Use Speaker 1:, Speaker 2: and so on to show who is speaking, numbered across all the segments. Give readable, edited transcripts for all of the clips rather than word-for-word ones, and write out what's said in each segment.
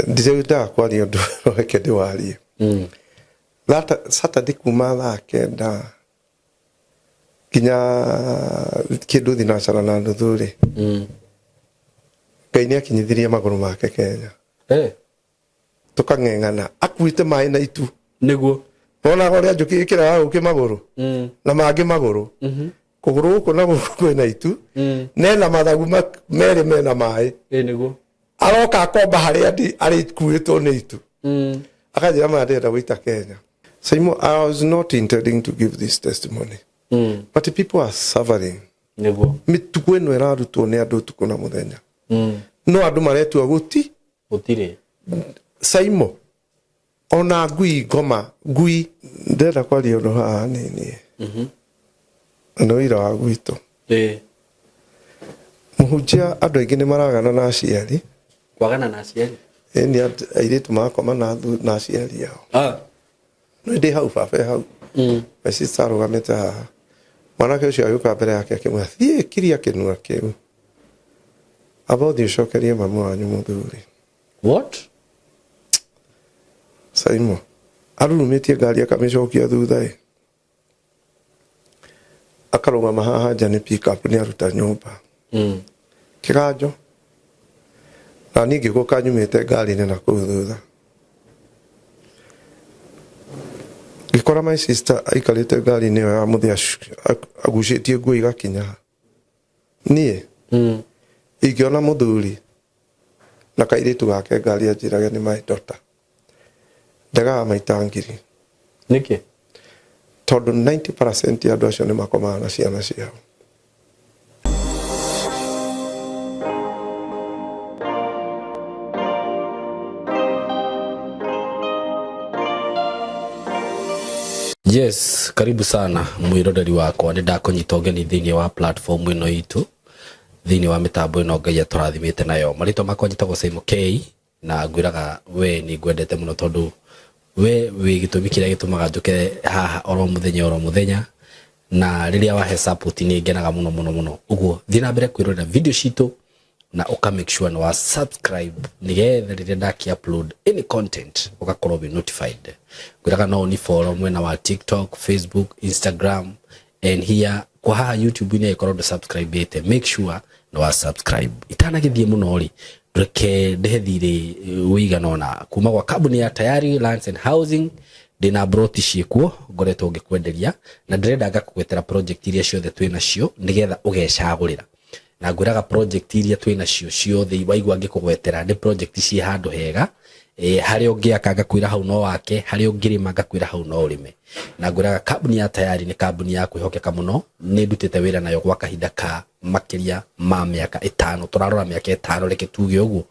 Speaker 1: Ndirendaga kwaria ũndũ, reke ndĩwarie. Saturday kuma thaa 9 nginya kĩndũ 6:30 rĩ, Ngai nĩ akinyithirie magũrũ make Kenya. Tũkang'eng'ana akuĩte maĩ na itu. Wonaga ũrĩa njũkĩ ĩkĩraga ũkĩ magũrũ na mangĩ magũrũ, kũgũrũ gũkũ na gũkũ kwĩna itu, nena mathagu merĩ mena maĩ.
Speaker 2: Ĩ nĩguo.
Speaker 1: Aroka akomba harĩa ndi arĩkuĩtwo nĩ itu. Akanjĩra maya ndĩrenda gũita Kenya. Simon, I was not intending to give this testimony, but people are suffering. Mĩtugo ĩno ĩrarutwo nĩ andũ ũtukũ na mũthenya, no andũ maretua gũti
Speaker 2: Gũtirĩ.
Speaker 1: Saimo, ona ngui ngoma ngui. Ndĩrenda kwaria ũndũ haha nini na nĩ ũira wa gwitũ. Mũhunjia, andũ aingĩ nĩ maragana na aciari.
Speaker 2: Kwagana na aciari?
Speaker 1: Ĩni, airĩtu marakoma na aciari ao. No ndĩ hau, baba e hau, my sister arũgamĩte haha, mwanake ũcio agĩũka mbere yake akĩmwĩra, "Thiĩ kiria kĩnua kĩu, amba ũthiĩ ũcokerie mamu wanyu mũthuri."
Speaker 2: What?
Speaker 1: Saimo arurumĩtie ngari akamĩcokia thutha ĩ, akarũgama haha nja, nĩ pick up nĩ aruta nyũmba kĩganjo, na niĩ ngĩgũka nyumĩte ngari-inĩ na kũu thutha, ngĩkora my sister aikarĩte ngari-inĩ ĩyo ya mũthĩ, agucĩtie nguo igakinya ha. Niĩ ingĩona mũthuri na kairĩtu gake ngari anjĩrage nĩ my daughter, ndegaga maita ngiri.
Speaker 2: Nĩkĩ?
Speaker 1: Tondũ 90% ya andũ acio nĩ makomaga na ciana ciao.
Speaker 2: Yes, karibu sana mwiroreri wakwa, nĩ ndakũnyita ũgeni thĩinĩ wa platform ĩno itũ, thĩinĩ wa mĩtambo ĩno Ngai atũrathimĩte nayo. Marĩtwa makwa njĩtagwo Simon K, na ngwĩraga we nĩ ngwendete mũno tondũ we wĩ gĩtũmi kĩrĩa gĩtũmaga njũke haha oro mũthenya oro mũthenya, na rĩrĩa wahe support nĩ ngenaga mũno mũno mũno. Ũguo thiĩ na mbere kwĩrorera video citũ na ũka make sure nĩ wa subscribe, nĩgetha rĩrĩa ndaki upload any content ũgakorwo wĩ notified. Ngwĩraga no ũni follow mwena wa TikTok, Facebook, Instagram and here kwa haha YouTube-inĩ. Ĩkorwo ndũ subscribe ĩte, make sure nĩ wa subscribe. Itanagĩthiĩ mũno rĩ, reke ndĩhe thirĩ ũigana ũna kuma gwa kambuni ya Tayari Lands and Housing. Ndĩna broti ciĩkuo ngoretwo ngĩkwenderia, na ndĩrenda ngakũgwetera project iria ciothe twĩ nacio nĩgetha ũgecagũrĩra. Na ngwĩraga project iria twĩ nacio ciothe waigua ngĩkũgwetera nĩ project ciĩ handũ hega, harĩa ũngĩaka ngakwĩra hau no wake, harĩa ũngĩrĩma ngakwĩra hau no ũrĩme. Na ngwĩraga kambuni ya Tayari nĩ kambuni ya kwĩhokeka mũno, nĩ ndutĩte wĩra nayo gwa kahinda ka makĩria ma mĩaka 5, tũrarora mĩaka 5, reke tuge ũguo,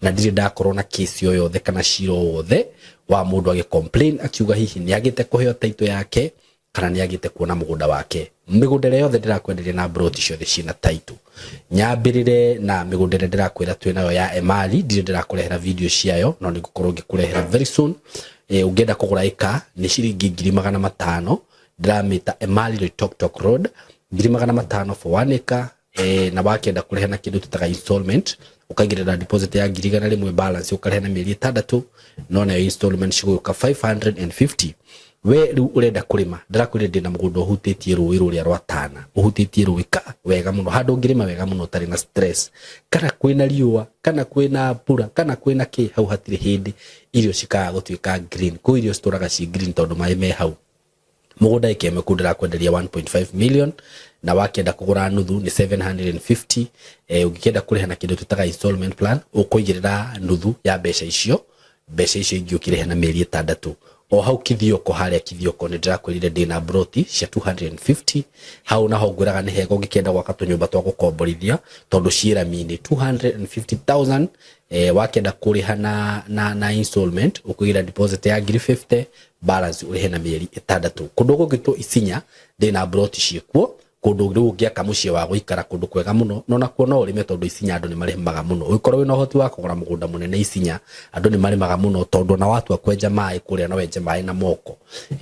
Speaker 2: na ndirĩ ndakorwo na kesi o yothe kana cira o wothe wa mũndũ agĩ complain akiuga hihi nĩ agĩte kũheo title yake kana nĩ agĩte kuona mũgũnda wake. Mĩgũnda ĩrĩa yothe ndĩrakwenderia na broti ciothe ciĩna title. Nyambĩrĩre na mĩgũnda ĩrĩa ndĩrakwĩra twĩ nayo ya Emali. Ndirĩ ndĩrakũrehera video ciayo, no nĩ ngũkorwo ngĩkũrehera very soon. Ũngĩenda kũgũra ĩka nĩ ciringi 500,000, ndĩramĩta Emali Loitoktok Road, 500,000 for 1 acre. Na wakĩenda kũrĩha na kĩndũ tũtaga installment, ũkaigĩrĩra deposit ya 100,000, balance ũkarĩha na mĩeri 6, no nayo installment cigũka 550. We rĩu ũrenda kũrĩma, ndĩrakwĩrire ndĩna mũgũnda ũhutĩtie rũĩ rũrĩa rwa Tana, ũhutĩtie rũĩ ka wega mũno, handũ ũngĩrĩma wega mũno ũtarĩ na stress, kana kwĩna riũa, kana kwĩna mbura, kana kwĩna kĩ, hau hatirĩ hĩndĩ irio cikaga gũtuĩka green. Kũu irio citũraga ci green tondũ maĩ me hau. Mũgũnda ĩka ĩmwe kũu ndĩrakwenderia 1.5 million, na wakĩenda kũgũra nuthu nĩ 750. Ũngĩkĩenda kũrĩha na kĩndũ twĩtaga installment plan, ũkũigĩrĩra nuthu ya mbeca icio, mbeca icio ingĩ ũkĩrĩha na mĩeri 6. O hau Kithioko, harĩa Kithioko nĩ ndĩrakwĩrire ndĩna broti cia 250 hau, naho ngwĩraga nĩ hega ũngĩkĩenda gwaka tũnyũmba twa gũkomborithia tondũ ciĩ rami-inĩ, 250,000. Wakĩenda kũrĩha na installment, ũkũigĩra deposit ya ngiri 50, balance ũrĩhe na mĩeri 6. Kũndũ gũgĩtwo Isinya ndĩna broti ciĩkuo, kũndũ rĩu ũngĩaka mũciĩ wa gũikara, kũndũ kwega mũno, no nakuo no ũrĩme tondũ Isinya andũ nĩ marĩmaga mũno. Ũngĩkorwo wĩna ũhoti wa kũgũra mũgũnda mũnene Isinya, andũ nĩ marĩmaga mũno tondũ ona watua kwenja maĩ kũrĩa no wenje maĩ na moko,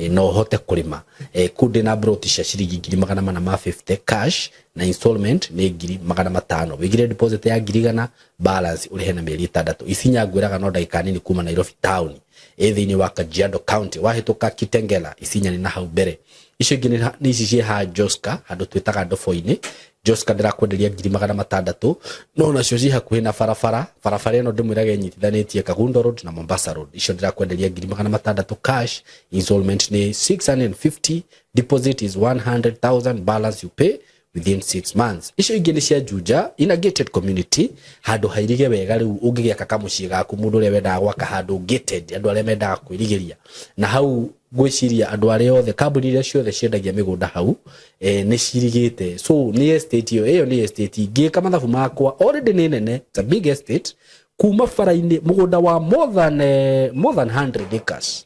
Speaker 2: no ũhote kũrĩma. Kũu ndĩna broti cia ciringi 450,000 cash. Na installment nĩ 500,000. Wĩigire deposit ya 100,000, balance ũrĩhe na mĩeri 6. Isinya ngwĩraga no ndagĩka nini kuma Nairobi town, ĩ thĩinĩ wa Kajiado County. Wahĩtũka Kitengela, Isinya nĩ na hau mbere. Icio ingĩ nĩ ici ciĩ ha Joska, handũ twĩtaga Ndobo-inĩ. Joska ndĩrakwenderia 600,000, no nacio ciĩ hakuhĩ na barabara. Barabara ĩno ndĩmwĩraga ĩnyitithanĩtie Kagundo Road na Mombasa Road. Icio ndĩrakwenderia 600,000 cash, installment nĩ 650, deposit is 100,000, balance you pay within 6 months. Icio ingĩ nĩ cia Juja, in a gated community, handũ hairige wega. Rĩu ũngĩgĩaka kamũciĩ gaku, mũndũ ũrĩa wendaga gwaka handũ gated, andũ arĩa mendaga kwĩrigĩria na hau, ngwĩciria andũ arĩa othe, kambuni iria ciothe ciendagia mĩgũnda hau nĩ cirigĩte. So nĩ estate ĩyo, ĩyo nĩ estate ngĩka mathabu makwa already nĩ nene. It's a big estate kuma bara-inĩ, mũgũnda wa more than 100 acres.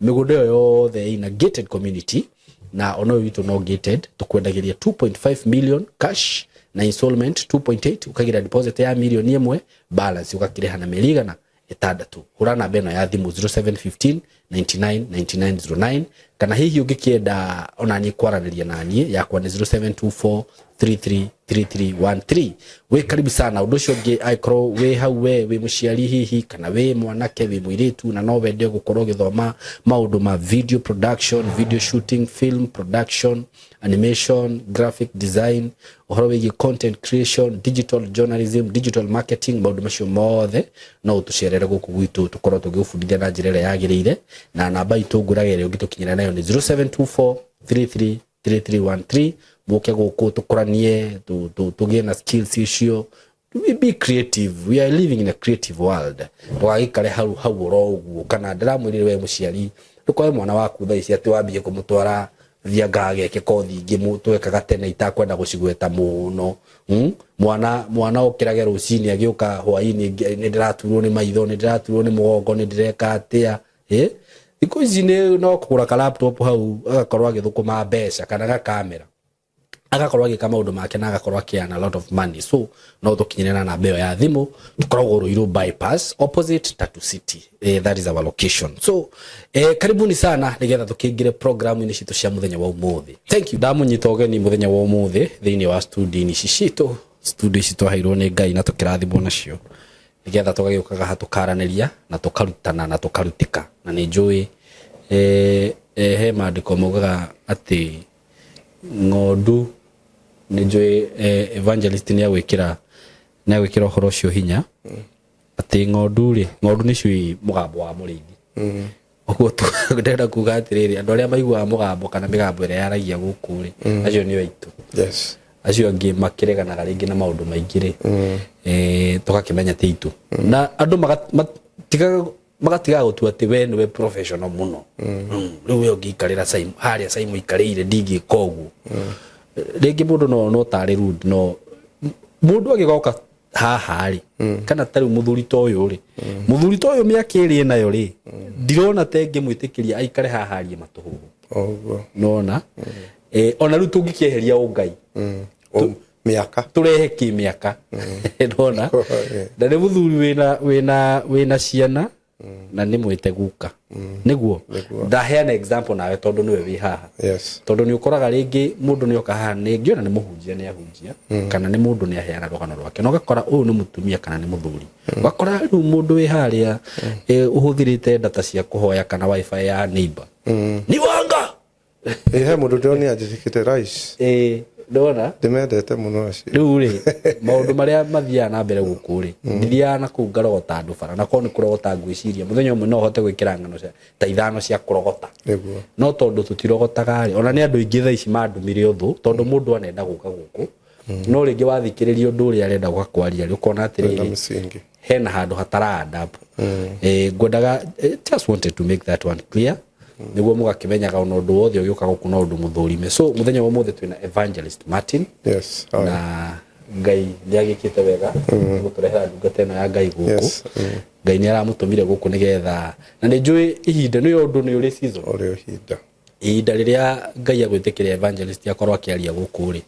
Speaker 2: Mĩgũnda ĩyo yothe ina gated community, na ona ũyũ witũ no gated. Tũkwendagĩria 2.5 million cash na installment 2.8, ũkagira deposit ya 1 million, balance ũgakĩrĩha na mĩeri 600. Hũra namba ĩno ya thimũ, 0715 99 9909, kana hihi ũngĩkĩenda ona niĩ kwaranĩria na niĩ, yakwa nĩ 0724 333313. Wĩ karibu sana. Ũndũ ũcio ũngĩ, angĩkorwo wĩ hau we wĩ mũciari hihi, kana wĩ mwanake, wĩ mũirĩtu, na no wende gũkorwo ũgĩthoma maũndũ ma video production, video shooting, film production, animation, graphic design, ũhoro wĩgiĩ content creation, digital journalism, digital marketing, maũndũ macio mothe, no ũtũcerere gũkũ gwitũ tũkorwo tũgĩgũbundithia na njĩra ĩrĩa yagĩrĩire. Na namba itũ ngũraga ĩrĩa ũngĩtũkinyĩra nayo nĩ 0724 33 3313. Mũke gũkũ tũkũranie, tũgĩe na skills icio. We be creative, we are living in a creative world. Ndũgagĩikare hau hau oro ũguo. Kana ndĩramwĩrire we mũciari, ndũkoe mwana waku thaa ici atĩ wambie kũmũtwara thianga ageke kothi ingĩ twekaga tene itakwenda gũcigweta mũno. Mwana okĩrage rũcinĩ agĩũka hwainĩ, nĩ ndĩraturwo nĩ maitho, nĩ ndĩraturwo nĩ mũgongo, nĩ ndĩreka atĩa. Thikũ ici nĩ no kũgũra ka laptop hau, agakorwo agĩthũkũma mbeca, kana gakamera, agakorwo agĩka maũndũ make na agakorwo akĩearn a lot of money. So no tũkinyĩre na namba ĩyo ya thimũ. Tũkoragwo Ruiru Bypass, opposite Tatu City. That is our location. So karibuni sana nĩgetha tũkĩingĩre programu-inĩ citũ cia mũthenya wa ũmũthĩ. Thank you. Ndamũnyita ũgeni mũthenya wa ũmũthĩ thĩinĩ wa studio-inĩ ici citũ, studio ici twaheirwo nĩ Ngai na tũkĩrathimwo nacio nĩgetha tũgagĩũkaga ha tũkaranĩria na tũkarutana na tũkarutĩka. Na nĩ njũĩ he maandĩko maugaga atĩ ng'ondu, nĩ njũĩ evangelist nĩ agwĩkĩra ũhoro ũcio hinya atĩ ng'ondu rĩ, ng'ondu nĩ ciũĩ mũgambo wa mũrĩithi. Ũguo ndĩrenda kuga atĩrĩrĩ, andũ arĩa maiguaga mũgambo kana mĩgambo ĩrĩa yaragia gũkũ rĩ, acio nĩo aitũ. Acio angĩ makĩreganaga rĩngĩ na maũndũ maingĩ rĩ, tũgakĩmenya ti aitũ. Na andũ magatigaga gũtua atĩ we nĩwe professional mũno. Rĩu we ũngĩikarĩra Saimu harĩa Saimu ikarĩire, ndingĩka ũguo rĩngĩ. Mũndũ no tarĩ rude, no mũndũ agĩgoka haha rĩ, kana ta rĩu mũthuri ta ũyũ rĩ, mũthuri ta ũyũ mĩaka ĩrĩ enayo rĩ, ndirona ta ĩngĩmwĩtĩkĩria aikare haha arie matũhũhũ.
Speaker 1: Ũguo.
Speaker 2: Nona ona rĩu tũngĩkĩeheria ũngai,
Speaker 1: Mĩaka
Speaker 2: tũrehe kĩmĩaka, nona na nĩ mũthuri wĩna ciana na nĩ mwĩte guka nĩguo.
Speaker 1: Nĩguo.
Speaker 2: Ndaheana example nawe tondũ nĩwe wĩ haha. Tondũ nĩ ũkoraga rĩngĩ mũndũ nĩ oka haha, nĩ ngĩona nĩ mũhunjia, nĩ ahunjia, kana nĩ mũndũ nĩ aheana rũgano rwake, na ũgakora ũyũ nĩ mũtumia kana nĩ mũthuri, ũgakora rĩu mũndũ wĩ harĩa ũhũthĩrĩte data cia kũhoya kana wifi ya neighbor nĩ wanga.
Speaker 1: Ĩ, he mũndũ ndĩronire anjĩkĩte rice.
Speaker 2: Ĩ, ndona.
Speaker 1: Ndĩmendete mũno acio.
Speaker 2: Rĩu rĩ, maũndũ marĩa mathiaga na mbere gũkũ rĩ, ndithiaga na kũu ngarogota andũ bara, na korwo nĩ kũrogota, ngwĩciria mũthenya ũmwe no hote gwĩkĩra ng'ano ta ithano cia kũrogota. No tondũ tũtirogotaga rĩ, ona nĩ andũ aingĩ thaa ici mandũmire ũthũ, tondũ mũndũ anenda gũka gũkũ, no rĩngĩ wathikĩrĩria ũndũ ũrĩa arenda gũka kwaria rĩ, ũkona
Speaker 1: Na
Speaker 2: atĩrĩrĩ,
Speaker 1: mĩcingi
Speaker 2: hena handũ hatara adapt. Ngwendaga just wanted to make that one clear nĩguo mũgakĩmenyaga ona ũndũ wothe ũgĩũka gũkũ no ũndũ mũthũrime. So mũthenya wa ũmũthĩ twĩna Evangelist Martin.
Speaker 1: Yes, hi.
Speaker 2: Na Ngai nĩ agĩkĩte wega gũtũrehera ndungata ĩno ya Ngai gũkũ. Ngai nĩ aramũtũmire gũkũ nĩgetha, na nĩ njũĩ ihinda nĩ ũndũ nĩ ũrĩ season.
Speaker 1: Ũrĩ ihinda.
Speaker 2: Ihinda rĩrĩa Ngai agwĩtĩkĩria evangelist akorwo akĩaria gũkũ rĩ,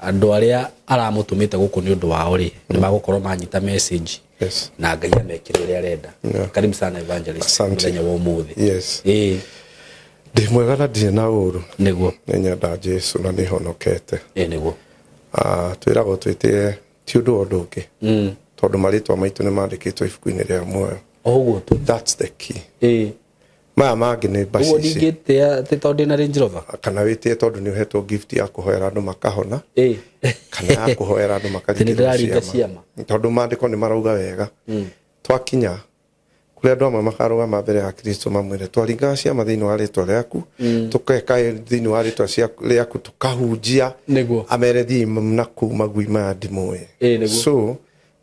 Speaker 2: andũ arĩa aramũtũmĩte gũkũ nĩ ũndũ wao rĩ, nĩ magũkorwo manyita message na Ngai amekĩre ũrĩa arenda. Karibu sana, evangelist.
Speaker 1: Asante.
Speaker 2: Mũthenya wa ũmũthĩ.
Speaker 1: Ndĩ mwega na ndirĩ na ũru. Nĩ nyenda Jesu na nĩ honokete.
Speaker 2: Ĩĩ, nĩguo.
Speaker 1: Twĩragwo twĩtĩe ti ũndũ wa ũndũ ũngĩ, tondũ marĩtwa maitũ nĩ mandĩkĩtwo ibuku-inĩ rĩa muoyo.
Speaker 2: O ũguo tu.
Speaker 1: That's the key.
Speaker 2: Ĩĩ.
Speaker 1: Maya mangĩ nĩ
Speaker 2: Ũguo
Speaker 1: mbacici.
Speaker 2: ndingĩtĩa atĩ tondũ ndĩna Range Rover.
Speaker 1: Kana wĩtĩe tondũ nĩ ũhetwo gift ya kũhoera andũ makahona,
Speaker 2: Ĩĩ.
Speaker 1: kana ya kũhoera andũ
Speaker 2: Atĩ nĩ
Speaker 1: makaringĩrwo
Speaker 2: ndĩraringa
Speaker 1: ciama, tondũ maandĩko nĩ marauga wega twakinya kũrĩ andũ amwe makarũgama mbere ya Kristo mamwĩre twaringaga ciama thĩinĩ wa rĩtwa rĩaku, tũkeka thĩinĩ wa rĩtwa rĩaku, tũkahunjia.
Speaker 2: Nĩguo.
Speaker 1: Amere thiĩ na kuu magui maya ndimũĩ.
Speaker 2: Ĩĩ, nĩguo.
Speaker 1: So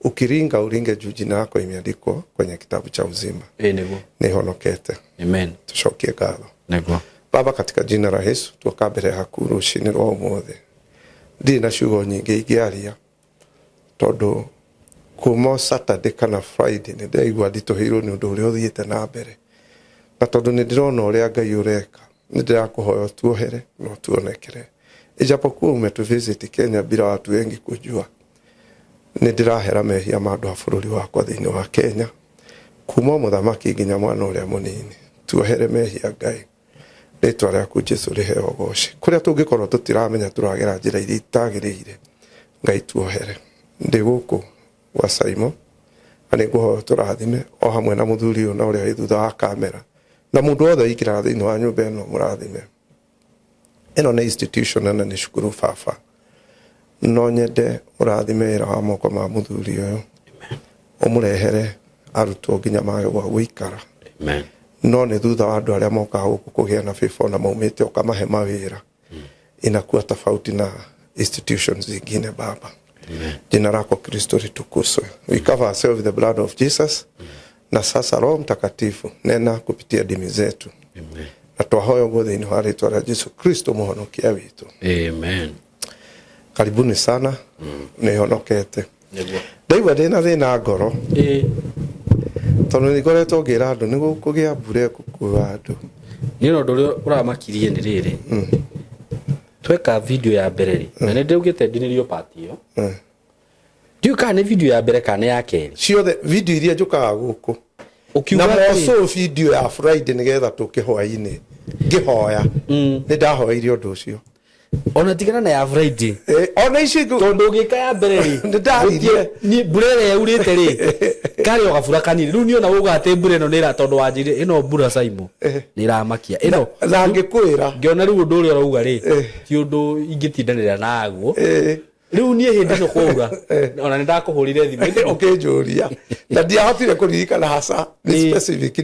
Speaker 1: ukiringa uringe juu jina lako imeandikwa kwenye kitabu cha uzima.
Speaker 2: Ĩĩ, nĩguo.
Speaker 1: Nĩhonokete.
Speaker 2: Amen.
Speaker 1: Tucokie ngatho.
Speaker 2: Nĩguo.
Speaker 1: Baba, katika jina la Yesu, tuoka mbere yaku rũcinĩ rwa ũmũthĩ. Ndirĩ na ciugo nyingĩ ingĩaria tondũ kuma Saturday kana Friday nĩ ndĩraigua nditũhĩirwo nĩ ũndũ ũrĩa ũthiĩte na mbere, na tondũ nĩ ndĩrona ũrĩa Ngai ũreka, nĩ ndĩrakũhoya ũtuohere na ũtuonekere. Ijapokuwa umetuvisit Kenya bila watu wengi kujua, nĩ ndĩrahera mehia ma andũ a bũrũri wakwa thĩinĩ wa Kenya, kuma mũthamaki nginya mwana ũrĩa mũnini. Tuohere mehia Ngai, rĩtwa rĩaku Jesu rĩheo ũgoci. Kũrĩa tũngĩkorwo tũtiramenya tũragera njĩra iria itagĩrĩire, Ngai tuohere. Ndĩ gũkũ gwa Saimo na nĩ ngũhoya tũrathime o hamwe na mũthuri ũyũ na ũrĩa wĩ thutha wa kamera na mũndũ wothe ũingĩraga thĩinĩ wa nyũmba ĩno, mũrathime. Ĩno nĩ institution na nĩ cukuru baba, no nyende ũrathime wĩra wa moko ma mũthuri ũyũ, ũmũrehere arutwo nginya mage gwa gũikara.
Speaker 2: Amen.
Speaker 1: No nĩ thutha wa andũ arĩa mokaga gũkũ kũgĩa na favor na maumĩte ũkamahe mawĩra, inakuwa tofauti na institutions zingine baba. Jina lako Kristo litukuzwe. We cover ourselves with the blood of Jesus. Na sasa Roho Mtakatifu, nena kupitia dimi zetu.
Speaker 2: Amen.
Speaker 1: Na twahoya ũguo thĩinĩ wa rĩtwa rĩa Jesu Kristo mũhonokia witũ.
Speaker 2: Amen.
Speaker 1: Karibuni sana. Nĩhonokete.
Speaker 2: Nĩguo.
Speaker 1: Ndaigua ndĩna thĩna ngoro
Speaker 2: Ĩĩ.
Speaker 1: tondũ nĩ ngoretwo ngĩra andũ nĩ gũkũgĩa mbura ĩgũkua andũ.
Speaker 2: Niĩ no ũndũ ũrĩa ũramakirie nĩ rĩrĩ, tweka video ya mbere rĩ, na nĩ ndĩaugĩte ndinĩrio part ĩyo, ndiũĩ kana nĩ video ya mbere kana nĩ ya kerĩ.
Speaker 1: Ciothe video iria njũkaga gũkũ
Speaker 2: Ũkiuga
Speaker 1: na
Speaker 2: atĩrĩ-
Speaker 1: moco video ya Friday nĩgetha tũke hwainĩ ngĩhoya, nĩ ndahoeire ũndũ ũcio.
Speaker 2: Ona tigana na ya Friday.
Speaker 1: Ona ici
Speaker 2: Tondũ ũgĩka ya mbere rĩ,
Speaker 1: Nĩ ndaririe.
Speaker 2: Niĩ mbura ĩrĩa yaurĩte rĩ, karĩ o gabura kanini. Rĩu niĩ ona uga atĩ mbura ĩno nĩ ĩra, tondũ wanjĩrire ĩno mbura Saimo nĩ ĩramakia ĩno.
Speaker 1: Na ngĩkwĩra.
Speaker 2: Ngĩona rĩu ũndũ ũrĩa ũrauga rĩ, ti ũndũ ingĩtindanĩra naguo. Rĩu niĩ hĩndĩ ĩno kwaura ona nĩ ndakũhũrire thimũ.
Speaker 1: Ũkĩnjũria na ndiahotire kũririkana haca nĩ specific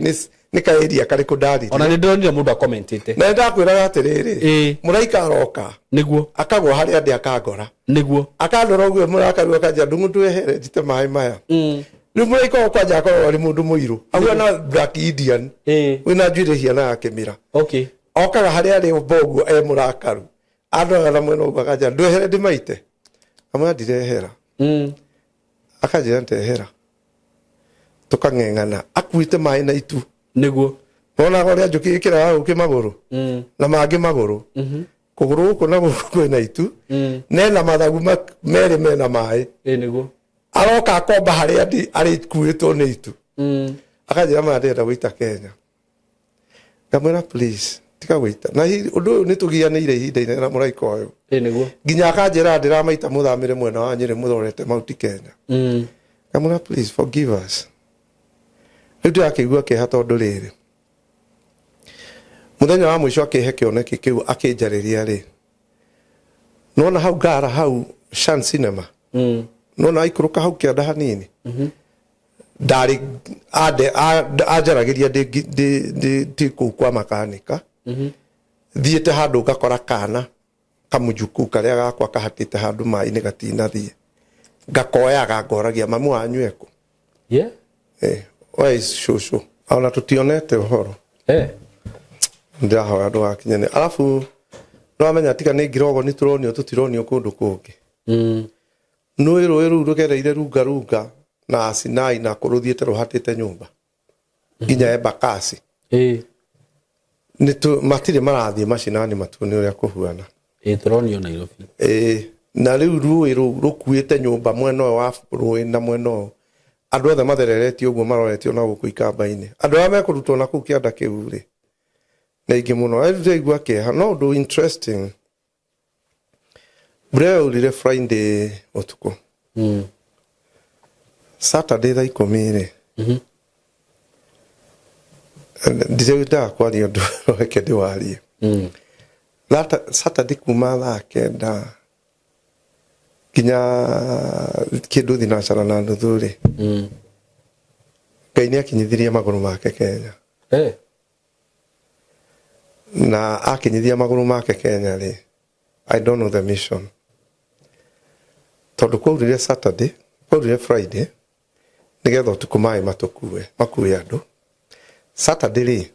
Speaker 1: nĩ ka area karĩkũ ndaririe.
Speaker 2: Ona nĩ ndĩronire mũndũ akomentĩte.
Speaker 1: Na nĩ ndakwĩraga atĩrĩrĩ, mũraika aroka, akagwa harĩa ndĩ, akangora. Akandora ũguo mũrakaru, akanja ndung'u ndwehere njite maĩ maya. Rĩu mũraika ũyũ kwanja akoragwo arĩ mũndũ mũirũ ahuana black Indian wĩna njuĩrĩ hiana ya kĩmĩra. Okaga harĩa arĩ ũmba ũguo e mũrakaru, andoraga na mwena ũguo, akanja ndwehere ndĩmaite, amwĩra ndirehera. Akanjĩra ndehera, tũkang'eng'ana akuĩte maĩ na itu. Wonaga ũrĩa njũkĩ ĩkĩraga ũkĩ magũrũ na mangĩ magũrũ, kũgũrũ gũkũ na gũkũ kwĩna itu, nena mathagu merĩ mena maĩ.
Speaker 2: Ĩĩ, nĩguo.
Speaker 1: Aroka akomba harĩa ndĩ arĩkuĩtwo nĩ itu. Akanjĩra maya ndĩrenda gũita Kenya. Ngamwĩra please tiga gũita na ũndũ ũyũ nĩ tũgianĩire ihinda inene na mũraika ũyũ.
Speaker 2: Ĩĩ, nĩguo.
Speaker 1: Nginya akanjĩra ndĩramaita mũthamĩre mwena wa Nyĩrĩ mũthorete Mount Kenya. Ngamwĩra please forgive us. Rĩu ndĩrakĩigua kĩeha tondũ rĩrĩ mũthenya wa mũico akĩhe kĩoneki kĩu akĩnjarĩria rĩ, nona hau ngara hau Shan Cinema, nona aikũrũka hau kĩanda hanini, ndarĩ anjaragĩria ndĩ kũu kwa makanika, thiĩte handũ ngakora kana kamũjukuu karĩa gakwa kahatĩte handũ maĩ-inĩ gatinathiĩ, ngakoyaga ngoragia mamu wanyu ekũ? Where is shosho? Ona tũtionete ũhoro. Ndĩrahoya ndũgakinyane. Arabu nĩwamenya tiga nĩ ngirogo nĩ tũronio tũtironio kũndũ kũngĩ. Nũĩ rũĩ rũu rũgereire runga runga na Sinai na kũrũthiĩte rũhatĩte nyũmba nginya Embakasi. Matirĩ marathiĩ macinani matuone ũrĩa kũhuana.
Speaker 2: Ĩĩ, tũronio Nairobi.
Speaker 1: Na rĩu rũĩ rũu rũkuĩte nyũmba mwena ũyũ wa rũĩ na mwena ũyũ. Andũ othe mathereretio ũguo maroretio na gũkũ ikamba-inĩ. Andũ arĩa mekũrutwo na kũu kĩanda kĩu rĩ, nĩ aingĩ mũno. Rĩu ndĩraigua kĩeha. No ũndũ interesting, Mbura ĩyo yaurire Friday ũtukũ. Saturday thaa 10 rĩ, ndirendaga kwaria ũndũ, reke ndĩwarie. Saturday kuma thaa 9 nginya kĩndũ 6:30 rĩ, Ngai nĩ akinyithirie magũrũ make Kenya. Na akinyithia magũrũ make Kenya rĩ, I don't know the mission, tondũ kwaurire Saturday, kwaurire Friday nĩgetha ũtukũ maĩ matũkue, makue andũ. Saturday rĩ,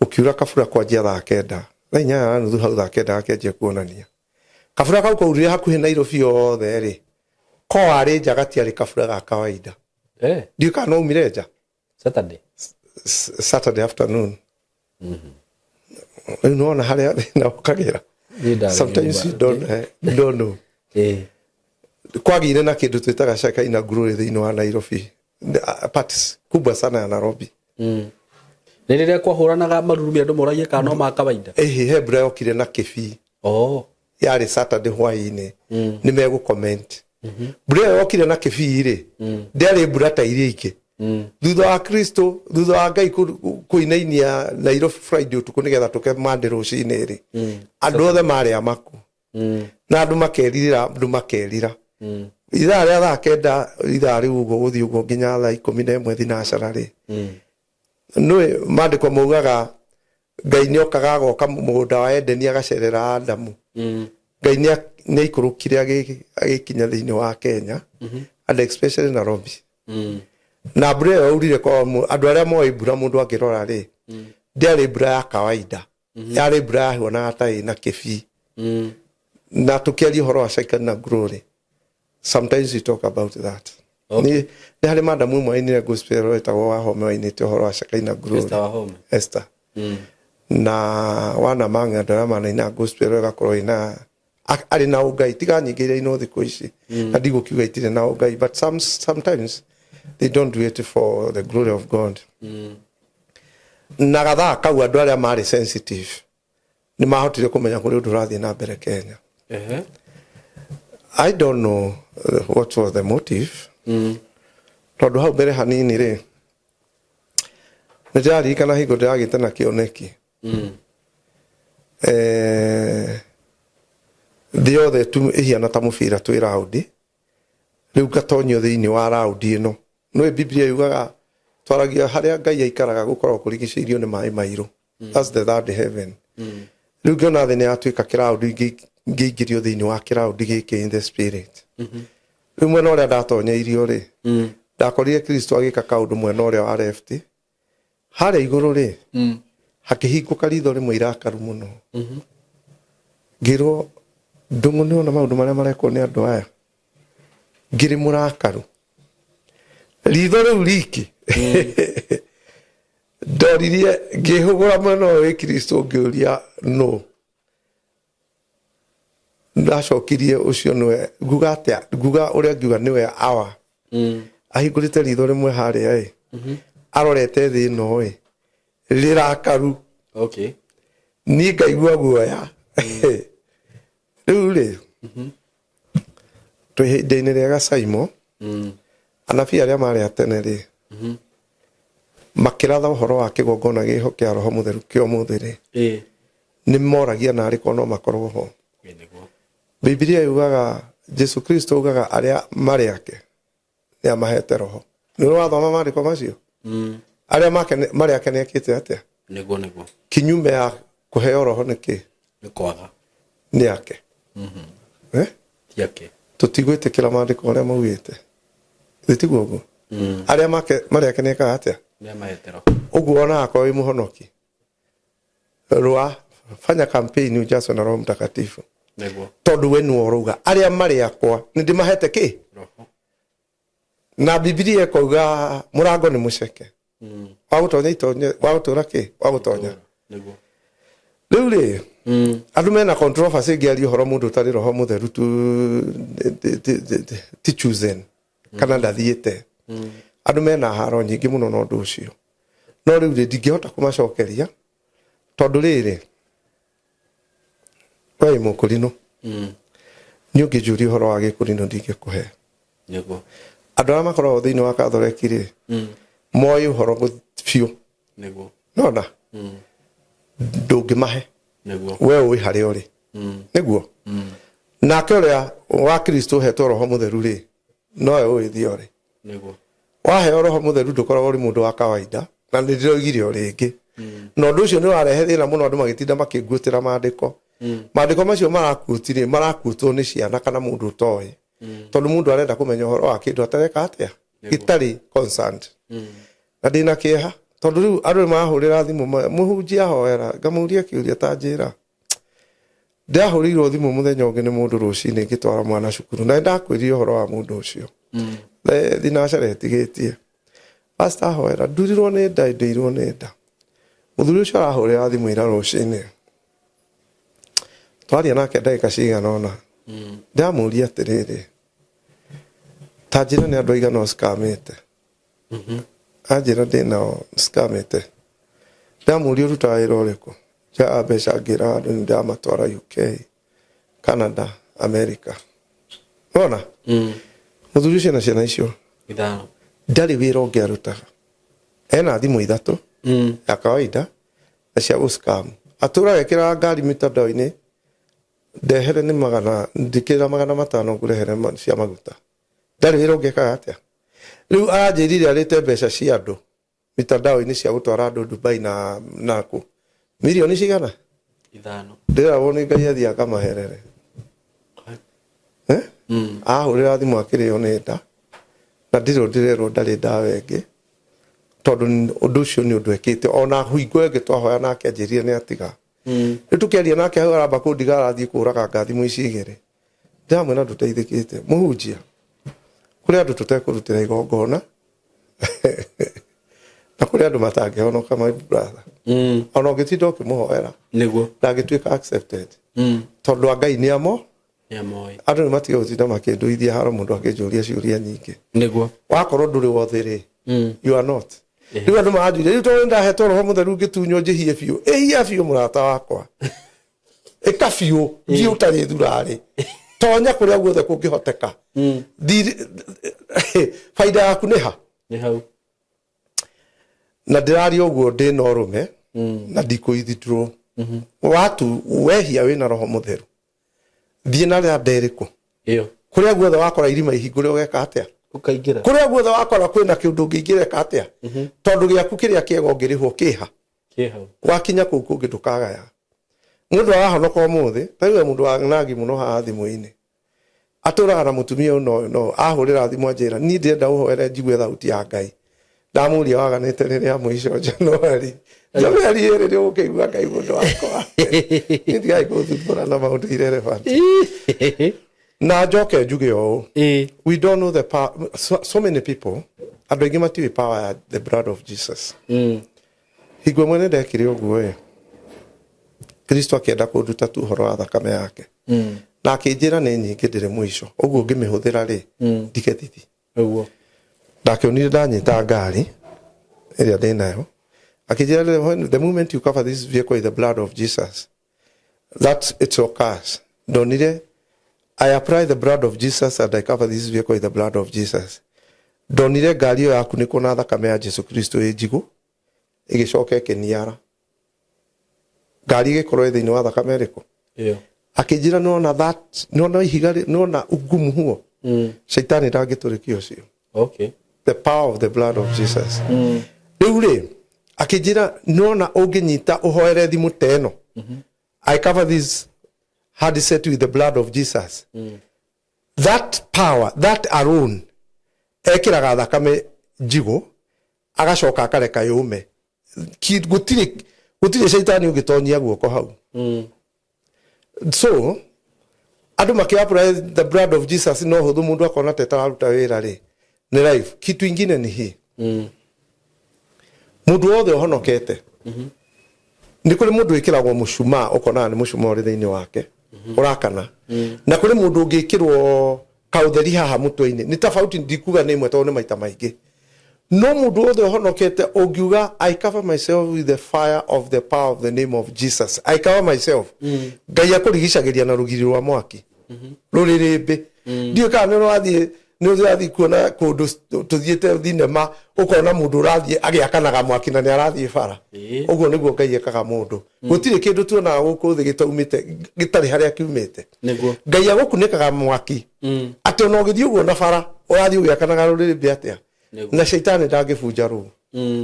Speaker 1: ũkiura kabura kwanjia thaa 9, thaa 8:30 hau, thaa 9 gakĩanjia kuonania kabura kau kaurire hakuhĩ Nairobi yothe rĩ, ko warĩ nja gatiarĩ kabura ga kawaida. Ndiũĩ kana no umire nja.
Speaker 2: Saturday?
Speaker 1: Saturday afternoon. Rĩu nĩwona harĩa thĩna ũkagĩra.
Speaker 2: Niĩ ndarĩ
Speaker 1: Sometimes you
Speaker 2: nyũmba.
Speaker 1: don't know. Kwagĩire na kĩndũ twĩtaga Shekinah Glory thĩinĩ wa Nairobi, parts kubwa sana ya Nairobi.
Speaker 2: Nĩ rĩrĩa kwahũranaga marurumĩ, andũ moragie kana no ma kawaida.
Speaker 1: Ĩhĩ, he mbura yokire na kĩbii. Yarĩ Saturday hwaĩ-inĩ. Nĩ megũ comment mbura ĩyo yokire na kĩbii rĩ, ndĩarĩ mbura ta iria ingĩ. Thutha wa Kristo, thutha wa Ngai kũinainia Nairobi Friday ũtukũ nĩgetha tũke Monday rũcinĩ rĩ, andũ othe marĩ amaku na andũ makerirĩra, andũ makerira. Ithaa rĩa thaa 9, ithaa rĩu ũguo gũthiĩ ũguo nginya thaa 11 thinacara rĩ, nĩũĩ maandĩko maugaga Ngai nĩ okaga, agoka mũgũnda wa Edeni, agacerera Adamu. Ngai nĩ aikũrũkire, agĩkinya thĩinĩ wa Kenya and especially Nairobi. Na mbura ĩyo yaurire kwa andũ arĩa moĩ mbura, mũndũ angĩrora rĩ, ndĩarĩ mbura ya kawaida, yarĩ mbura yahuanaga ta ĩna kĩbii. Na tũkĩaria ũhoro wa Shekinah Glory, sometimes we talk about that. Nĩ harĩ madamu ĩmwe ainire gospel wetagwo Wahome, wainĩte ũhoro wa Shekinah Glory.
Speaker 2: Esther Wahome.
Speaker 1: Esther. Na wana mang'e andũ arĩa manaina gospel ĩgakorwo ĩna arĩ na ũngai, tiga nyingĩ iria inwo thikũ ici, na ndigũkiuga itirĩ na ũngai, but sometimes they don't do it for the glory of God. Na gathaa kau andũ arĩa marĩ sensitive nĩ mahotire kũmenya kũrĩ ũndũ ũrathiĩ na mbere Kenya. I don't know what was the motive, tondũ hau mbere hanini rĩ, nĩ ndĩraririkana hingo ndĩragĩte na kĩoneki. Thĩ yothe tu ĩhiana ta mũbira twĩ raundi. Rĩu ngatonyio thĩinĩ wa raundi ĩno. Nĩũĩ Biblia yugaga twaragia harĩa Ngai aikaraga gũkoragwo kũrigicĩirio nĩ maĩ mairũ. That's the third heaven. Rĩu ngĩona thĩ nĩ yatuĩka kĩraundi, ngĩingĩrio thĩinĩ wa kĩraundi gĩkĩ in the spirit. Rĩu mwena ũrĩa ndatonyeirio rĩ, ndakorire Kristo agĩka kaũndũ mwena ũrĩa wa left. Harĩa igũrũ rĩ, hakĩhingũka ritho rĩmwe irakaru mũno. Ngĩrwo, "Ndũng'ũ, nĩwona maũndũ marĩa marekwo nĩ andũ aya?" Ngĩrĩ mũrakaru ritho rĩu riki ndoririe, ngĩhũgũra mwena ũyũ wĩ Kristo, ngĩũria no ndacokirie ũcio nĩwe nguga atĩa, nguga ũrĩa ngiuga nĩwe awa. Ahingũrĩte ritho rĩmwe harĩa ĩ, arorete thĩ ĩno ĩ rĩrakaru. Niĩ ngaigua guoya. Rĩu rĩ, twĩ ihinda-inĩ rĩega, Saimo. Anabii arĩa marĩ a tene rĩ, makĩratha ũhoro wa kĩgongona gĩho kĩa Roho Mũtheru kĩa ũmũthĩ rĩ, nĩ moragia narĩ korwo no makorwo ho.
Speaker 2: Ĩ, nĩguo.
Speaker 1: Bibilia yugaga, Jesu Kristo ugaga arĩa marĩ ake nĩ amahete Roho. Nĩ ũrĩ wathoma maandĩko macio? Arĩa marĩ ake nĩ ekĩte atĩa?
Speaker 2: Nĩguo.
Speaker 1: Kinyume ya kũheo Roho nĩ kĩ?
Speaker 2: Nĩ kwaga.
Speaker 1: Nĩ ake. Eh?
Speaker 2: Ti ake.
Speaker 1: Tũtigwĩtĩkĩra maandĩko ũrĩa maugĩte, thĩ tiguo ũguo? Arĩa marĩ ake nĩ ekaga atĩa?
Speaker 2: Nĩ amahete Roho.
Speaker 1: Ũguo ona akorwo wĩ mũhonoki rwa, fanya campaign ujazwe na Roho Mtakatifu. Tondũ we nĩwe ũrauga arĩa marĩ akwa nĩ ndĩmahete kĩ?
Speaker 2: Roho.
Speaker 1: Na Bibilia ĩkauga mũrango nĩ mũceke wa gũtonya itonye, wa gũtũra kĩ, wa gũtonya. Rĩu rĩ, andũ mena controversy ĩngĩaria ũhoro mũndũ ũtarĩ Roho Mũtheru tu ti chosen kana ndathiĩte. Andũ mena haro nyingĩ mũno na ũndũ ũcio, no rĩu rĩ, ndingĩhota kũmacokeria tondũ rĩrĩ, we wĩ mũkũrinũ. Niĩ ũngĩnjũria ũhoro wa gĩkũrinũ ndingĩkũhe.
Speaker 2: Nĩguo.
Speaker 1: Andũ arĩa makoragwo thĩinĩ wa Katholeki rĩ, moĩ ũhoro biũ.
Speaker 2: Nĩguo.
Speaker 1: Nona ndũngĩmahe.
Speaker 2: Nĩguo.
Speaker 1: We ũĩ harĩa ũrĩ. Nĩguo. Nake ũrĩa wa Kristo ũhetwo roho mũtheru rĩ, nowe ũĩ theory.
Speaker 2: Nĩguo.
Speaker 1: Waheo roho mũtheru ndũkoragwo ũrĩ mũndũ wa kawaida, na nĩ ndĩroigire o rĩngĩ. Na ũndũ ũcio nĩ ũrarehe thĩna mũno, andũ magĩtinda makĩnguũtĩra maandĩko. Maandĩko macio marakuũti rĩ, marakuũtwo nĩ ciana kana mũndũ ũtoĩ. Tondũ mũndũ arenda kũmenya ũhoro wa kĩndũ atareka atĩa, gĩtarĩ concerned. Na ndĩna kĩeha tondũ rĩu andũ nĩ marahũrĩra thimũ, mũhunjia hoera, ngamũria kĩũria ta njĩra. Ndĩrahũrĩirwo thimũ mũthenya ũngĩ nĩ mũndũ rũcinĩ ngĩtwara mwana cukuru, na nĩndakwĩrire ũhoro wa mũndũ ũcio. Thinacara ĩtigĩtie. Pastor hoera, ndurirwo nĩ nda, ndĩirwo nĩ nda. Mũthuri ũcio arahũrĩra thimũ ira rũcinĩ. Twaria nake ndagĩka cigana ũna. Ndĩramũria atĩrĩrĩ, ta njĩra nĩ andũ aigana ũcikamĩte? Anjĩra ndĩnao scamĩte. Ndĩramũria ũrutaga wĩra ũrĩkũ? Njaga mbeca ngĩra andũ nĩ ndĩramatwara UK, Canada, America. Nona? Mũthuri ũcio na ciana icio
Speaker 2: Ithano.
Speaker 1: Ndarĩ wĩra ũngĩ arutaga. Ena thimũ ithatũ ya kawaida na cia gũscam. Atũraga ekĩraga ngari mitandao-inĩ, ndehere nĩ magana, ndikĩra 500 ngũrehere cia maguta. Ndarĩ wĩra ũngĩ ekaga atĩa. Rĩu aranjĩrire arĩte mbeca cia andũ mitandao-inĩ cia gũtwara andũ Dubai na nakũ. Mirioni cigana?
Speaker 2: Ithano.
Speaker 1: Ndĩragwo nĩ Ngai athiĩ akamaherere. Ahũrĩra thimũ akĩrĩo nĩ nda, na ndirĩ ndĩrerwo ndarĩ ndawa ĩngĩ, tondũ ũndũ ũcio nĩ ũndũ ekĩte. Ona hingo ĩngĩ twahoya nake anjĩrire nĩ atiga. Rĩu tũkĩaria nake hau aramba kũndiga arathiĩ kũũraga thimũ ici igĩrĩ. Ndĩramwĩra ndũteithĩkĩte. Mũhunjia, kũrĩ andũ tũtekũrutĩra igongona, na kũrĩ andũ matangĩhonoka, my brother. Ona ũngĩtinda ũkĩmũhoera,
Speaker 2: Nĩguo.
Speaker 1: ndangĩtuĩka accepted. Tondũ a Ngai nĩ amo,
Speaker 2: Nĩamoĩ.
Speaker 1: Andũ nĩ matige gũtinda makĩndũithia haro mũndũ akĩnjũria ciũria nyingĩ.
Speaker 2: Nĩguo.
Speaker 1: Wakorwo ndũrĩ wothe rĩ, you are not. Rĩu andũ maranjũria, rĩu tondũ nĩndahetwo roho mũtheru ngĩtunywo njĩhie biũ. Ĩhia biũ mũrata wakwa. Ĩka biũ, thiĩ ũtarĩ thurarĩ. Tonya kũrĩa guothe kũngĩhoteka. Baida yaku nĩ ha?
Speaker 2: Nĩ hau.
Speaker 1: Na ndĩraria ũguo ndĩna ũrũme na ndikũithindũrwo. Watu wehia wĩna roho mũtheru. Thiĩ na rĩa nderĩkũ.
Speaker 2: Ĩyo.
Speaker 1: Kũrĩa guothe wakora irima ihingũre ũgeka atĩa?
Speaker 2: Ũkaingĩra.
Speaker 1: Kũrĩa guothe wakora kwĩna kĩũndũ ũngĩingĩra ĩka atĩa? Tondũ gĩaku kĩrĩa kĩega ũngĩrĩhwo kĩha.
Speaker 2: Kĩ hau.
Speaker 1: Wakinya kũu kũngĩ ndũkagaya. Mũndũ arahonoka ũmũthĩ, ta rĩu he mũndũ wa nagi mũno haha thimũ-inĩ. Atũraga na mũtumia ũyũ na ũyũ na ũyũ, ahũrĩra thimũ anjĩra, niĩ ndĩrenda ũhoere njigue thauti ya Ngai. Ndamũria waganĩte rĩrĩa mũico January. January ĩrĩ nĩ ũgũkĩigua Ngai mũndũ wakwa. Niĩ ndigai gũthumbũra na maũndũ irrelevant. Na njoke njuge ũũ. We don't know the power. So, so many people, andũ aingĩ matiũĩ power ya the blood of Jesus. Hingo ĩmwe nĩ ndekire ũguo ĩ. Kristo akĩenda kũnduta tu ũhoro wa thakame yake. Na akĩnjĩra nĩ nyingĩ ndĩrĩ mũico. Ũguo ngĩmĩhũthĩra rĩ, ndige thithi.
Speaker 2: Ũguo.
Speaker 1: Ndakĩonire ndanyita ngari ĩrĩa ndĩ nayo. Akĩnjĩra when the moment you cover this vehicle with the blood of Jesus, that it occurs. Ndonire I apply the blood of Jesus and I cover this vehicle with the blood of Jesus. Ndonire ngari ĩyo yakunĩkwo na thakame ya Jesu Kristo ĩ njigũ, ĩgĩcoka ĩkĩniara. Ngari ĩgĩkorwo ĩ thĩinĩ wa thakame ĩrĩkũ?
Speaker 2: Ĩyo.
Speaker 1: Akĩnjĩra nĩwona that, nĩwona ihiga, nĩwona ugumu huo. Shaitani ndangĩtũrĩkia ũcio. The power of the blood of Jesus. Rĩu rĩ, akĩnjĩra nĩwona ũngĩnyita ũhoere thimũ ta ĩno. I cover this handset with the blood of Jesus. That power, that alone, ekĩraga thakame njigũ, agacoka akareka yũme. Gũtirĩ shaitani ũngĩtonyia guoko hau. So, andũ makĩ apply the blood of Jesus no hũthũ mũndũ akona ta ĩtararuta wĩra rĩ, nĩ life. Kitu ingine ni hii. Mũndũ wothe ũhonokete, nĩ kũrĩ mũndũ wĩkĩragwo mũcumaa ũkonaga nĩ mũcumaa ũrĩ thĩinĩ wake, ũrakana. Na kũrĩ mũndũ ũngĩkĩrwo kaũtheri haha mũtwe-inĩ. Nĩ tofauti, ndikuga nĩ ĩmwe tondũ nĩ maita maingĩ. No mũndũ wothe ũhonokete ũngiuga I cover myself with the fire of the power of the name of Jesus. I cover myself. Ngai akũrigicagĩria na rũgiri rwa mwaki. Rũrĩrĩmbĩ ndiũĩ kana nĩ ũrathiĩ, nĩ ũrathiĩ kuona kũndũ tũthiĩte thinema, ũkona mũndũ ũrathiĩ agĩakanaga mwaki na nĩ arathiĩ bara. Ũguo nĩguo Ngai ekaga mũndũ. Gũtirĩ kĩndũ tuonaga gũkũ thĩ gĩtaumĩte, gĩtarĩ harĩa kiumĩte. Ngai agũkunĩkaga mwaki atĩ ona ũgĩthiĩ ũguo na bara ũrathiĩ ũgĩakanaga rũrĩrĩmbĩ atĩa. Na caitani ndangĩbunja rũu.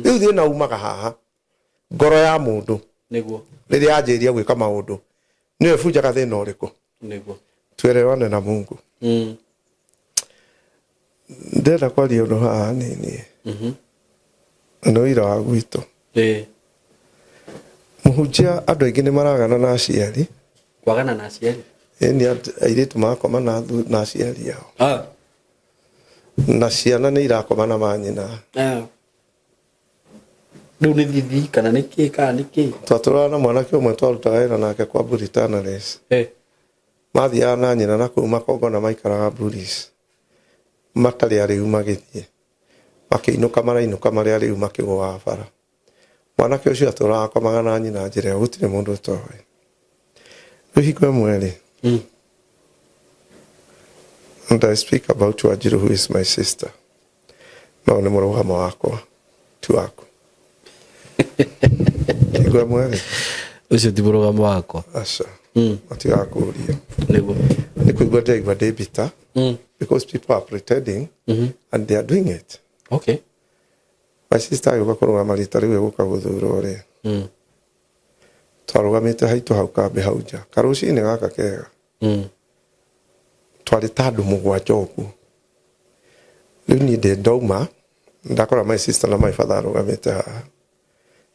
Speaker 1: Rĩu thĩna umaga haha, ngoro ya mũndũ. Rĩrĩa yanjĩrĩria gwĩka maũndũ, nĩyo ĩbunjaga thĩna ũrĩkũ. Tuelewane na Mungu. Ndĩrenda kwaria ũndũ haha nini na nĩ ũira wa gwitũ. Mũhunjia, andũ aingĩ nĩ maragana na aciari.
Speaker 2: Kwagana na aciari?
Speaker 1: Ĩni, airĩtu marakoma na aciari ao. Na ciana nĩ irakoma na manyina.
Speaker 2: Rĩu nĩ thithi kana nĩ kĩ kana nĩ kĩ?
Speaker 1: Twatũraga na mwanake ũmwe twarutaga wĩra nake kwa Buritanales. Mathiaga na nyina na kũu Makongona, maikaraga Buris, matarĩ arĩu, magĩthiĩ makĩinũka, marainũka marĩ arĩu, makĩgũaga bara. Mwanake ũcio atũraga akomaga na nyina njĩra ĩyo, gũtirĩ mũndũ ũtoĩ. Rĩu hingo ĩmwe rĩ, and I speak about Wanjiru, who is my sister, no nĩ mũrũgamo wakwa ti waku, hingo ĩmwe rĩ,
Speaker 2: Ũcio ti mũrũgamo wakwa.
Speaker 1: Aca, matigakũria. Nĩ kũigua ndĩraigua ndĩ bitter because people are pretending and they are doing it. My sister agĩũka kũrũgama rita rĩu egũka gũthurwo rĩ, twarũgamĩte haitũ hau kambĩ hau nja karũcinĩ gaka kega. Twarĩ ta andũ 7 ũguo. Rĩu niĩ ndĩ ndauma, ndakora my sister na my father arũgamĩte haha,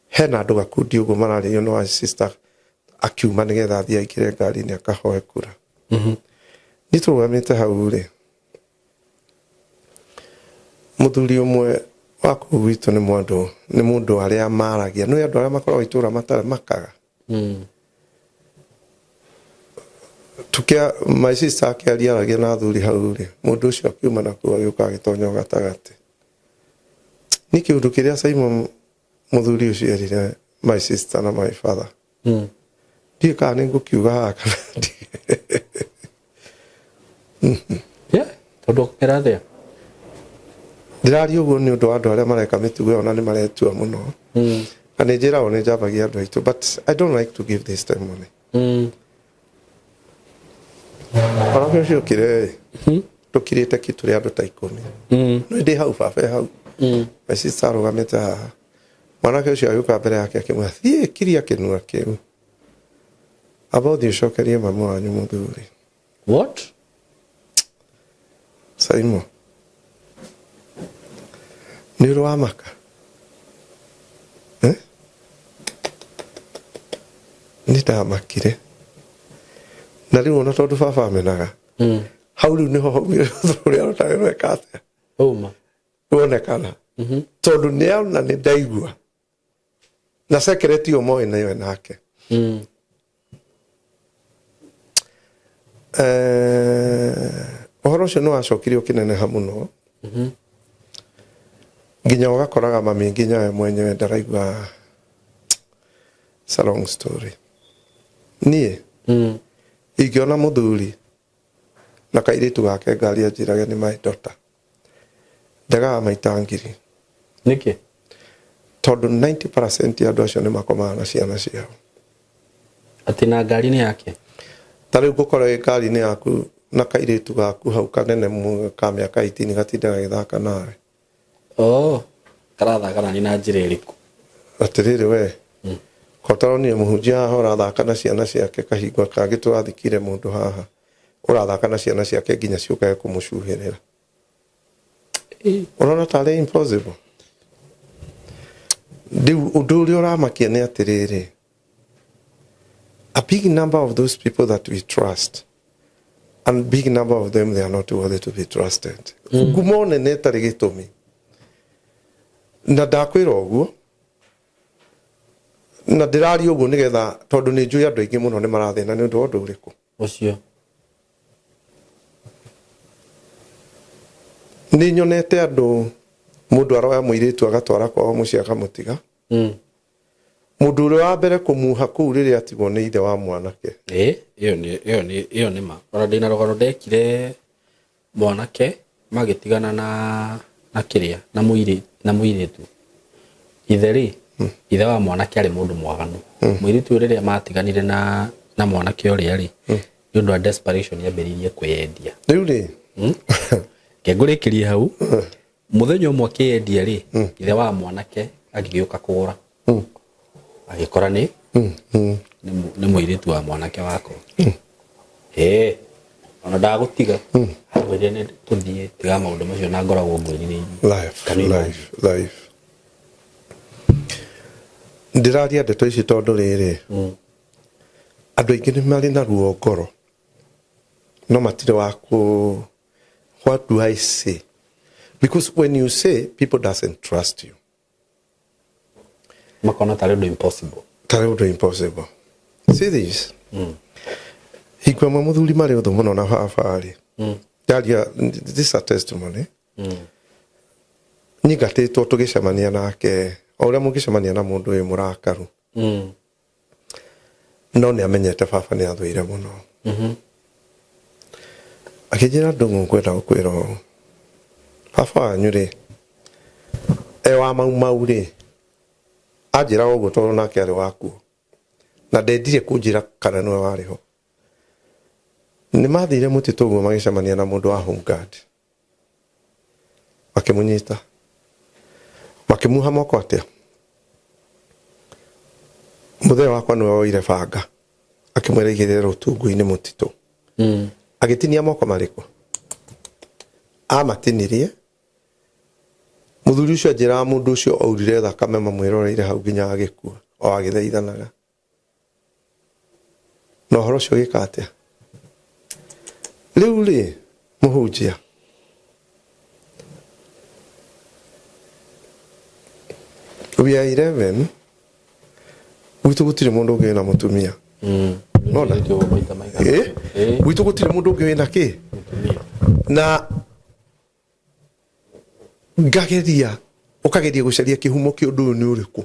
Speaker 1: hena andũ gakundi ũguo mararĩrio nĩ my sister akiuma nĩgetha athiĩ aingĩre ngari-inĩ akahoe kura. Niĩ tũrũgamĩte hau rĩ, mũthuri ũmwe wa kũu gwitũ nĩ mũndũ arĩa maragia, nĩ andũ arĩa makoragwo itũra matarĩ makaga. Tukia my sister akĩaria, aragia na athuri hau rĩ, mũndũ ũcio akiuma na kũu, agĩũka agĩtonya o gatagatĩ. Nĩ kĩũndũ kĩrĩa Simon mũthuri ũcio erire my sister na my father, ndiũĩ kana nĩ ngũkiuga haha kana
Speaker 2: Yeah, tondũ ũkũmera atĩa?
Speaker 1: Ndĩraria ũguo nĩ ũndũ wa andũ arĩa mareka mĩtugo ĩyo na nĩ maretua mũno. Na nĩ njĩragwo nĩ njambagia andũ aitũ, but I don't like to give this testimony. Mwanake ũcio okire ĩ, tũkirĩte ki tũrĩ andũ ta 10. No ndĩ hau, baba e hau, my sister arũgamĩte haha. Mwanake ũcio agĩũka mbere yake akĩmwĩra, "Thiĩ kiria kĩnua kĩu, amba ũthiĩ ũcokerie mamu wanyu mũthuri."
Speaker 2: What?
Speaker 1: Saimo, nĩ ũrĩ wa maka, eh? Nĩ ndamakire na rĩu ona tondũ baba amenaga hau rĩu nĩho haumire rũrĩa rũtarĩ rweka atĩa.
Speaker 2: Uma.
Speaker 1: Ruonekana tondũ nĩ ona nĩ ndaigua na secret ĩyo moĩ nayo nake. Ũhoro ũcio nĩ wacokire ũkĩneneha mũno nginya ũgakoraga mami nginya we mwenyewe ndaraigua. It's a long story. Niĩ ingĩona mũthuri na kairĩtu gake ngari anjĩrage nĩ my daughter, ndegaga maita ngiri.
Speaker 2: Nĩkĩ?
Speaker 1: Tondũ 90% ya andũ acio nĩ makomaga na ciana ciao.
Speaker 2: Atĩ na ngari nĩ yake?
Speaker 1: Ta rĩu ngũkorwo ĩ ngari-inĩ yaku na kairĩtu gaku hau kanene ka mĩaka 18 gatinda gagĩthaka nawe.
Speaker 2: Oh, karathaka nani na njĩra ĩrĩkũ?
Speaker 1: Atĩrĩrĩ we, kotaronire mũhunjia haha ũrathaka na ciana ciake, kahingo kangĩ tũrathikire mũndũ haha ũrathaka na ciana ciake nginya ciũkage kũmũcuhĩrĩra. Ũrona tarĩ impossible? Rĩu ũndũ ũrĩa ũramakia nĩ atĩrĩrĩ, a big number of those people that we trust, and big number of them, they are not worthy to be trusted. Ngumo nene ĩtarĩ gĩtũmi, na ndakwĩra ũguo na ndĩraria ũguo nĩgetha, tondũ nĩ njũĩ andũ aingĩ mũno nĩ marathĩna nĩ ũndũ wa ũndũ ũrĩkũ.
Speaker 2: Ũcio.
Speaker 1: Nĩ nyonete andũ, mũndũ aroya mũirĩtu agatwara kwao mũciĩ akamũtiga. Mũndũ ũrĩa wa mbere kũmuha kũu rĩrĩa atigwo nĩ ithe wa mwanake.
Speaker 2: Ĩ, ĩyo nĩ ĩyo nĩ ĩyo nĩ ma. Ona ndĩna rũgano ndekire mwanake magĩtigana na kĩrĩa na mũirĩ na mũirĩtu. Ithe rĩ, ithe wa mwanake arĩ mũndũ mwaganu. Mũirĩtu ũyũ rĩrĩa matiganire na mwanake ũrĩa rĩ, nĩ ũndũ wa desperation yambĩrĩirie kwĩyendia.
Speaker 1: Rĩu rĩ,
Speaker 2: Reke ngũrĩkĩrie hau. Mũthenya ũmwe akĩyendia rĩ, ithe wa mwanake agĩgĩũka kũgũra. Agĩkora nĩ mũirĩtu wa mwanake wakwa. Ĩĩ, ona ndagũtiga. Amwĩrire nĩ tũthiĩ tiga maũndũ macio na ngoragwo ngwĩrirĩirie.
Speaker 1: Life,
Speaker 2: Can you imagine?
Speaker 1: Life, life. Ndĩraria ndeto ici tondũ rĩrĩ, andũ aingĩ nĩ marĩ na ruo ngoro no matirĩ wa kũ. What do I say? Because when you say, people doesn't trust you.
Speaker 2: Makona tarĩ ũndũ impossible.
Speaker 1: Tarĩ ũndũ impossible. See this, hingo ĩmwe mũthuri marĩ ũthũ mũno na baba rĩ, ndaria, this is a testimony, nyingatĩtwo tũgĩcemania nake o ũrĩa mũngĩcemania na mũndũ wĩ mũrakaru, no nĩ amenyete baba nĩ athũire mũno. Akĩnjĩra, "Ndũng'ũ, ngwenda gũkwĩra ũũ, baba wanyu rĩ e wa Mau Mau rĩ." Anjĩraga ũguo tondũ nake arĩ wakuo na ndendire kũnjĩra kana nĩwe warĩ ho. Nĩ mathire mũtitũ ũguo magĩcemania na mũndũ wa Home Guard, makĩmũnyita, makĩmuha moko. Atĩa, mũthee wakwa nĩwe woire banga, akĩmwĩra igĩrĩre rũtungu-inĩ mũtitũ. Agĩtinia moko marĩkũ amatinirie. Mũthuri ũcio anjĩraga mũndũ ũcio aurire thakame mamwĩroreire hau nginya agĩkua o agĩthaithanaga. Na ũhoro ũcio ũgĩka atĩa rĩu rĩ, mũhunjia? We are 11. Gwitũ gũtirĩ mũndũ ũngĩ wĩna mũtumia. Nona?
Speaker 2: Nĩkĩo maita maigana.
Speaker 1: Eh? Gwitũ gũtirĩ mũndũ ũngĩ wĩna kĩ.
Speaker 2: Mũtumia.
Speaker 1: Na ngageria, ũkageria gũcaria kĩhumo kĩa ũndũ ũyũ nĩ ũrĩkũ.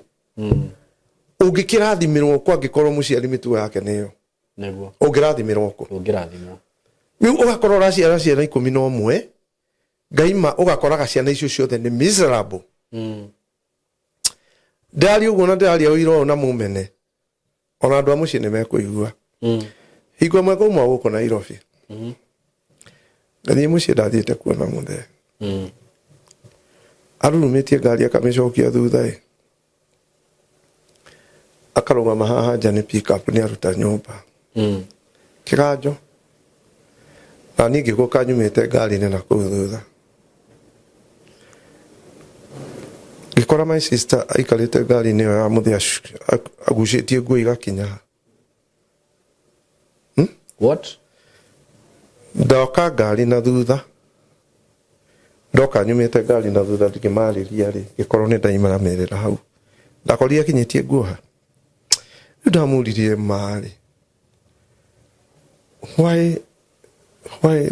Speaker 1: Ũngĩkĩrathimĩrwo kũ angĩkorwo mũciari mĩtugo yake nĩyo?
Speaker 2: Nĩguo.
Speaker 1: Ũngĩrathimĩrwo kũ?
Speaker 2: Ũngĩrathimwo.
Speaker 1: Rĩu ũgakorwo ũraciara ciana 11 ngaima, ũgakoraga ciana icio ciothe nĩ miserable. Ndĩraria ũguo na ndĩraria ũira ũyũ na mũmene, ona andũ a mũciĩ nĩ mekũigua. Hingo ĩmwe ngauma gũkũ Nairobi, ngathiĩ mũciĩ, ndathiĩte kuona mũthee. Arurumĩtie ngari akamĩcokia thutha ĩ, akarũgama haha nja, nĩ pick up nĩ aruta nyũmba kĩganjo, na niĩ ngĩgũka nyumĩte ngari-inĩ na kũu thutha, ngĩkora my sister aikarĩte ngari-inĩ ĩyo ya mũthee agucĩtie nguo igakinya.
Speaker 2: What?
Speaker 1: Ndoka ngari na thutha, ndoka nyumĩte ngari na thutha, ngĩmarĩria rĩ, ngĩkorwo nĩ ndaimaramĩrĩra hau, ndakorire akinyĩtie nguo ha. Rĩu ndamũririe marĩ why,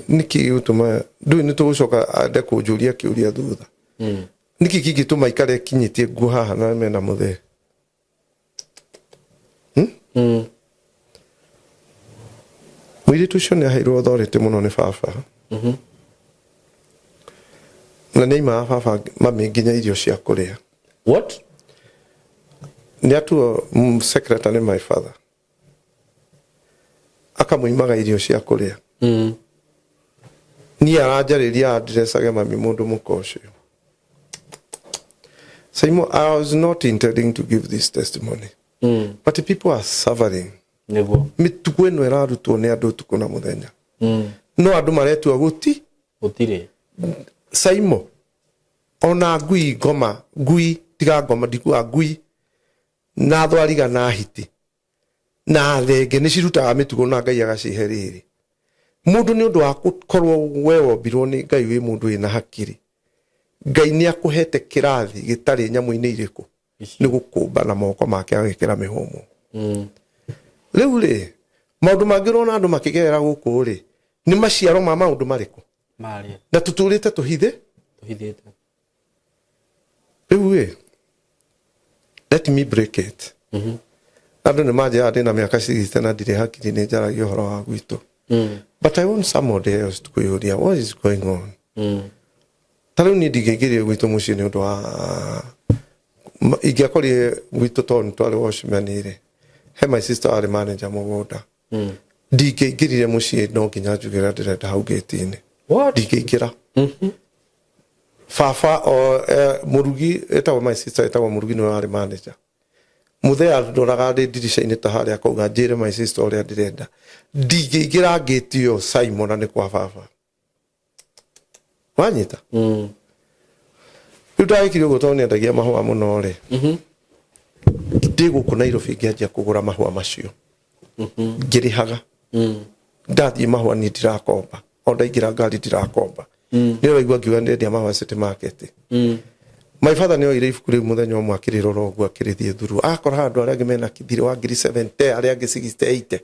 Speaker 1: nĩkĩ gĩgũtũma ndũĩ nĩ tũgũcoka ande kũnjũria kĩũria thutha, nĩkĩ kĩngĩtũma ikare akinyĩtie nguo haha na mena mũthee? Mũirĩtu ũcio nĩ aheirwo authority mũno nĩ baba, na nĩ aimaga baba mami nginya irio cia kũrĩa.
Speaker 2: What?
Speaker 1: Nĩ atuo secretary my father, akamũimaga irio cia kũrĩa. Niĩ aranjarĩria andirecage mami mũndũ mũka ũcio. Simon, I was not intending to give this testimony, but people are suffering.
Speaker 2: Nĩguo.
Speaker 1: Mĩtugo ĩno ĩrarutwo nĩ andũ ũtukũ na mũthenya, no andũ maretua gũti
Speaker 2: Gũtirĩ.
Speaker 1: Saimo, ona ngui ngoma, ngui tiga ngoma, ndikuga ngui na thwariga na hiti na thenge nĩ cirutaga mĩtugo na Ngai agacihe rĩrĩ. Mũndũ nĩ ũndũ wa gũkorwo we wombirwo nĩ Ngai wĩ mũndũ wĩna hakiri, Ngai nĩ akũhete kĩrathi gĩtarĩ nyamũ-inĩ irĩkũ.
Speaker 2: Ici.
Speaker 1: Nĩ gũkũmba na moko make agekĩra mĩhũmũ. Rĩu rĩ, maũndũ mangĩ ũrona andũ makĩgerera gũkũ rĩ, nĩ maciaro ma maũndũ marĩkũ?
Speaker 2: Marĩa.
Speaker 1: Na tũtũrĩte tũhithe.
Speaker 2: Tũhithĩte.
Speaker 1: Rĩu ĩ, let me break it. Andũ nĩ manjĩraga ndĩna mĩaka 60 na ndirĩ hakiri, nĩ njaragia ũhoro wa gwitũ. But I want somebody else to kwĩyũria what is going on. Ta rĩu niĩ ndingĩingĩrire gwitũ mũciĩ nĩ ũndũ wa ingĩakorire gwitũ, tondũ nĩ twarĩ watchman rĩ, he my sister warĩ manager mũgũnda. Ndingĩingĩrire mũciĩ no nginya njuge ũrĩa ndĩrenda hau gĩti-inĩ.
Speaker 2: What?
Speaker 1: Ndingĩingĩra. Baba o mũrugi etagwo, my sister etagwo mũrugi, nĩwe warĩ manager. Mũthee andoraga ndĩ ndirica-inĩ ta harĩa, akauga njĩre my sister ũrĩa ndĩrenda. Ndingĩingĩra ngĩti ĩyo, Simon, na nĩ kwa baba. Wanyita? Rĩu ndagĩkire ũguo tondũ nĩendagia mahũa mũno rĩ, ndĩ gũkũ Nairobi ngĩanjia kũgũra mahũa macio, ngĩrĩhaga. Ndathiĩ mahũa niĩ ndirakomba, o ndaingĩra ngari ndirakomba. Nĩ ũraigua ngiuga nĩndendia mahũa City Market. My father nĩ oire ibuku rĩu mũthenya ũmwe, akĩrĩrora ũguo, akĩrĩthiĩ thuru, akora andũ arĩa angĩ mena thirĩ wa ngiri 70, arĩa angĩ 60, 80,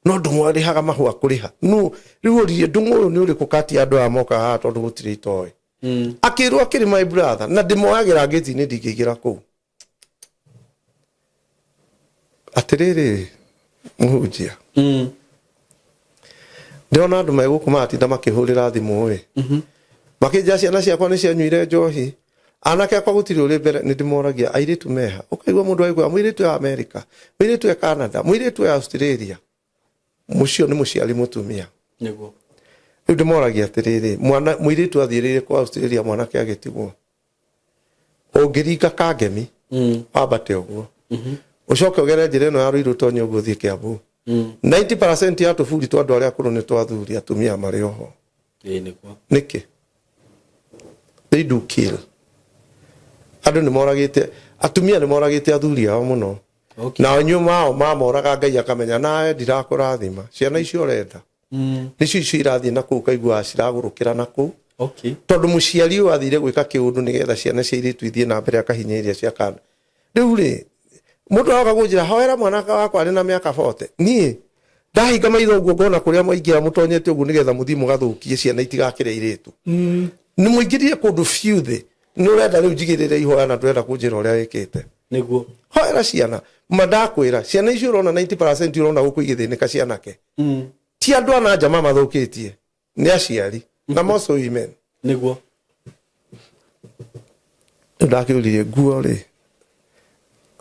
Speaker 1: no Ndũng'ũ arĩhaga mahũa kũrĩha no rĩu oririe, "Ndũng'ũ ũyũ nĩ ũrĩkũ kati ya andũ aya mokaga haha?" Tondũ gũtirĩ itoĩ. Akĩrwo akĩrĩ my brother na ndĩmoyagĩra ngĩti-inĩ, ndingĩingĩra kũu. Atĩrĩrĩ mũhunjia, ndĩrona andũ me gũkũ maratinda makĩhũrĩra thimũ ĩ, makĩnjĩra ciana ciakwa nĩ cianyuire njohi, anake akwa gũtirĩ ũrĩ mbere. Nĩ ndĩmoragia, airĩtu meha? Ũkaigua mũndũ agĩkwĩra mũirĩtu e America, mũirĩtu e Canada, mũirĩtu e Australia. Mũcio nĩ mũciari mũtumia.
Speaker 2: Nĩguo.
Speaker 1: Rĩu ndĩmoragia atĩrĩrĩ, mwana mũirĩtu athiĩrĩire kwa Australia, mwanake agĩtigwo. Ũngĩringa Kangemi, wambate ũguo, ũcoke ũgere njĩra ĩno ya Rũirũ, tonye ũguo ũthiĩ Kiambu, 90% ya tũburi twa andũ arĩa akũrũ nĩ twa athuri, atumia marĩ oho.
Speaker 2: Ĩĩ nĩguo.
Speaker 1: Nĩkĩ they do kill? Andũ nĩ moragĩte atumia, nĩ moragĩte athuri ao mũno. Na inyuĩ mao mamoraga, Ngai akamenya nawe ndirakũrathima. Ciana icio ũrenda nĩcio icio irathiĩ na kũu, kaigua ciragũrũkĩra na kũu, tondũ mũciari ũyũ athire gwĩka kĩũndũ nĩgetha ciana cia airĩtu ithiĩ na mbere, akahinyĩrĩria cia kana. Rĩu rĩ, mũndũ aroka kũnjĩra hoera mwana wakwa arĩ na mĩaka 40, niĩ ndahinga maitho ũguo ngona kũrĩa mwaingĩra mũtonyete ũguo nĩgetha mũthiĩ mũgathũkie ciana itigakĩre airĩtu. Nĩ mũingĩrire kũndũ biũ thĩ. Nĩ ũrenda rĩu njigĩrĩre ihoya na ndũrenda kũnjĩra ũrĩa wĩkĩte.
Speaker 2: Nĩguo.
Speaker 1: Hoera ciana. Ma ndakwĩra, ciana icio ũrona, 90% ũrona gũkũ igĩthĩnĩka cianake, ti andũ ana nja mamathũkĩtie, nĩ aciari na most women.
Speaker 2: Nĩguo.
Speaker 1: Rĩu ndakĩũririe nguo rĩ,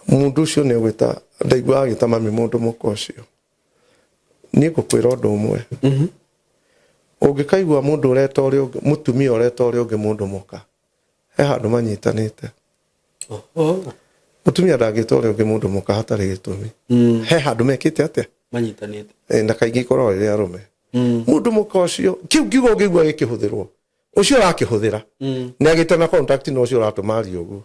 Speaker 1: mũndũ ũcio nĩ egwĩta, ndaigua agĩta mami mũndũ mũka ũcio. Niĩ ngũkwĩra ũndũ ũmwe, ũngĩkaigua mũndũ ũreta ũrĩa ũngĩ, mũtumia ũreta ũrĩa ũngĩ mũndũ mũka, he handũ manyitanĩte. Mũtumia ndangĩta ũrĩa ũngĩ mũndũ mũka hatarĩ gĩtũmi. He handũ mekĩte atĩa?
Speaker 2: Manyitanĩte.
Speaker 1: Na kaingĩ ikoragwo rĩrĩa arũme. Mũndũ mũka ũcio, kĩu kiugo ũngĩigua gĩkĩhũthĩrwo, ũcio ũrakĩhũthĩra nĩ agĩte na contact na ũcio ũratũma arie ũguo.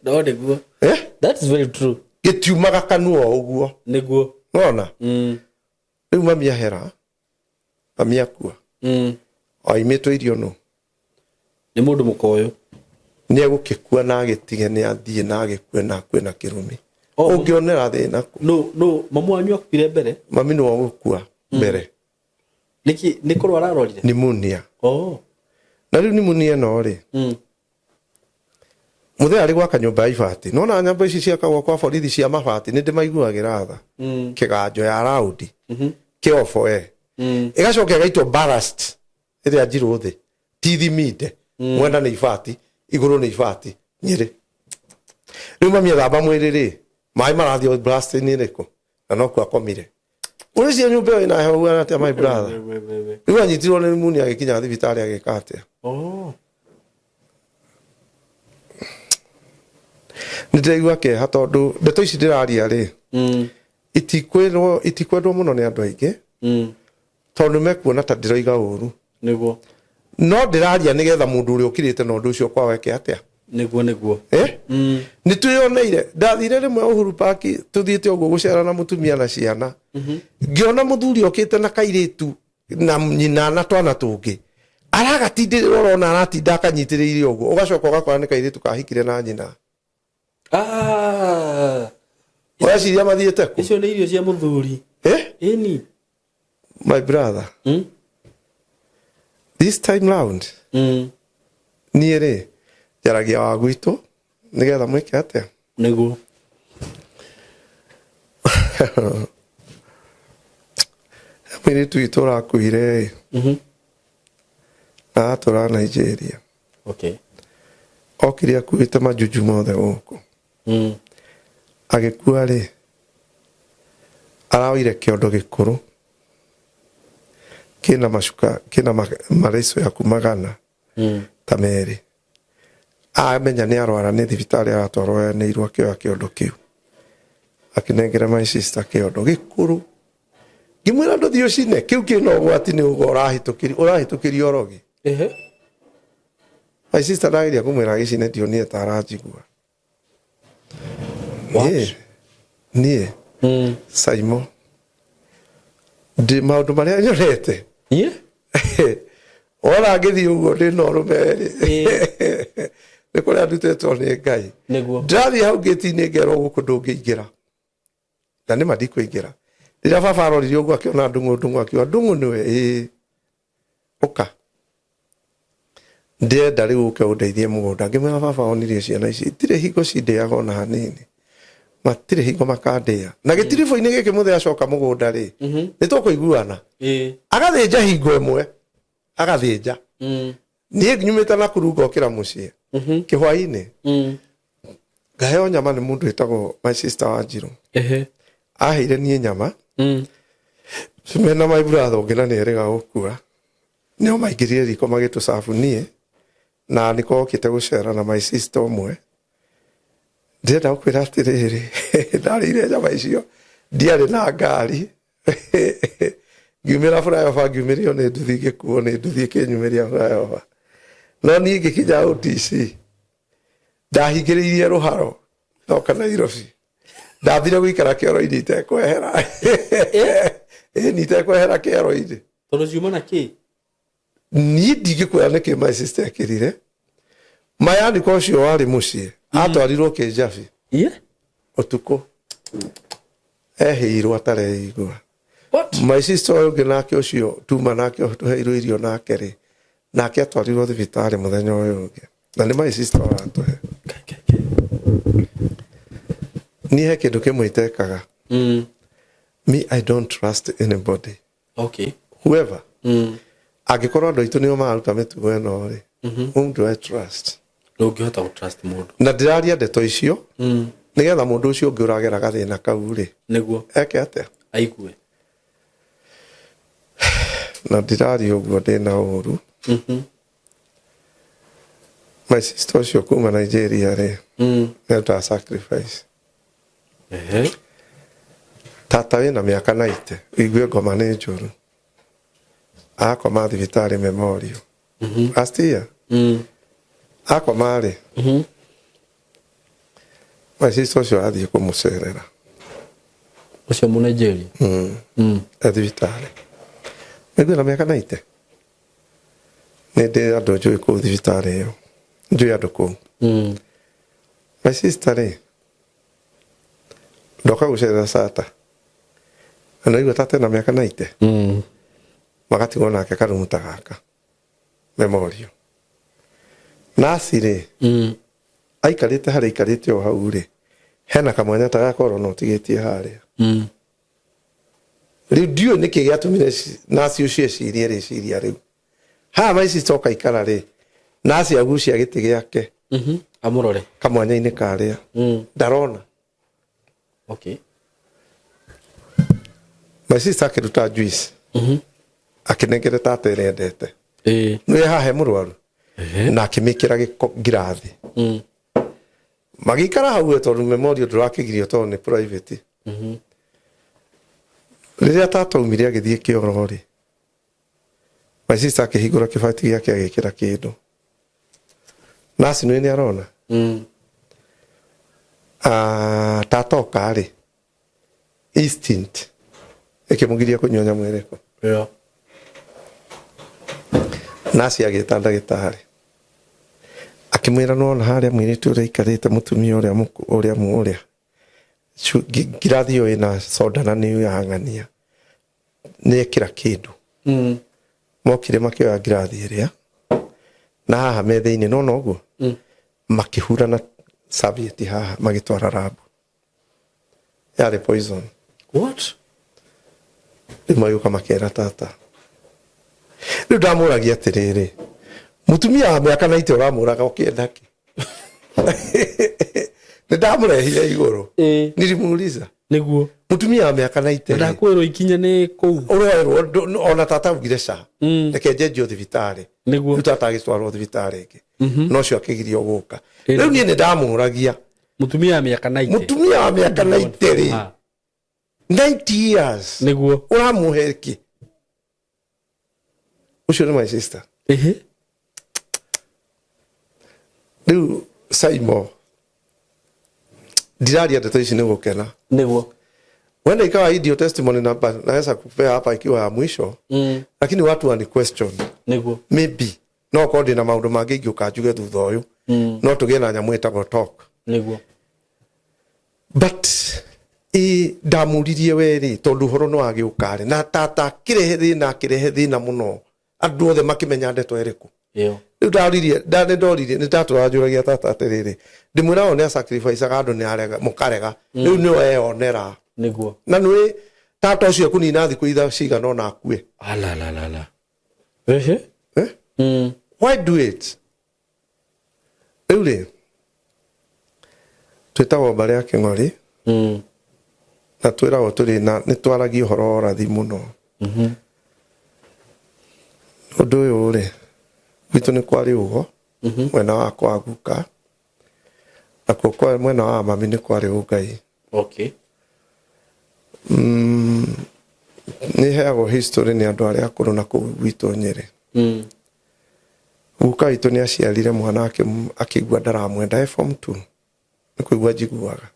Speaker 2: No nĩguo.
Speaker 1: Eh?
Speaker 2: That is very true.
Speaker 1: Gĩtiumaga kanua o ũguo.
Speaker 2: Nĩguo.
Speaker 1: Nona rĩu mami ahera, mami akua, aimĩtwo irio nũ?
Speaker 2: Nĩ mũndũ mũka ũyũ.
Speaker 1: Nĩ egũgĩkua na agĩtige, nĩ athiĩ na agĩkue na akue na kĩrumi. Ũngĩonera thĩna kũ?
Speaker 2: No mamu wanyu akuire mbere?
Speaker 1: Mami nĩwe ũgũkua mbere.
Speaker 2: Nĩkĩ? Nĩ kũrwara arwarire?
Speaker 1: Pneumonia. Na rĩu pneumonia ĩno rĩ, mũthee arĩ gwaka nyũmba ya ibati. Nona nyũmba ici ciakagwo kwa borithi cia mabati, nĩ ndĩmaiguagĩra tha. Kĩganjo ya raundi kĩobo e ĩgacoka ĩgaitwo ballast ĩrĩa njirũ thĩ, ti thiminde. Mwena nĩ ibati, igũrũ nĩ ibati nyĩrĩ. Rĩu mami ethamba mwĩrĩ rĩ, maĩ marathiĩ blast-inĩ ĩrĩkũ? Na nokuo akomire. Ũrĩcia nyũmba ĩyo ĩna heho huana atĩa, my brother?
Speaker 2: We, we, we.
Speaker 1: Rĩu anyitirwo nĩ pneumonia, agĩkinya thibitarĩ agĩka atĩa? Nĩ ndĩraigua kĩeha tondũ ndeto ici ndĩraria rĩ, itikwĩrwo, itikwendwo mũno nĩ andũ aingĩ, tondũ mekuona ta ndĩroiga ũru.
Speaker 2: Nĩguo.
Speaker 1: No ndĩraria nĩgetha mũndũ ũrĩa ũkirĩte na ũndũ ũcio kwao eke atĩa?
Speaker 2: Nĩguo, nĩguo.
Speaker 1: Eh? Nĩ twĩyoneire. Ndathire rĩmwe Uhuru Park, tũthiĩte ũguo gũcera na mũtumia na ciana, ngĩona mũthuri okĩte na kairĩtu na nyina na twana tũngĩ, aragatindĩrĩra, ũrona aratinda akanyitĩrĩire ũguo, ũgacoka ũgakora nĩ kairĩtu kahikire na nyina. Ũreciria mathiĩte kũ?
Speaker 2: Icio nĩ irio cia mũthuri.
Speaker 1: Eh?
Speaker 2: Ĩni.
Speaker 1: My brother, this time round, niĩ rĩ, njaragia wa gwitũ nĩgetha mwĩke atĩa?
Speaker 2: Nĩguo.
Speaker 1: Mũirĩtu witũ ũrakuire ĩ, na atũra Nigeria. Okire akuĩte majunju mothe gũkũ. Agĩkua rĩ, araoire kĩondo gĩkũrũ kĩna macuka, kĩna mareco ya kuma 100 ta merĩ. Amenya nĩ arwara nĩ thibitarĩ aratwarwo yanĩirwo, akĩoya kĩondo kĩu akĩnengera my sister kĩondo gĩkũrũ. Ngĩmwĩra ndũthiĩ ũcine kĩu kĩna ũgwati, nĩ ũguo ũrahĩtũkĩria ũrogi. My sister ndageria kũmwĩra agĩcine, ndionire ta aranjigua. Niĩ niĩ Saimo ndĩ maũndũ marĩa nyonete. Wona ngĩthiĩ ũguo ndĩ na ũrũme rĩ, nĩ kũrĩa ndutĩtwo nĩ Ngai. Ndĩrathiĩ hau ngĩti-inĩ ngerwo gũkũ ndũngĩingĩra, na nĩma ndikũingĩra. Rĩrĩa baba arorire ũguo akĩona ndung'u ndung'u, akiuga ndung'u nĩwe, ĩĩ ũka, ndĩrenda rĩu ũke ũndeithie mũgũnda. Ngĩmwĩra baba onirie ciana ici itirĩ hingo cindĩaga ona hanini, matirĩ hingo makandĩa na gĩtiribũ-inĩ gĩkĩ. Mũthee acoka mũgũnda rĩ, nĩ tũkũiguana. Agathĩnja hingo ĩmwe, agathĩnja. Niĩ nyumĩte Nakuru ngokĩra mũciĩ kĩhwainĩ, ngaheo nyama nĩ mũndũ wĩtagwo my sister Wanjirũ. Aheire niĩ nyama mena my brother ũngĩ, na nĩ erĩga gũkua. Nĩo maingĩrire riko magĩtũcabu niĩ na nĩko okĩte gũcera na my sister ũmwe. Ndĩrenda gũkwĩra atĩrĩrĩ, ndarĩire nyama icio, ndiarĩ na ngari, ngiumĩra flyover, ngiumĩrio nĩ nduthi, ngĩkuo nĩ nduthi ĩkĩnyumĩria flyover. No niĩ ngĩkinya OTC, ndahingĩrĩirie rũharo ndoka Nairobi, ndathire gũikara kĩoro-inĩ itekwehera, ĩni itekwehera kĩoro-inĩ.
Speaker 2: Tondũ ciuma na kĩ?
Speaker 1: Niĩ ndingĩkwĩra nĩkĩ my sister ekĩrire mayaniko ũcio warĩ mũciĩ, atwarirwo kĩnjabi ũtukũ, ehĩirwo atareigua.
Speaker 2: What?
Speaker 1: My sister ũyũ ũngĩ nake ũcio tuma nake tũheirwo irio nake rĩ, nake atwarirwo thibitarĩ mũthenya ũyũ ũngĩ, na nĩ my sister ũratũhe. Niĩ he kĩndũ kĩmwe itekaga. Me, I don't trust anybody, whoever. Angĩkorwo andũ aitũ nĩo mararuta mĩtugo ĩno rĩ, whom do I trust?
Speaker 2: Ndũngĩhota gũ trust mũndũ.
Speaker 1: Na ndĩraria ndeto icio nĩgetha mũndũ ũcio ũngĩ ũragera gathĩna kau rĩ, eke atĩa?
Speaker 2: Aigue.
Speaker 1: Na ndĩraria ũguo ndĩna ũru. My sister ũcio kuma Nigeria rĩ, nĩarutaga sacrifice. Tata wĩna mĩaka 90, ũigue ngoma nĩ njũru, akoma thibitarĩ Memorial last year. Akoma rĩ, my sister ũcio athiĩ kũmũcerera.
Speaker 2: Ũcio mu Nigeria?
Speaker 1: E thibitarĩ, nĩguo na mĩaka 90. Nĩ ndĩ andũ njũĩ kũu thibitarĩ ĩyo, njũĩ andũ kũu. My sister rĩ, ndoka gũcerera sata na naigua tata ena mĩaka 90. Magatigwo nake karumu ta gaka Memorial. Nasi rĩ, aikarĩte harĩa aikarĩte o hau rĩ, hena kamwanya ta gaka orona ũtigĩtie harĩa. Rĩu ndiũĩ nĩkĩ gĩatũmire nasi ũcio ecirie rĩciria rĩu. Haha my sister oka ikara rĩ, nasi agucia gĩtĩ gĩake.
Speaker 2: Amũrore.
Speaker 1: Kamwanya-inĩ karĩa ndarona. My sister akĩruta juice, akĩnengere tata ĩrĩa endete. Nĩwe haha he mũrwaru, na akĩmĩkĩra gĩko ngirathi. Magĩikara hau we, tondũ Memorial ndũrakĩgirio tondũ nĩ private. Rĩrĩa tata aumire agĩthiĩ kĩoro rĩ, my sister akĩhingũra kĩbati gĩake agĩkĩra kĩndũ. Nasi nĩ nĩ arona. Ah, tata oka rĩ, instinct ĩkĩmũgiria kũnyua nyamũ ĩrĩkũ. Nasi agĩta ndagĩtarĩ, akĩmwĩra nona harĩa mũirĩtu ũrĩa aikarĩte, mũtumia ũrĩa ũrĩa ũrĩa ngirathi ĩyo ĩna soda na nĩ yang'ania nĩ ekĩra kĩndũ. Mokire makĩoya ngirathi ĩrĩa na haha metha-inĩ nona ũguo, makĩhura na serviette haha, magĩtwara rabu, yarĩ poison.
Speaker 2: What?
Speaker 1: Rĩu magĩũka makera tata. Rĩu ndamũragia atĩrĩrĩ, mũtumia wa mĩaka 90 ũramũraga ũkĩenda kĩ? Nĩ ndamũrehire igũrũ.
Speaker 2: Ĩĩ.
Speaker 1: Nilimuuliza.
Speaker 2: Nĩguo.
Speaker 1: Mũtumia wa mĩaka 90 rĩ,
Speaker 2: Ndakwĩrwo ikinya nĩ kũu.
Speaker 1: ũroerwo ona tata augire ca. Reke njenjio thibitarĩ.
Speaker 2: Nĩguo.
Speaker 1: Rĩu tata agĩtwarwo thibitarĩ ĩngĩ. No ũcio akĩgirio gũka.
Speaker 2: Ĩĩ.
Speaker 1: Rĩu niĩ nĩ ndamũragia.
Speaker 2: Mũtumia wa mĩaka 90.
Speaker 1: Mũtumia wa mĩaka 90 rĩ,
Speaker 2: Ah.
Speaker 1: 90 years.
Speaker 2: Nĩguo.
Speaker 1: Ũramũhe kĩ? Ũcio nĩ my sister.
Speaker 2: Ĩhĩ.
Speaker 1: Rĩu Simon, ndiraria ndeto ici nĩ gũkena.
Speaker 2: Nĩguo.
Speaker 1: Huenda ikawa hii ndio testimony namba naweza kupea hapa ikiwa ya mwisho. Lakini watu wani question.
Speaker 2: Nĩguo.
Speaker 1: Maybe no korwo ndĩna maũndũ mangĩ ingĩũka njuge thutha ũyũ. No tũgĩe na nyamũ ĩtagwo talk.
Speaker 2: Nĩguo.
Speaker 1: But ĩ ndamũririe we rĩ, tondũ ũhoro nĩ wagĩũka rĩ, na tata akĩrehe thĩna, akĩrehe thĩna mũno, andũ othe makĩmenya ndeto ĩrĩkũ.
Speaker 2: Ĩyo.
Speaker 1: Rĩu ndaririe, nĩ ndoririe, nĩ ndatũraga njũragia tata atĩrĩrĩ, ndĩmwĩraga nĩ asacrificeaga andũ nĩ arega, mũkarega. Rĩu nĩwe eyonera.
Speaker 2: Nĩguo.
Speaker 1: Na nĩ tata ũcio ekũnina thikũ itha cigana ũna akue.
Speaker 2: Alalalala. Ehe.
Speaker 1: Eh? Why do it? Rĩu rĩ, twĩtagwo mbarĩ ya Kĩng'ori, na twĩragwo tũrĩ na nĩ twaragia ũhoro wa ũrathi mũno. Ũndũ ũyũ rĩ, gwitũ nĩ kwarĩ ũgo, mwena wakwa wa guka, nakuo kwa mwena wa mami nĩ kwarĩ ũngai.
Speaker 2: Okay.
Speaker 1: Nĩ heagwo history nĩ andũ arĩa akũrũ na kũu gwitũ Nyĩrĩ. Guka witũ nĩ aciarire mwana akĩigua ndaramwenda e form 2. Nĩ kũigua njiguaga.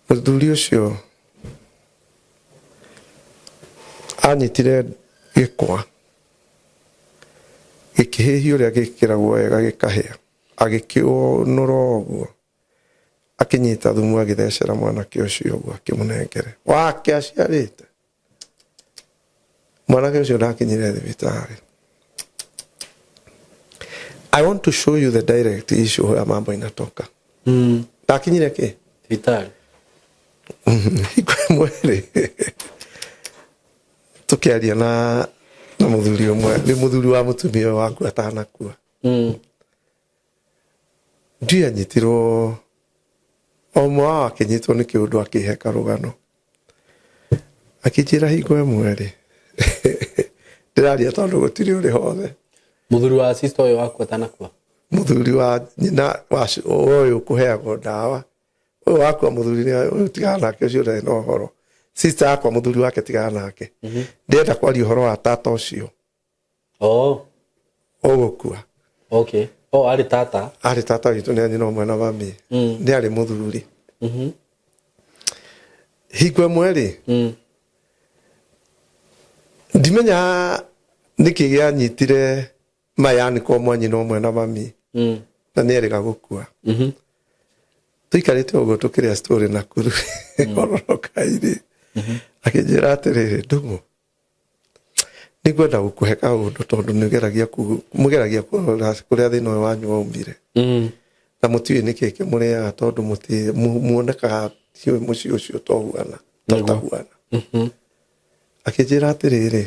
Speaker 1: Mũthuri ũcio anyitire gĩkwa, gĩkĩhĩhio ũrĩa gĩkĩragwo wega gĩkahĩa, agĩkĩũnũra ũguo, akĩnyita thumu agĩthecera mwanake ũcio ũguo akĩmũnengere. Wake aciarĩte. Mwanake ũcio ndakinyire thibitarĩ. I want to show you the direct issue where mambo inatoka. Ndakinyire kĩ?
Speaker 2: Thibitarĩ.
Speaker 1: Hingo ĩmwe rĩ, tũkĩaria na mũthuri ũmwe, nĩ mũthuri wa mũtumia ũyũ waku atanakua. Ndiũĩ anyitirwo, o ũmwe wao akĩnyitwo nĩ kĩũndũ akĩhe karũgano. Akĩnjĩra hingo ĩmwe rĩ, ndĩraria tondũ gũtirĩ ũrĩ hothe.
Speaker 2: Mũthuri wa sister ũyũ waku atanakua?
Speaker 1: Mũthuri wa nyina wa ũyũ kũheagwo ndawa. Ũyũ wakua mũthuri nĩ ũyũ tigana nake, ũcio ndarĩ na ũhoro. Sister yakwa mũthuri wake tigana nake. Ndĩrenda kwaria ũhoro wa tata ũcio.
Speaker 2: Oh.
Speaker 1: Ũgũkua.
Speaker 2: Okay. Oh, arĩ tata.
Speaker 1: Arĩ tata witũ nĩ anyina ũmwe na mami. Nĩ arĩ mũthuri. Hingo ĩmwe rĩ, ndimenya nĩkĩ gĩanyitire mayani kwa mwanyina ũmwe na mami. Na nĩ erĩga gũkua. Tũikarĩte ũguo tũkĩrĩa story Nakuru. Ororoka-inĩ. Akĩnjĩra atĩrĩrĩ, Ndung'u, nĩngwenda gũkũhe kaũndũ tondũ nĩũgeragia mũgeragia kũrora kũrĩa thĩna ũyũ wanyu waumire. Na mũtiũĩ nĩkĩ kĩmũrĩaga tondũ muonekaga tiũĩ mũciĩ ũcio tohuana, totahuana. Akĩnjĩra atĩrĩrĩ,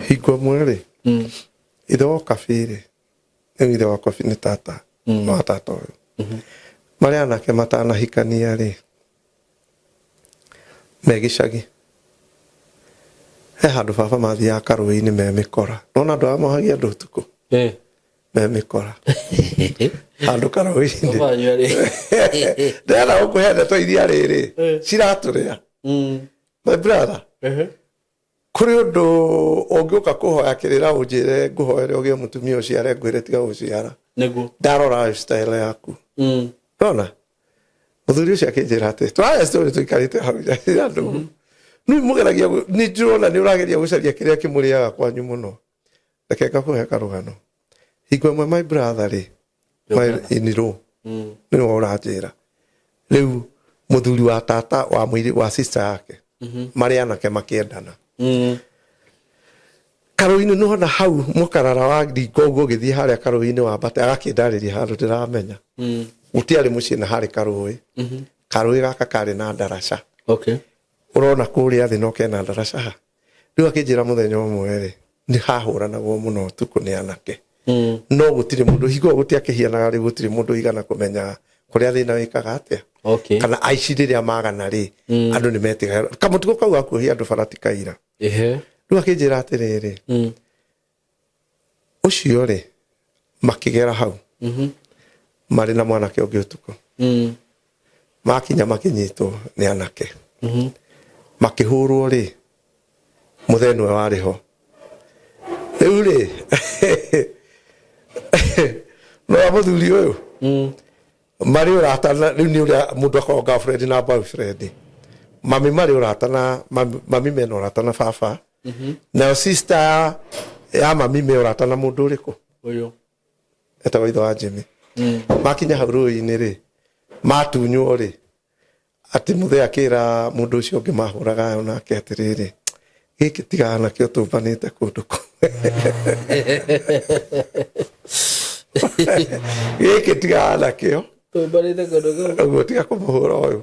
Speaker 1: hingo ĩmwe rĩ, ithe wa Okabi rĩ, rĩu ithe wa Okabi nĩ tata, wa tata ũyũ. Marĩa anake matanahikania rĩ, me gĩcagi. He handũ baba mathiaga karũĩ-inĩ me mĩkora. Nona andũ arĩa mohagia andũ ũtukũ? Me mĩkora. Handũ karũĩ-inĩ.
Speaker 2: Baba wanyu arĩ.
Speaker 1: Ndĩrenda gũkũhe ndeto iria rĩrĩ, ciratũrĩa. My brother, kũrĩ ũndũ ũngĩũka kũhoya kĩrĩra ũnjĩre ngũhoere ũgĩe mũtumia ũciare ngwĩre tiga gũciara.
Speaker 2: Nĩguo.
Speaker 1: Ndarora lifestyle yaku. Nona? Mũthuri ũcio akĩnjĩra atĩ, tũraria story tũikarĩte hau nja andũ. Nĩ mũgeragia nĩ ndĩrona nĩ ũrageria gũcaria kĩrĩa kĩmũrĩaga kwanyu mũno. Reke ngakũhe karũgano. Hingo ĩmwe my brother rĩ,
Speaker 2: Your
Speaker 1: my
Speaker 2: brother.
Speaker 1: in-law, nĩwe ũranjĩra. Rĩu mũthuri wa tata wa mũirĩ wa sister yake, marĩ anake makĩendana. Karũĩ-inĩ nĩwona hau mũkarara wa ringo ũguo ũgĩthiĩ harĩa karũĩ-inĩ wambate, agakĩndarĩria handũ ndĩramenya. Gũtiarĩ mũciĩ na harĩ karũĩ. Karũĩ gaka karĩ na ndaraca.
Speaker 2: Okay.
Speaker 1: Ũrona kũrĩa thĩ no kena ndaraca ha. Rĩu akĩnjĩra mũthenya ũmwe rĩ, nĩ hahũranagwo mũno ũtukũ nĩ anake. No gũtirĩ mũndũ hingo ĩyo gũtiakĩhianaga rĩu gũtirĩ mũndũ ũigana kũmenya kũrĩa thĩna wĩkaga atĩa.
Speaker 2: Okay.
Speaker 1: Kana aici rĩrĩa magana rĩ, andũ nĩ metigagĩra. Kamũtugo kau ga kuohia andũ bara ti kaira.
Speaker 2: Ehe.
Speaker 1: Rĩu akĩnjĩra atĩrĩrĩ, ũcio rĩ, makĩgera hau. Marĩ na mwanake ũngĩ ũtukũ. Makinya makinyitwo nĩ anake. Makĩhũrwo rĩ, mũthee nĩwe warĩ ho. Rĩu rĩ, no mũthuri ũyũ marĩ ũrata na rĩu nĩ ũrĩa mũndũ akoragwo girlfriend na boyfriend. Mami marĩ ũrata na mami, mami mena ũrata na baba. Nayo sister ya mami me ũrata na mũndũ ũrĩkũ?
Speaker 2: Ũyũ.
Speaker 1: Etagwo ithe wa Jimmy. Makinya hau rũĩ-inĩ rĩ, matunywo rĩ, atĩ mũthee akĩra mũndũ ũcio ũngĩ mahũraga nake atĩrĩrĩ, gĩkĩ tigana nakĩo tũmbanĩte kũndũ kũ. Gĩkĩ tigana nakĩo.
Speaker 2: Tũmbanĩte kũndũ kũ.
Speaker 1: Ũguo tiga kũmũhũra ũyũ.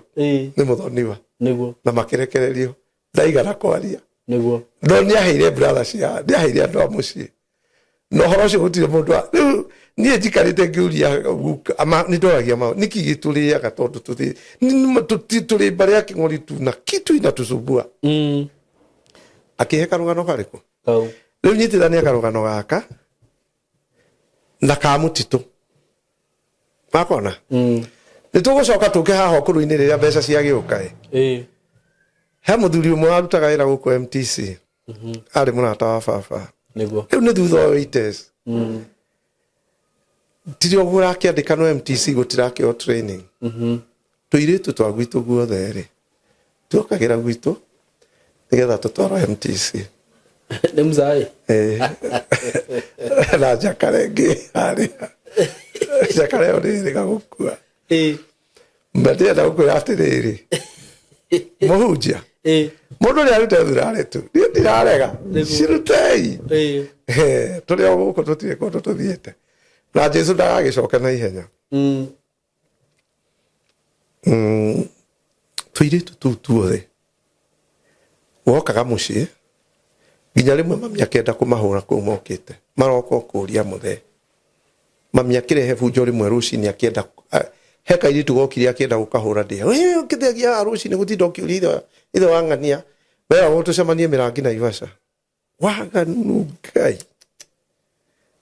Speaker 1: Nĩ mũthoniwa.
Speaker 2: Nĩguo.
Speaker 1: Na makĩrekererio. Ndaigana kwaria.
Speaker 2: Nĩguo.
Speaker 1: No nĩaheire brother cia, nĩaheire andũ a mũciĩ. Na ũhoro ũcio gũtirĩ mũndũ wa, rĩu niĩ njikarĩte ngĩũria guka, ama nĩ ndoragia maũ, nĩkĩ gĩtũrĩaga tondũ tũrĩ mbarĩ ya kĩng'ori tu na kitu inatusumbua. Akĩhe karũgano karĩkũ?
Speaker 2: Kau.
Speaker 1: Rĩu nyitithania karũgano gaka na ka mũtitũ. Wakona? Nĩ tũgũcoka tũke haha ũkũrũ-inĩ rĩrĩa mbeca ciagĩũka ĩ. He mũthuri ũmwe warutaga wĩra gũkũ MTC. Arĩ mũrata wa baba.
Speaker 2: Nĩguo.
Speaker 1: Rĩu nĩ thutha wa 80s. Tiri ũguo ũrakĩandĩkanwo MTC gũtirakĩo training. Tũirĩtu twa gwitũ guothe rĩ, tuokagĩra gwitũ nĩgetha tũtwarwo MTC.
Speaker 2: Nĩ mzaĩ?
Speaker 1: Na njakare ĩngĩ harĩa. Njakare ĩyo nĩ ĩrĩga gũkua. Na ndĩrenda gũkwĩra atĩrĩrĩ, mũhunjia, mũndũ ũrĩa arute thurarĩ tu, niĩ ndirarega, cirutei. Tũrĩ o gũkũ tũtirĩ kũndũ tũthiĩte. Na Jesu ndagagĩcoka na ihenya. Tũirĩtu tũu tuothe wokaga mũciĩ nginya rĩmwe mami akĩenda kũmahũra kũu mokĩte maroka kũria mũthee. Mami akĩrehe bunjo rĩmwe rũcinĩ akĩenda, he kairĩtu gokire akĩenda gũkahũra ndĩa. Wee ũkĩthiagia haha rũcinĩ gũtinda ũkĩũria ithe wa ng'ania. Meragwo tũcemanie mĩrangi Naivasha. Waganu Ngai.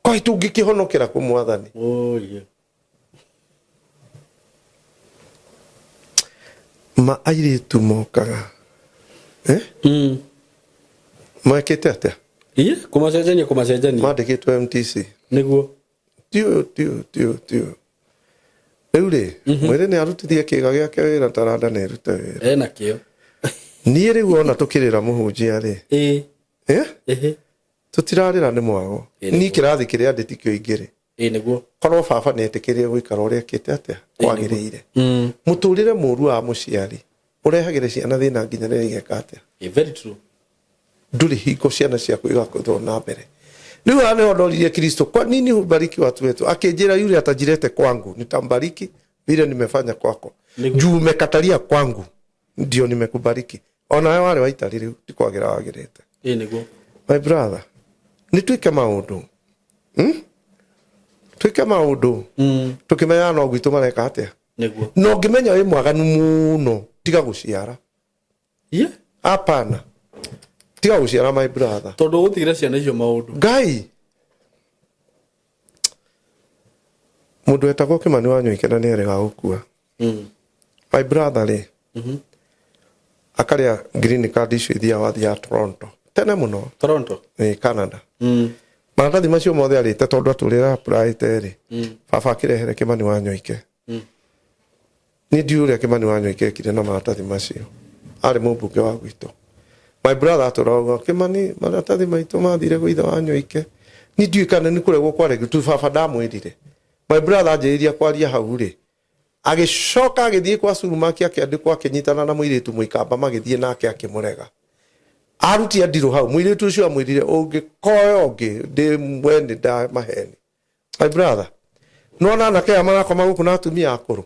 Speaker 1: Kwai tũngĩkĩhonokera kũ Mwathani?
Speaker 2: Oye.
Speaker 1: Ma airĩtu mokaga. Mekĩte atĩa?
Speaker 2: Iye, kũmacenjania, kũmacenjania.
Speaker 1: Mandĩkĩtwo MTC.
Speaker 2: Nĩguo.
Speaker 1: Ti ũyũ, ti ũyũ, ti ũyũ, ti ũyũ. Rĩu rĩ, mwĩrĩ nĩ arutithie kĩĩga gĩake wĩra, taranda nĩ ĩrute wĩra.
Speaker 2: Ena kĩo.
Speaker 1: Niĩ rĩu ona tũkĩrĩra mũhunjia rĩ. Tũtirarĩra nĩ mwago. Niĩ kĩrathi kĩrĩa ndĩ tikĩo ingĩrĩ.
Speaker 2: Nĩguo.
Speaker 1: Korwo baba nĩ etĩkĩrire gũikara ũrĩa ekĩte atĩa? Kwagĩrĩire. Mũtũrĩre mũũru wa mũciari ũrehagĩra ciana thĩna nginya rĩrĩa igeka atĩa?
Speaker 2: Very true.
Speaker 1: Ndũrĩ hingo ciana ciaku igakorwo na mbere. Rĩu haha nĩho ndoririe Kristo, kwa nini hubariki watu wetu? Akĩnjĩra yule atajilete kwangu nitambariki vile nimefanya kwako. Juu umekatalia kwangu ndio nimekubariki. Ona we warĩ wa itari rĩu ti kwagĩra wagĩrĩte.
Speaker 2: Nĩguo.
Speaker 1: My brother, nĩ twĩke maũndũ. Twĩke maũndũ. Tũkĩmenyaga no gwitũ mareka atĩa?
Speaker 2: Nĩguo.
Speaker 1: Na ũngĩmenya wĩ mwaganu mũno, tiga gũciara. Hapana. Tiga gũciara my brother.
Speaker 2: Tondũ ũgũtigĩra ciana icio maũndũ.
Speaker 1: Ngai. Mũndũ etagwo Kĩmani wa Nyoike na nĩarega gũkua. My brother rĩ, akarĩa green card icio ithiaga wathiaga Toronto. Tene mũno.
Speaker 2: Toronto?
Speaker 1: Canada. Maratathi macio mothe arĩte tondũ atũrĩra applyĩte rĩ. Baba akĩrehere Kĩmani wa Nyoike. Niĩ ndiũĩ ũrĩa Kĩmani wa Nyoike ekire na maratathi macio. Arĩ mũmbunge wa gwitũ. My brother atũraga Kĩmani maratathi maitũ mathire gwĩ ithe wa Nyoike. Niĩ ndiũĩ kana nĩ kũregwo kwaregirwo tu baba ndamwĩrire. My brother anjĩrĩria kwaria hau rĩ. Agĩcoka agĩthiĩ kwa Surumaki akĩandĩkwo akĩnyitana na mũirĩtu mũikamba magĩthiĩ nake akĩmũrega. Arutia ndirũ hau mũirĩtu ũcio amwĩrire ũngĩkoya ũngĩ ndĩ we nĩ ndamaheni. My brother, nĩwona anake aya marakoma gũkũ na atumia akũrũ?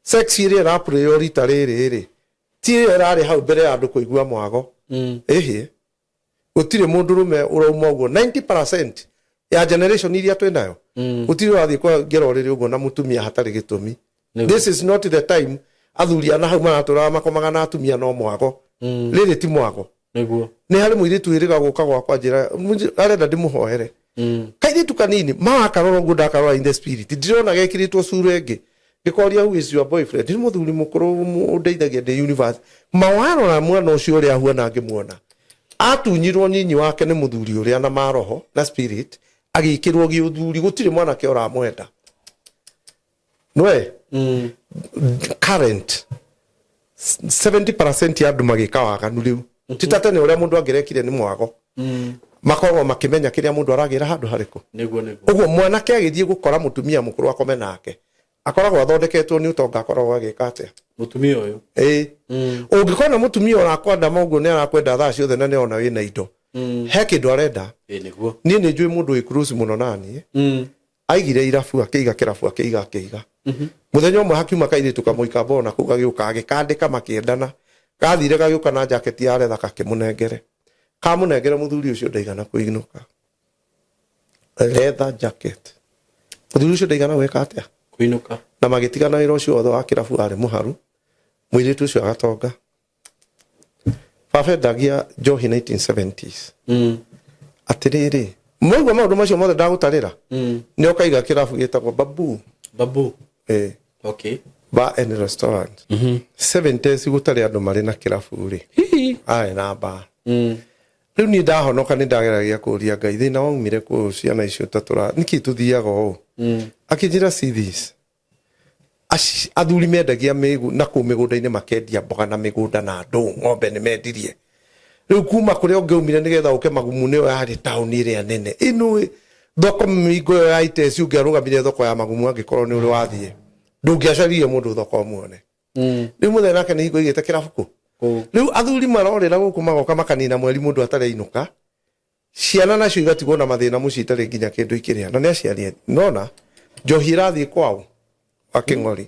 Speaker 1: Sex ĩrĩa ĩrapurĩo rita rĩrĩ rĩ, Ti ĩyo ĩrarĩ hau mbere ya andũ kũigua mwago. Ĩhĩ, gũtirĩ mũndũrũme ũrauma ũguo. 90% ya generation iria twĩ nayo, gũtirĩ ũrathiĩ kwangĩra ũrĩrĩ ũguo na mũtumia hatarĩ gĩtũmi. This is not the time athuri ana hau maratũraga makomaga na atumia no mwago. Rĩrĩ ti mwago.
Speaker 2: Nĩguo.
Speaker 1: Nĩ harĩ mũirĩtu wĩrĩga gũka gwakwa njĩra arenda ndĩmũhoere. Kairĩtu kanini mawakarora ũguo, ndakarora in the spirit, ndĩrona gekĩrĩtwo cura ĩngĩ. Ngĩkoria, "Who is your boyfriend?" "Nĩ mũthuri mũkũrũ ũndeithagia ndĩ university." Mawarora mwana ũcio ũrĩa ahuana, ngĩmuona atunyirwo nyinyi wake nĩ mũthuri ũrĩa na maroho na spirit agĩkĩrwo gĩũthuri. Gũtirĩ mwanake ũramwenda nwe. Current 70% ya andũ magĩka waganu rĩu ti ta tene ũrĩa mũndũ angĩrekire nĩ mwago. Makoragwo makĩmenya kĩrĩa mũndũ aragĩra handũ harĩkũ.
Speaker 2: Nĩguo, nĩguo.
Speaker 1: Ũguo mwanake agĩthiĩ gũkora mũtumia mũkũrũ akome nake, akoragwo athondeketwo nĩ ũtonga. Akoragwo agĩka atĩa?
Speaker 2: Mũtumia ũyũ.
Speaker 1: Ĩĩ, ũngĩkona mũtumia ũrakwenda ũguo, nĩ arakwenda thaa ciothe na nĩ ona wĩna indo, he kĩndũ arenda.
Speaker 2: Ĩĩ, nĩguo.
Speaker 1: Niĩ nĩ njũĩ mũndũ wĩ close mũno naniĩ. Aigire irabu, akĩiga kĩrabu, akĩiga, akĩiga. Mũthenya ũmwe hakiuma kairĩtu kamũikamba ona kũu, gagĩũka agĩkandĩka, makĩendana. Gathire gagĩũka na jaketi ya retha, kakĩmũnengere. Kamũnengere, mũthuri ũcio ndaigana kũinũka. Leather jacket, mũthuri ũcio ndaigana gwĩka atĩa?
Speaker 2: Kũinũka.
Speaker 1: Na magĩtigana. Wĩra ũcio wothe wa kĩrabu arĩ mũharu, mũirĩtu ũcio agatonga. Baba endagia njohi 1970s. Atĩrĩrĩ, mwaigua maũndũ macio mothe ndagũtarĩra, nĩ ũkaiga kĩrabu gĩtagwo Babu.
Speaker 2: Babu.
Speaker 1: Eh. Bar and restaurant. 70s gũtarĩ andũ marĩ na kĩrabu rĩ, arĩ na bar. Rĩu niĩ ndahonoka, nĩ ndageragia kũria Ngai thĩna waumire kũ, ciana icio tatũra nĩkĩ tũthiaga ũũ. Akĩnjĩra, "See this." Athuri mendagia mĩgu na kũu mĩgũnda-inĩ, makendia mboga na mĩgũnda na ndũ ng'ombe nĩ mendirie. Rĩu kuma kũrĩa ũngĩaumire nĩgetha ũke Magumu, nĩyo yarĩ taũni ĩrĩa nene ĩno, thoko mingo ĩyo ya Iteci. Ũngĩarũgamire thoko ya Magumu, angĩkorwo nĩ ũrĩ wathiĩ, ndũngĩacaririe mũndũ thoko muone. Rĩu mũthenya nake nĩ hingo igĩte kĩrabu kũ.
Speaker 2: Kũu.
Speaker 1: Rĩu athuri marorĩra gũkũ, magoka makanina mweri mũndũ atarĩ ainũka. Ciana nacio igatigwo na mathĩna mũciĩ, itarĩ nginya kĩndũ ikĩrĩa, na nĩ aciari nona njohi ĩrathiĩ kwao wa kĩng'ori.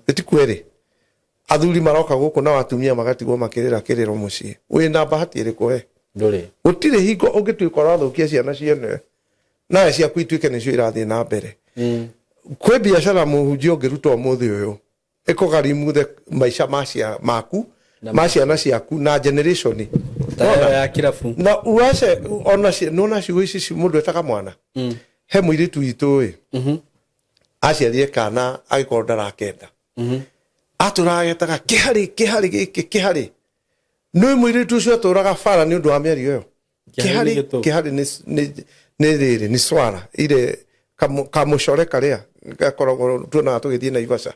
Speaker 1: Ĩtikwerĩ athuri maroka gũkũ na atumia magatigwo makĩrĩra kĩrĩro mũciĩ. Wĩna bahati ĩrĩkũ we?
Speaker 2: Ndũrĩ.
Speaker 1: Gũtirĩ hingo ũngĩtuĩka ũrathũkia ciana ciene, nawe ciaku ituĩke nĩcio irathiĩ na mbere. Kwĩ biacara mũhunjia ũngĩruta ũmũthĩ ũyũ ĩkũgarimu the maica ma maku, ma ciana ciaku na generation.
Speaker 2: Ta ĩyo ya kĩrabu.
Speaker 1: Na uace ona nona ciugo ici mũndũ etaga mwana. He mũirĩtu witũ ĩ aciarire kana, agĩkorwo ndarakenda, atũraga getaga kĩharĩ, kĩharĩ gĩkĩ, kĩharĩ. Nĩ mũirĩtu ũcio atũraga bara nĩ ũndũ wa mĩario ĩyo.
Speaker 2: Kĩharĩ nĩ
Speaker 1: Kĩharĩ.
Speaker 2: gĩtũ.
Speaker 1: Kĩharĩ nĩ rĩrĩ, nĩ swara ile kamũcore karĩa gakoragwo tuonaga tũgĩthiĩ Naivasha,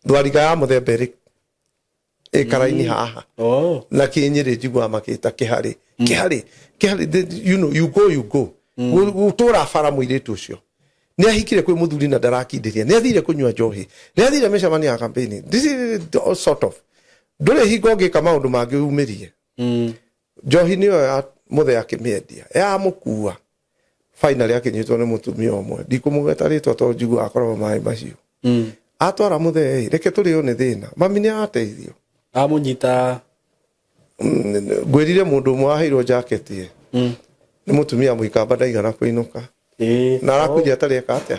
Speaker 1: thwariga ya mũthemba ĩrĩ ĩkaraini haha. Na kĩnyĩrĩ njiguaga makĩta kĩharĩ, kĩharĩ, kĩharĩ. You go, you go. Gũtũra bara, mũirĩtu ũcio nĩ ahikire kwĩ mũthuri na ndarakindĩria, nĩ athire kũnyua njohi, nĩ athire mĩcemanio ya campaign. This is all sort of ndũrĩ hingo ũngĩka maũndũ mangĩ umĩrie. Njohi nĩyo ya mũthee akĩmĩendia yamũkua. Finally akĩnyitwo nĩ mũtumia ũmwe, ndikũmũgweta rĩtwa tondũ njiguaga akoragwo maĩ macio. Atwara mũthee, reke tũrĩo nĩ thĩna, mami nĩ arateithio.
Speaker 2: Amũnyita.
Speaker 1: Ngwĩrire mũndũ ũmwe waheirwo jacket ĩ nĩ mũtumia mũikamba, ndaigana kũinũka. Na arakuire atarĩ eka atĩa.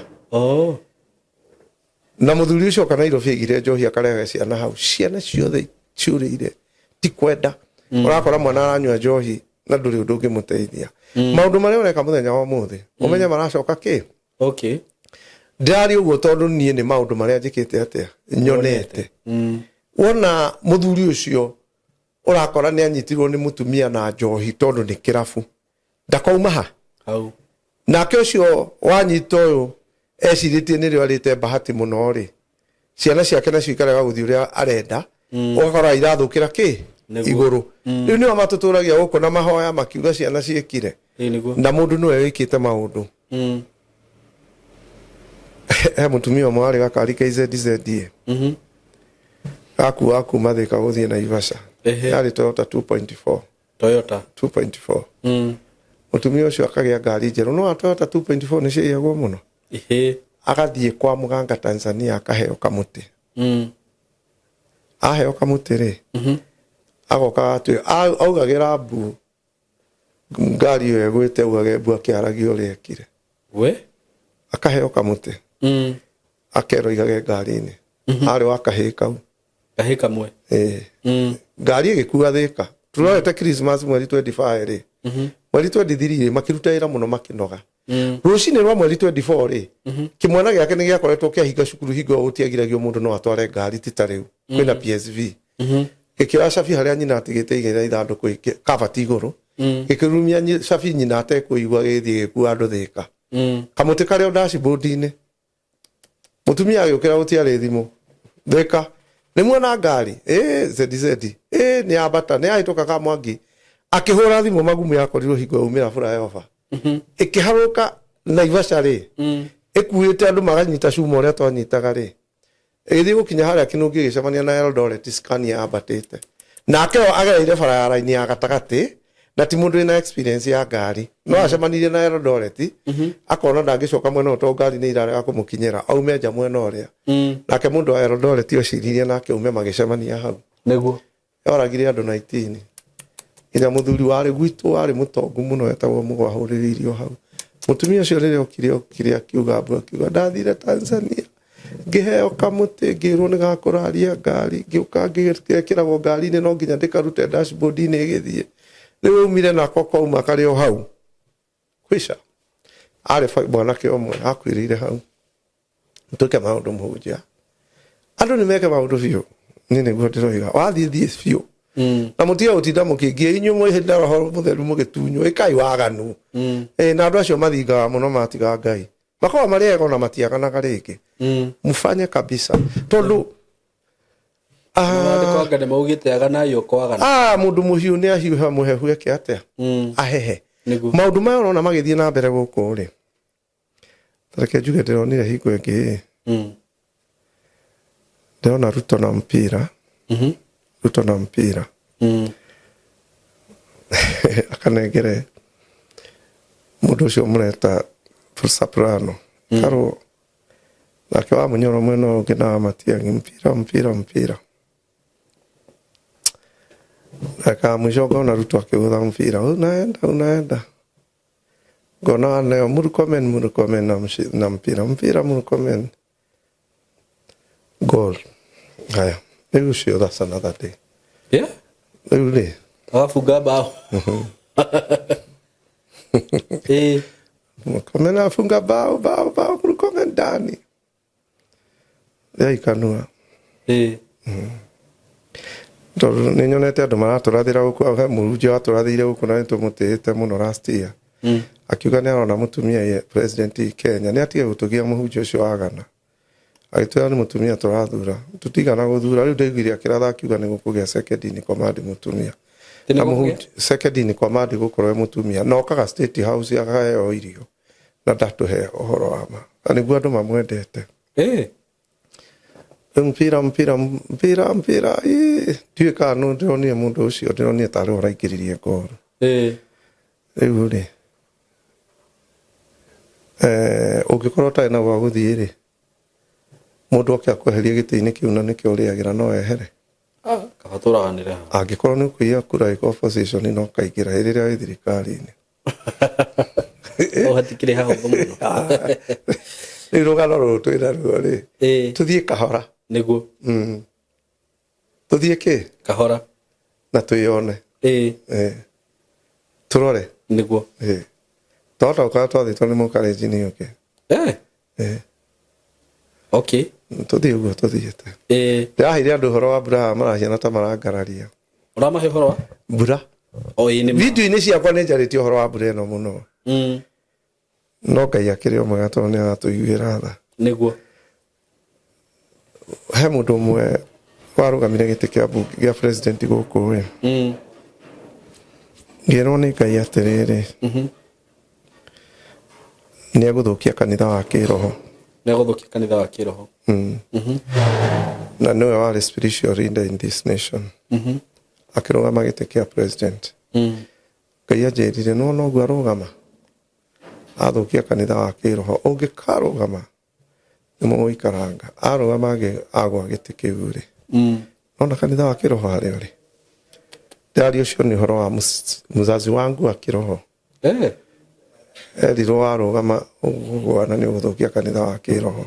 Speaker 1: Na mũthuri ũcio oka Nairobi aigire njohi, akarehe ciana hau, ciana ciothe ciũrĩire ti kwenda. Ũrakora mwana aranyua njohi na ndũrĩ ũndũ ũngĩmũteithia. Maũndũ marĩa ũreka mũthenya wa ũmũthĩ, ũmenye maracoka kĩ. Ndĩraria ũguo tondũ niĩ nĩ maũndũ marĩa njĩkĩte atĩa nyonete. Wona mũthuri ũcio ũrakora nĩ anyitirwo nĩ mũtumia na njohi tondũ nĩ kĩrabu, ndakauma ha.
Speaker 2: Hau.
Speaker 1: Nake ũcio wanyita ũyũ ecirĩtie nĩrĩo arĩte bahati mũno rĩ, ciana ciake nacio ikarega gũthiĩ ũrĩa arenda, ũgakora irathũkĩra kĩ.
Speaker 2: Nĩguo.
Speaker 1: Igũrũ rĩu nĩo matũtũragia gũkũ na mahoya makiuga ciana ciĩkire.
Speaker 2: Ĩĩ, nĩguo.
Speaker 1: Na mũndũ nĩwe wĩkĩte maũndũ. He mũtumia ũmwe warĩ gakari KZZA, gakuaga kuma Thika gũthiĩ Naivasha. Yarĩ Toyota 2.4.
Speaker 2: Toyota.
Speaker 1: 2.4. Mũtumia ũcio akagĩa ngari njerũ, no wa Toyota 2.4 nĩ ciaiyagwo mũno. Agathiĩ kwa mũganga Tanzania, akaheo kamũtĩ. Aheo kamũtĩ rĩ, Agoka agatwĩra augagĩra mbu ngari ĩyo ĩgwĩte, augage mbu akĩaragia ũrĩa ekire.
Speaker 2: We.
Speaker 1: Akaheo kamũtĩ. Akerwo igage ngari-inĩ. Arĩ wa kahĩĩ kau.
Speaker 2: Kahĩĩ kamwe.
Speaker 1: Ĩĩ. Ngari ĩgĩkua Thĩka. Tũrorete Christmas mweri 25 rĩ. Mweri 23 rĩ, makĩruta wĩra mũno makĩnoga. Rũcinĩ rwa mweri 24 rĩ, kĩmwana gĩake nĩ gĩakoretwo kĩahinga cukuru hingo ĩyo gũtiagiragio mũndũ no atware ngari ti ta rĩu. Kwĩna PSV. Gĩkĩoya cabi harĩa nyina atigĩte igĩrĩ ithandũkũ kabati igũrũ. Gĩkĩrumia cabi nyina atekũigua gĩgĩthiĩ gĩgĩkua andũ Thĩka. Kamũtĩ karĩ o dashboard-inĩ. Mũtumia agĩũkĩra gũtiarĩ thimũ. Thĩka. Nĩ muona ngari? Ĩĩ ZZ. Ĩĩ nĩ yambata, nĩ yahĩtũka Kamwangi. Akĩhũra thimũ magumu yakorirwo hingo yaumĩra flyover. Ĩkĩharũka Naivasha rĩ. Ĩkuĩte andũ maganyita cuma ũrĩa twanyitaga rĩ. Ĩgĩthiĩ gũkinya harĩa Kinungi ĩgĩcemania na Eldoret Scania yambatĩte. Nake o agereire bara ya raini ya gatagatĩ na ti mũndũ wĩna experience ya ngari. No acemanirie na Eldoret akona ndangĩcoka mwena ũyũ tondũ ngari nĩ irarega kũmũkinyĩra aume nja mwena ũrĩa. Nake mũndũ wa Eldoret ociririe nake aume magĩcemania hau.
Speaker 2: Nĩguo.
Speaker 1: Yoragire andũ 19. Nginya mũthuri warĩ gwitũ warĩ mũtongu mũno etagwo Mũgo ahũrĩrĩirio hau. Mũtumia ũcio rĩrĩa okire okire akiuga mbu akiuga ndathire Tanzania ngĩheo kamũtĩ ngĩrwo nĩ gakũraria ngari ngĩũka ngĩkĩragwo ngari-inĩ no nginya ndĩkarute dashboard-inĩ ĩgĩthiĩ. Rĩu aumire nako kauma karĩ o hau. Kwisha. Arĩ mwanake ũmwe akuĩrĩire hau. Twĩke maũndũ mũhunjia. Andũ nĩ meke maũndũ biũ. Niĩ nĩguo ndĩroiga. Wathiĩ thiĩ biũ. Na mũtige gũtinda mũkĩngia inyuĩ mwĩhĩta roho mũtheru mũgĩtunywo ĩkai waganu. Na andũ acio mathingaga mũno matiga Ngai. Makoragwo marĩ ega ona matiaganaga rĩngĩ. Mfanye kabisa. Tondũ
Speaker 2: Maandĩko anga nĩ maugĩte aganai o kwagana.
Speaker 1: Mũndũ mũhiũ nĩ ahiũha mũhehu eke atĩa? Ahehe. Maũndũ maya ũrona magĩthiĩ na mbere gũkũ rĩ. Reke njuge ndĩronire hingo ĩngĩ. Ndĩrona Ruto na mpira. Ruto na mpira. Akanengere mũndũ ũcio mũreta Soprano. Karwo nake wa Munyoro mwena ũngĩ na wa Matiang'i mpira mpira mpira. Dakika ya mwisho ngona Ruto akĩgũtha mpira. Unaenda unaenda. Ngona leo Murkomen Murkomen na mpira mpira Murkomen. Goal. Haya. Rĩu ũcio that's another day.
Speaker 2: Yeah.
Speaker 1: Rĩu rĩ.
Speaker 2: Agafunga bao.
Speaker 1: Murkomen afunga bao bao bao Murkomen ndani. Rĩaikanua. Tondũ nĩ nyonete andũ maratũrathĩra gũkũ, he mũhunjia watũrathĩire gũkũ na nĩ tũmũtĩĩte mũno last year. Akiuga nĩ arona mũtumia ye president Kenya nĩ atige gũtũgia mũhunjia ũcio wagana. Agĩtwĩra nĩ mũtumia tũrathura. Tũtigana gũthura rĩu ndaiguire akĩratha akiuga nĩ gũkũgĩa second in command mũtumia. Na second in command gũkorwo e mũtumia. Na okaga State House akaheo irio na ndatũhe ũhoro wa ma. Na nĩguo andũ mamwendete. Mpira mpira mpira mpira. Ndiũĩ kana nũ ndĩronire mũndũ ũcio ndĩronire tarĩ we ũraingĩririe ngoro. Rĩu rĩ ũngĩkorwo ũtarĩ na gwa gũthiĩ rĩ mũndũ oke akweherie gĩtĩ-inĩ kĩu na nĩkĩo ũrĩagĩra no ehere.
Speaker 2: Kaba tũraganĩre haha.
Speaker 1: Angĩkorwo nĩ ũkũiya kura ĩko opposition no kaingĩra rĩrĩa wĩ thirikari-inĩ.
Speaker 2: O hatikĩrĩ hahũthũ mũno.
Speaker 1: Rĩu rũgano rũrũ twĩna ruo rĩ. Tũthiĩ kahora.
Speaker 2: Nĩguo.
Speaker 1: Tũthiĩ kĩ?
Speaker 2: Kahora.
Speaker 1: Na twĩyone. Tũrore.
Speaker 2: Nĩguo.
Speaker 1: Twahota gũkorwo twathĩtwo nĩ mũkarenjini ũngĩ.
Speaker 2: Okay.
Speaker 1: Tũthiĩ ũguo tũthiĩte. Ndĩraheire andũ ũhoro wa mbura haha marahiana ta marangararia.
Speaker 2: Ũramahe ũhoro wa?
Speaker 1: Mbura.
Speaker 2: O ĩĩ nĩ ma.
Speaker 1: Video-inĩ ciakwa nĩ njarĩtie ũhoro wa mbura ĩno mũno. No Ngai akĩrĩ o mwega tondũ nĩ aratũiguĩra tha.
Speaker 2: Nĩguo.
Speaker 1: He mũndũ ũmwe warũgamire gĩtĩ kĩa mbunge gĩa president gũkũ ĩ. Ngĩrwo nĩ Ngai atĩrĩrĩ. Nĩ egũthũkia kanitha wa kĩroho.
Speaker 2: Nĩ egũthũkia kanitha wa kĩroho.
Speaker 1: Na nĩwe warĩ spiritual leader in this nation. Akĩrũgama gĩtĩ kĩa president. Ngai anjĩrire nĩwona ũguo arũgama. Athũkia kanitha wa kĩroho. Ũngĩkarũgama nĩ mũgũikaranga. Arũgama agwa gĩtĩ kĩu rĩ. Nona kanitha wa kĩroho harĩa ũrĩ. Ndĩraria ũcio nĩ ũhoro wa mũzazi wangu wa kĩroho. Erirwo warũgama ũgũgwa na nĩ ũgũthũkia kanitha wa kĩroho.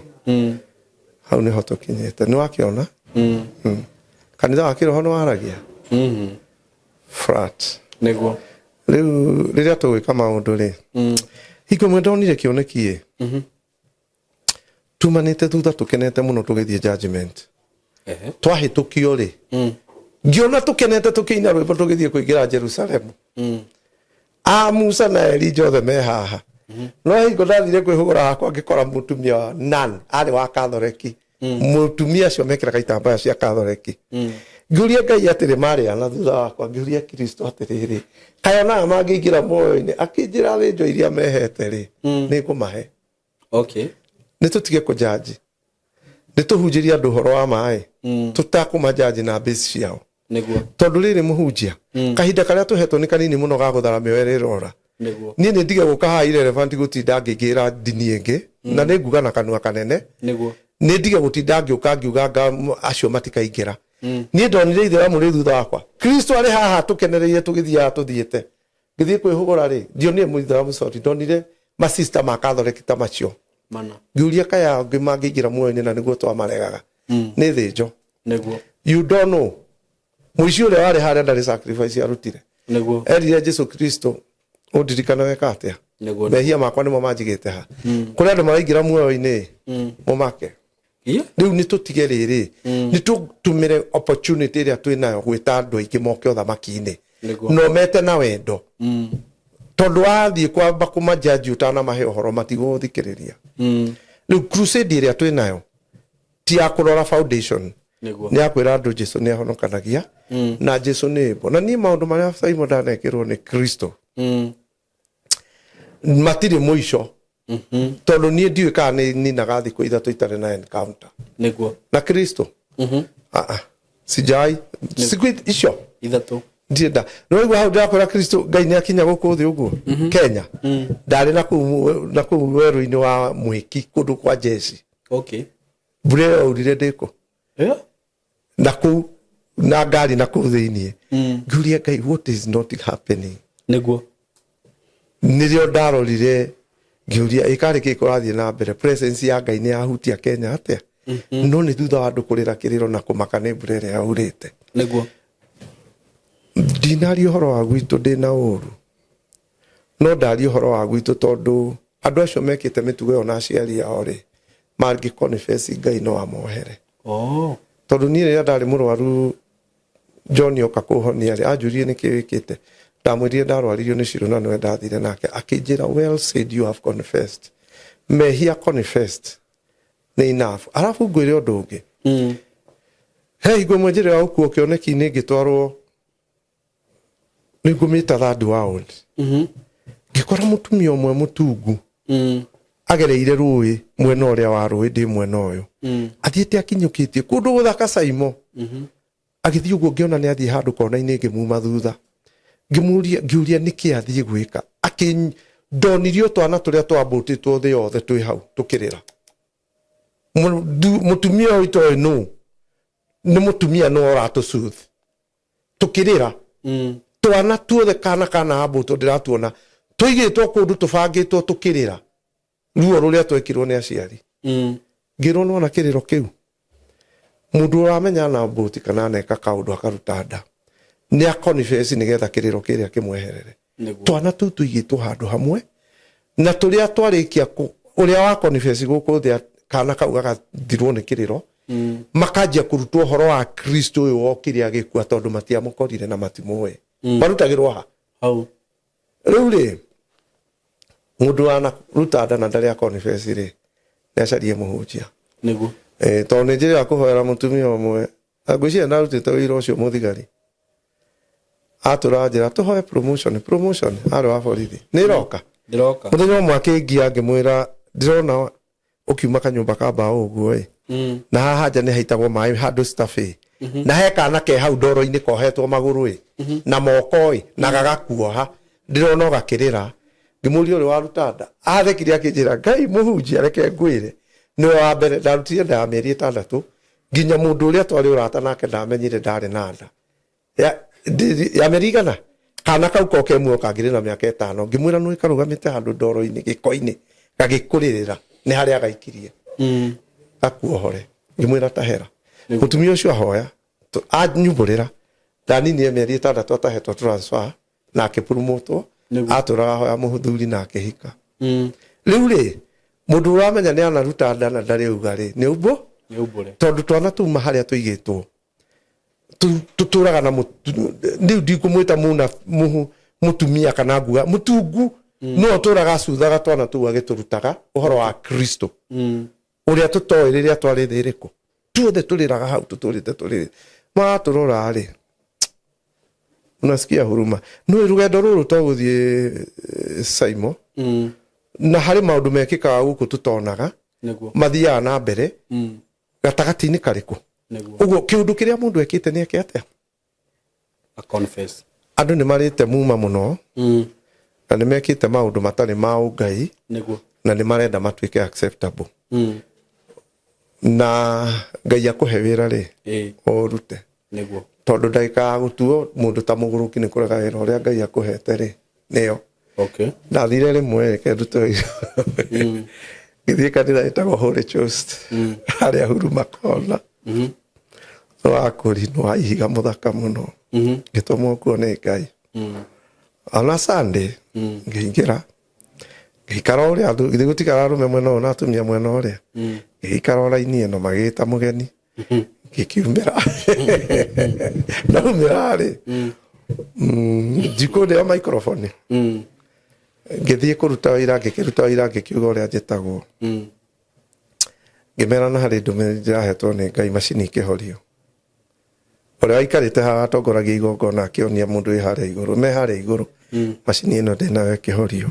Speaker 1: Hau nĩho tũkinyĩte. Nĩ wakĩona? Kanitha wa kĩroho nĩ waragia? Flat.
Speaker 2: Nĩguo.
Speaker 1: Rĩu rĩrĩa tũgwĩka maũndũ rĩ, hingo ĩmwe ndonire kĩoneki ĩ, tumanĩte thutha tũkenete mũno tũgĩthiĩ judgment. Twahĩtũkio rĩ, ngĩona tũkenete tũkĩina rwĩmbo tũgĩthiĩ kũingĩra Jerusalemu. A Musa na Elija othe me haha. No hingo ndathire kwĩhũgũra hakwa ngĩkora mũtumia wa nan arĩ wa Katholeki. Mũtumia acio mekĩraga itambaya cia Katholeki. Ngĩũria Ngai atĩrĩ, marĩ ana thutha wakwa, ngĩũria Kristo atĩrĩrĩ, kaĩ onaga mangĩingĩra muoyo-inĩ? Akĩnjĩra thĩnjo iria mehete rĩ, nĩ ngũmahe. Nĩ tũtige kũjanji, nĩ tũhunjĩrie andũ ũhoro wa maĩ, tũtakũmajanji na base ciao.
Speaker 2: Nĩguo.
Speaker 1: Tondũ rĩrĩ mũhunjia, kahinda karĩa tũhetwo nĩ kanini mũno ga gũthara mĩoyo ĩrĩa ĩrora.
Speaker 2: Nĩguo.
Speaker 1: Niĩ nĩ ndige gũka haha irrelevant gũtinda ngĩingĩra ndini ĩngĩ, na nĩ nguga na kanua kanene.
Speaker 2: Nĩguo.
Speaker 1: Nĩ ndige gũtinda ngĩũka ngiuga nga acio matikaingĩra. Niĩ ndonire ithĩramu rĩ thutha wakwa, Kristo arĩ haha tũkenereire tũgĩthiaga tũthiĩte. Ngĩthiĩ kwĩhũgũra rĩ, ndionire mũithĩramu, sorry, ndonire masista ma Katholeki ta macio.
Speaker 2: Mana.
Speaker 1: Ngĩũria kaya angĩ mangĩingĩra muoyo-inĩ na nĩguo twamaregaga. Nĩ thĩnjo.
Speaker 2: Nĩguo.
Speaker 1: You don't know. Mũici ũrĩa warĩ harĩa ndarĩ sacrifice arutire.
Speaker 2: Nĩguo.
Speaker 1: Erire Jesu Kristo, ũndirikane weka atĩa?
Speaker 2: Nĩguo.
Speaker 1: Mehia makwa nĩmo manjigĩte ha. Kũrĩ andũ maraingĩra muoyo-inĩ, mũmake. Rĩu nĩ tũtige rĩrĩ, nĩ tũtũmĩre opportunity ĩrĩa twĩ nayo gwĩta andũ aingĩ moke ũthamaki-inĩ.
Speaker 2: Nĩguo.
Speaker 1: No mete na wendo. Tondũ wathiĩ kwamba kũmajaji ũtanamahe ũhoro matigũgũthikĩrĩria. Rĩu crusade ĩrĩa twĩ nayo ti ya kũrora foundation.
Speaker 2: Nĩguo.
Speaker 1: Nĩ ya kwĩra andũ Jesu nĩ ahonokanagia, na Jesu nĩ ĩmbo. Na niĩ maũndũ marĩa Simon ndanekĩrwo nĩ Kristo matirĩ mũico. Tondũ niĩ ndiũĩ kana nĩ ninaga thikũ 3 itarĩ na encounter.
Speaker 2: Nĩguo.
Speaker 1: Na Kristo. Sijai siku icio
Speaker 2: 3.
Speaker 1: Ndirĩ nda. Nĩ waigua hau ndĩrakwĩra Kristo Ngai nĩ akinya gũkũ thĩ ũguo Kenya. Ndarĩ na kũu werũ-inĩ wa Mwĩki kũndũ kwa jeshi. Mbura ĩyo yaurire ndĩkũ. Na kũu na ngari na kũu thĩiniĩ. Ngĩũria Ngai, what is not happening?
Speaker 2: Nĩguo.
Speaker 1: Nĩrĩo ndarorire ngĩũria ĩkarĩ kĩ kũrathiĩ na mbere, presence ya Ngai nĩ yahutia Kenya atĩa? No nĩ thutha wa andũ kũrĩra kĩrĩro na kũmaka nĩ mbura ĩrĩa yaurĩte.
Speaker 2: Nĩguo.
Speaker 1: Ndinaria ũhoro wa gwitũ ndĩna ũru, no ndaria ũhoro wa gwitũ tondũ andũ acio mekĩte mĩtugo ĩyo na aciari ao rĩ, mangĩ confess Ngai no amohere. Tondũ niĩ rĩrĩa ndarĩ mũrwaru John oka kũhonia rĩ, anjũririe nĩkĩ wĩkĩte, ndamwĩrire ndarwaririo nĩ Shiro na nĩwe ndathire nake, akĩnjĩra well said, you have confessed. Mehia confessed nĩ enough. Arabu ngwĩre ũndũ ũngĩ. He hingo ĩmwe njĩra ya gũkuo kĩoneki-inĩ ngĩtwarwo nĩ ngũmĩta third world. Ngĩkora mũtumia ũmwe mũtungu agereire rũĩ mwena ũrĩa wa rũĩ ndĩ mwena ũyũ. Athiĩte akinyũkĩtie kũndũ gũthaka Saimo. Agĩthiĩ ũguo ngĩona nĩ athiĩ handũ kona-inĩ ngĩmuma thutha. Ngĩmũria, ngĩũria nĩkĩ athiĩ gwĩka. Ndonirio twana tũrĩa twambũtĩtwo thĩ yothe twĩ hau tũkĩrĩra. Mũtumia ũyũ itoĩ nũ? Nĩ mũtumia nũ ũratũcuth. Tũkĩrĩra. Twana tuothe kana kana ambũtwo ndĩratuona tũigĩtwo kũndũ tũbangĩtwo tũkĩrĩra. Ruo rũrĩa twekirwo nĩ aciari. Ngĩrwo nĩwona kĩrĩro kĩu. Mũndũ ũramenya na mbũti kana aneka kaũndũ akaruta nda. Nĩ akonifesi nĩgetha kĩrĩro kĩrĩa kĩmweherere. Twana tũu tũigĩtwo handũ hamwe na tũrĩa twarĩkia ũrĩa wa konifesi gũkũ thĩ kana kau gagathirwo nĩ kĩrĩro. Makanjia kũrutwo ũhoro wa Kristo ũyũ wokire agĩkua tondũ matiamũkorire na matimũĩ. Marutagĩrwo ha?
Speaker 2: Hau.
Speaker 1: Rĩu rĩ, mũndũ wanaruta nda na ndarĩ akonifesi rĩ, nĩ acarie mũhunjia.
Speaker 2: Nĩguo.
Speaker 1: Tondũ nĩ njĩra ya kũhoera mũtumia ũmwe, ngwĩciria ndarutĩte wĩra ũcio mũthigari. Atũra njĩra tũhoe promotion, promotion, arĩ wa borithi. Nĩ ĩroka?
Speaker 2: Ndĩroka.
Speaker 1: Mũthenya ũmwe akĩngia ngĩmwĩra ndĩrona ũkiuma kanyũmba ka mbaũ ũguo ĩ. Na haha nja nĩ haitagwo maĩ handũ staff ĩ. Na he kana ke hau ndoro-inĩ kohetwo magũrũ ĩ. Na moko ĩ, na gagakuoha. Ndĩrona ũgakĩrĩra. Ngĩmũria ũrĩ waruta nda. Athekire akĩnjĩra, Ngai mũhunjia reke ngwĩre. Nĩwe wa mbere ndarutire nda ya mĩeri 6 nginya mũndũ ũrĩa twarĩ ũrata nake ndamenyire ndarĩ na nda. Ya mĩeri igana kana kau koke muoyo kangĩrĩ na mĩaka 5, ngĩmwĩra nĩ karũgamĩte handũ ndoro-inĩ gĩko-inĩ gagĩkũrĩrĩra nĩ harĩa gaikirie. Gakuohore, ngĩmwĩra tahera. Mũtumia ũcio ahoya anyumbũrĩra ndaninire mĩeri 6 atahetwo transfer na akĩpurumũtwo. Atũraga ahoya mũthuri na akĩhika. Rĩu rĩ, mũndũ ũramenya nĩ anaruta nda na ndarĩ auga rĩ, nĩ umbo.
Speaker 2: Nĩ umbũre.
Speaker 1: Tondũ twana tuma harĩa tũigĩtwo tũtũraga na rĩu ndikũmwĩta muna mũtumia kana nguga mũtungu, no ũtũraga acuthaga twana tũu agĩtũrutaga ũhoro wa Kristo ũrĩa tũtoĩ rĩrĩa twarĩ thĩ ĩrĩkũ. Tuothe tũrĩraga hau tũtũrĩte tũrĩrĩ maratũrora rĩ, unasikia huruma. Nĩ rũgendo rũrũ to gũthiĩ Saimo na harĩ maũndũ mekĩkaga gũkũ tũtonaga mathiaga na mbere gatagatĩ-inĩ karĩkũ. Ũguo kĩũndũ kĩrĩa mũndũ ekĩte nĩ eke atĩa?
Speaker 2: A confess.
Speaker 1: Andũ nĩ marĩte muma mũno na nĩ mekĩte maũndũ matarĩ ma ũngai na nĩ marenda matuĩke acceptable. Na Ngai akũhe wĩra rĩ, ũrute. Tondũ ndagĩka ya gũtuo mũndũ ta mũgũrũki nĩ kũrega wĩra ũrĩa Ngai akũhete rĩ, nĩyo. Ndathire rĩmwe reke ndute ũira. Ngĩthiĩ kanitha ĩtagwo Holy Ghost harĩa Huruma Kona. Nĩ wa kũrinwo wa ihiga mũthaka mũno. Ngĩtũmwo kuo nĩ Ngai. Ona Sunday ngĩingĩra ngĩikara ũrĩa githĩ gũtikara arũme mwena ũyũ na atumia mwena ũrĩa. Ngĩikara o raini ĩno magĩĩta mũgeni ngĩkiumĩra ndaumĩra rĩ, njikũ ndĩo microphone ngĩthiĩ kũruta wĩra, ngĩkĩruta wĩra, ngĩkiuga ũrĩa njĩtagwo, ngĩmera na harĩ ndũmĩrĩri ndĩrahetwo nĩ Ngai, macini ikĩhorio. Ũrĩa waikarĩte haha atongoragia igongona akĩonia mũndũ wĩ harĩa igũrũ, me harĩa igũrũ, macini ĩno ndĩ nayo ĩkĩhorio.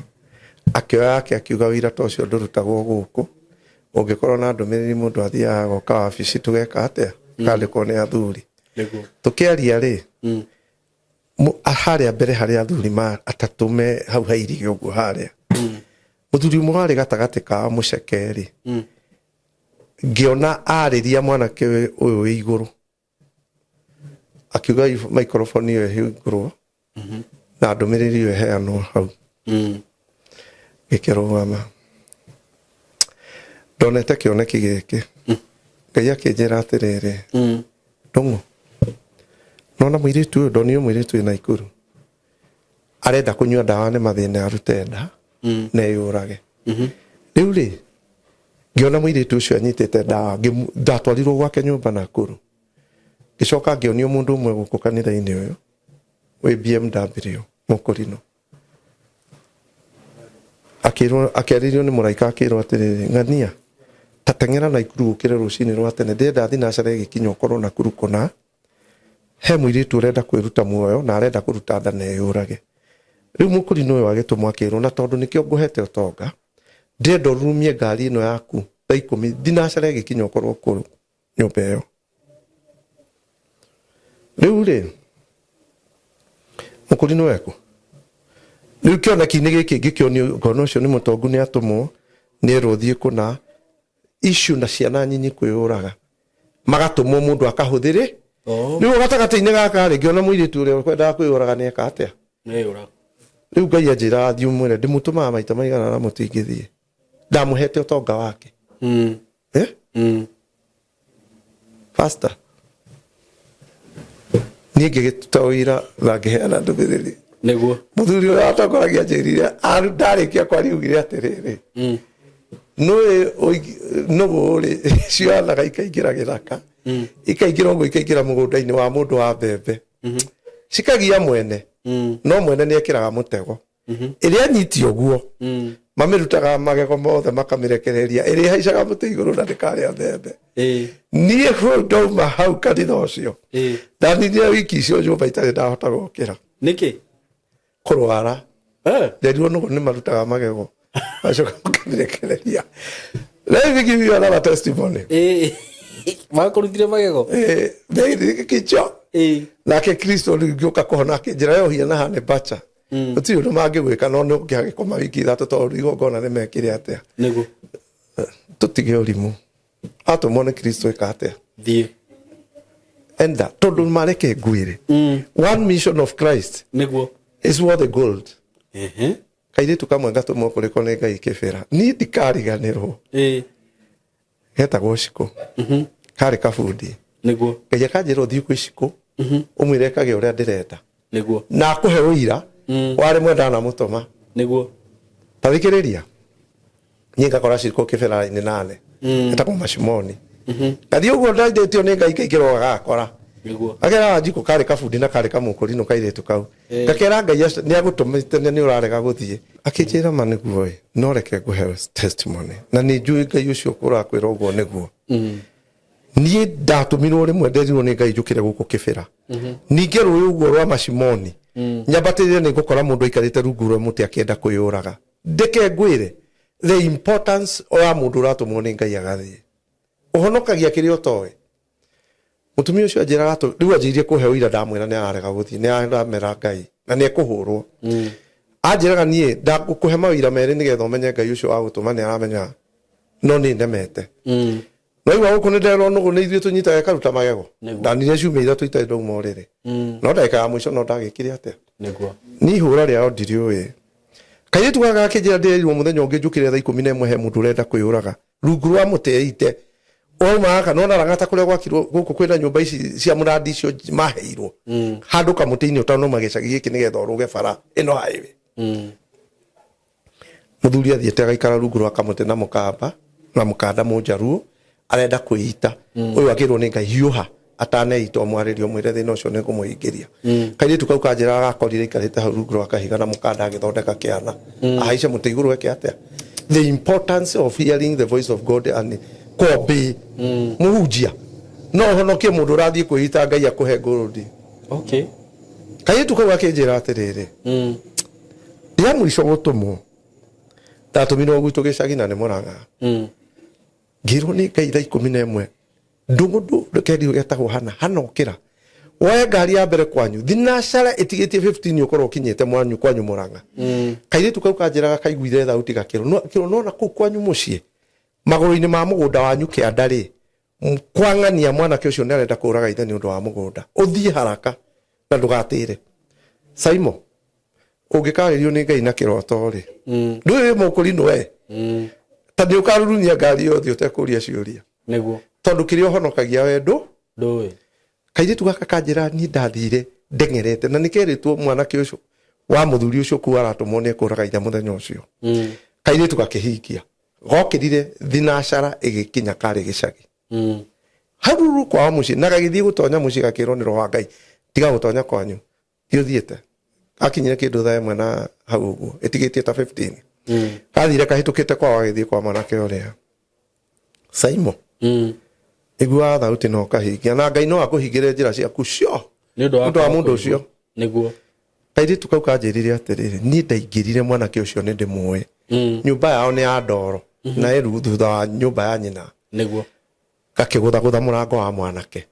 Speaker 1: Akĩoya yake akiuga wĩra ta ũcio ndũrutagwo gũkũ, ũngĩkorwo na ndũmĩrĩri mũndũ athiaga agoka wabici tũgeka atĩa, kandĩkwo nĩ athuri. Tũkĩaria rĩ, harĩa mbere harĩa athuri ma atatũ me hau hairige ũguo harĩa, mũthuri ũmwe warĩ gatagatĩ kao mũceke rĩ, ngĩona arĩria mwanake ũyũ wĩ igũrũ akiuga microphone ĩyo ĩhingũrwo na ndũmĩrĩri ĩyo ĩheanwo hau. Gĩkĩrũgama ndonete kĩoneki gĩkĩ, Ngai akĩnjĩra atĩrĩrĩ, Ndũng'ũ, nona mũirĩtu ũyũ, ndonire mũirĩtu wĩ Naikuru arenda kũnyua ndawa nĩ mathĩna arute nda na eyũrage. Rĩu rĩ, ngĩona mũirĩtu ũcio anyitĩte ndawa, ndatwarirwo gwake nyũmba Nakuru, ngĩcoka ngĩonio mũndũ ũmwe gũkũ kanitha-inĩ ũyũ wĩ BMW mũkũrinũ, akĩrwo, akĩarĩrio nĩ mũraika, akĩrwo atĩrĩrĩ, ng'ania ta teng'era Naikuru ũkĩre rũcinĩ rwa tene, ndĩrenda thinacara ĩgĩkinya ũkorwo Nakuru kũna he mũirĩtu ũrenda kwĩruta muoyo na arenda kũruta nda na eyũrage. Rĩu mũkũrinũ ũyũ agĩtũmwo akĩrwo, na tondũ nĩkĩo ngũhete ũtonga, ndĩrenda ũrurumie ngari ĩno yaku thaa 10 thinacara ĩgĩkinya ũkorwo kũu nyũmba ĩyo. Rĩu rĩ, mũkũrinũ eku rĩu kĩoneki-inĩ gĩkĩ ngĩkĩonio ngona ũcio nĩ mũtongu nĩ atũmwo nĩ erwo thiĩ kũna issue na ciana nyinyi kwĩyũraga, magatũmwo mũndũ akahũthĩre. Rĩu gatagatĩ-inĩ gaka rĩ, ngĩona mũirĩtu ũrĩa ũkwendaga kwĩyũraga nĩ eka atĩa. Rĩu Ngai anjĩra thiĩ ũmwĩre ndĩmũtũmaga maita maigana na mũtingĩthiĩ, ndamũhete ũtonga wake. Eh? Pastor, niĩ ngĩgĩtuta ũira na ngĩheana ndũmĩrĩri. Mũthuri ũrĩa watongoragia anjĩrire ndarĩkia kwaria augire atĩrĩrĩ, nũĩ nũgũ rĩ cioyanaga ikaingĩra gĩthaka, ikaingĩra ũguo, ikaingĩra mũgũnda-inĩ wa mũndũ wa mbembe, cikagia mwene, no mwene nĩ ekĩraga mũtego ĩrĩa nyiti ũguo, mamĩrutaga magego mothe makamĩrekereria ĩrĩa ĩhaicaga mũtĩ igũrũ na ndĩkarĩa mbembe. Niĩ hau ndauma hau kanitha ũcio, ndaninire wiki icio nyũmba itarĩ ndahota gũkĩra.
Speaker 2: Nĩkĩ?
Speaker 1: Kũrwara. Nderirwo nũgũ nĩ marutaga magego macoka makamĩrekereria. Let me give you another testimony.
Speaker 2: Makũrutire magego?
Speaker 1: Kicho nake Kristo rĩu ngĩũka kũhona akĩnjĩra yohia na hane bacha gũtirĩ ũndũ mangĩgwĩka, no nĩ ũngĩagĩkoma wiki 3 tondũ igongona nĩ mekire atĩa. Tũtige ũrimũ, atũmwo nĩ Kristo ĩka atĩa?
Speaker 2: Thiĩ.
Speaker 1: Enda tondũ mareke ngwĩre, one mission of Christ
Speaker 2: Nĩguo.
Speaker 1: is worth the gold. Kairĩtu kamwe ngatũmwo kũrĩ ko nĩ Ngai kĩbĩra, niĩ ndikariganĩrwo. Getagwo Cikũ, karĩ kabundi. Ngai akanjĩra ũthiĩ kwĩ Cikũ, ũmwĩre ekage ũrĩa ndĩrenda na akũhe ũira warĩ mwenda namũtũma. Ta thikĩrĩria, niĩ ngakora Cikũ kĩbĩra-inĩ nane, etagwo Macimoni. Ngathiĩ ũguo ndaithĩtio nĩ Ngai, ngaingĩra gagakora. Gakera Wanjikũ karĩ kabundi na karĩ kamũkũrinũ kairĩtu kau. Gakera Ngai nĩ agũtũmĩte na nĩ ũrarega gũthiĩ. Akĩnjĩra ma nĩguo ĩ, no reke ngũhe testimony na nĩ njũĩ Ngai ũcio ũrakwĩra ũguo nĩguo. Niĩ ndatũmirwo rĩmwe, nderirwo nĩ Ngai njũkĩre gũkũ kĩbĩra, ningĩ rũĩ ũguo rwa Macimoni, nyambatĩrĩre, nĩ ngũkora mũndũ aikarĩte rungu rwa mũtĩ akĩenda kwĩyũraga. Ndeke ngwĩre the importance ya mũndũ ũratũmwo nĩ Ngai agathiĩ ũhonokagia kĩrĩa ũtoĩ. Mũtumia ũcio anjĩraga rĩu anjĩirie kũhe ũira, ndamwĩra nĩ ararega gũthiĩ, nĩ aramera Ngai na nĩ ekũhũrwo. Anjĩraga niĩ ndagũkũhe mawĩra merĩ nĩgetha ũmenye Ngai ũcio wa gũtũma nĩ aramenya no nĩ nemete. No igua gũkũ nĩ nderwo nũgũ nĩ ithuĩ tũnyitaga ĩkaruta magego. Ndanire ciumia 3 itarĩ ndauma ũrĩrĩ, no ndagĩka ya mũico no ndagĩkire atĩa? Ni ihũra rĩao ndiriũĩ. Kairĩtu gaka gakĩnjĩra ndĩrerirwo mũthenya ũngĩ njũkĩre thaa 11, he mũndũ ũrenda kwĩyũraga rungu rwa mũtĩ eite. Wauma gaka nona rang'ata kũrĩa gwakirwo gũkũ kwĩna nyũmba ici cia mũrandi icio maheirwo handũ kamũtĩ-inĩ ũtanauma gĩcagi gĩkĩ nĩgetha ũrũge bara ĩno highway. Mũthuri athiĩte agaikara rungu rwa kamũtĩ na mũkamba na mũkanda mũnjaruo arenda kwĩita. Ũyũ akĩrwo nĩ Ngai hiũha ataneita ũmwarĩrie ũmwĩre thĩna ũcio nĩ ngũmũhingĩria. Kairĩtu kau kanjĩra gakorire aikarĩte hau rungu rwa kahiga na mũkanda agĩthondeka kĩana ahaice mũtĩ igũrũ eke atĩa. The importance of hearing the voice of God and kobĩ mũhunjia no ũhonokie mũndũ ũrathiĩ kwĩita, Ngai akũhe gold. Kairĩtu kau gakĩnjĩra atĩrĩrĩ, rĩa mũico gũtũmwo ndatũmirwo gwitũ gĩcagi na nĩ Mũrang'a. Ngĩrwo nĩ Ngai thaa 11 ndũng'ũndũ keri getagwo hana hana ũkĩra woe ngari ya mbere kwanyu thinacara ĩtigĩtie 15 ũkorwo ũkinyĩte mwanyu kwanyu Mũrang'a. Kairĩtu kau kanjĩraga kaiguire thauti gakĩrwo no kĩrwo nona kũu kwanyu mũciĩ magũrũ-inĩ ma mũgũnda wanyu kĩanda rĩ, kwang'ania mwanake ũcio nĩ arenda kũraga ithe nĩ ũndũ wa mũgũnda, ũthiĩ haraka na ndũgatĩre. Saimo, ũngĩkarĩrio nĩ Ngai na kĩroto rĩ, ndũĩ wĩ mũkũrinũ we, ta nĩ ũkarurunyia ngari yothe ũtekũria ciũria. Tondũ kĩrĩa ũhonokagia we ndũ
Speaker 2: Ndũĩ.
Speaker 1: Kairĩtu gaka kanjĩra niĩ ndathire ndeng'erete na nĩkerĩtwo mwanake ũcio wa mũthuri ũcio kuu aratũmwo nĩ ekũraga ithe mũthenya ũcio. Kairĩtu gakĩhingia gokĩrire thinacara ĩgĩkinya karĩ gĩcagi haruru kwao mũciĩ na gagĩthiĩ gũtonya mũciĩ gakĩrwo nĩ roho wa Ngai tiga gũtonya kwanyu, thiĩ ũthiĩte. Akinyire kĩndũ thaa 1 na hau ũguo ĩtigĩtie ta 15. Gathire kahĩtũkĩte kwao agĩthiĩ kwa mwanake ũrĩa Saimo. Iguaga thauti no kahingia na Ngai no akũhingĩre njĩra ciaku cio
Speaker 2: nĩ ũndũ wa
Speaker 1: ũndũ wa mũndũ ũcio. Kairĩtu kau kanjĩrire atĩrĩrĩ, niĩ ndaingĩrire mwanake ũcio nĩ ndĩmũĩ. Nyũmba yao nĩ ya ndoro na ĩru thutha wa nyũmba ya nyina. Gakĩgũthagũtha mũrango wa mwanake.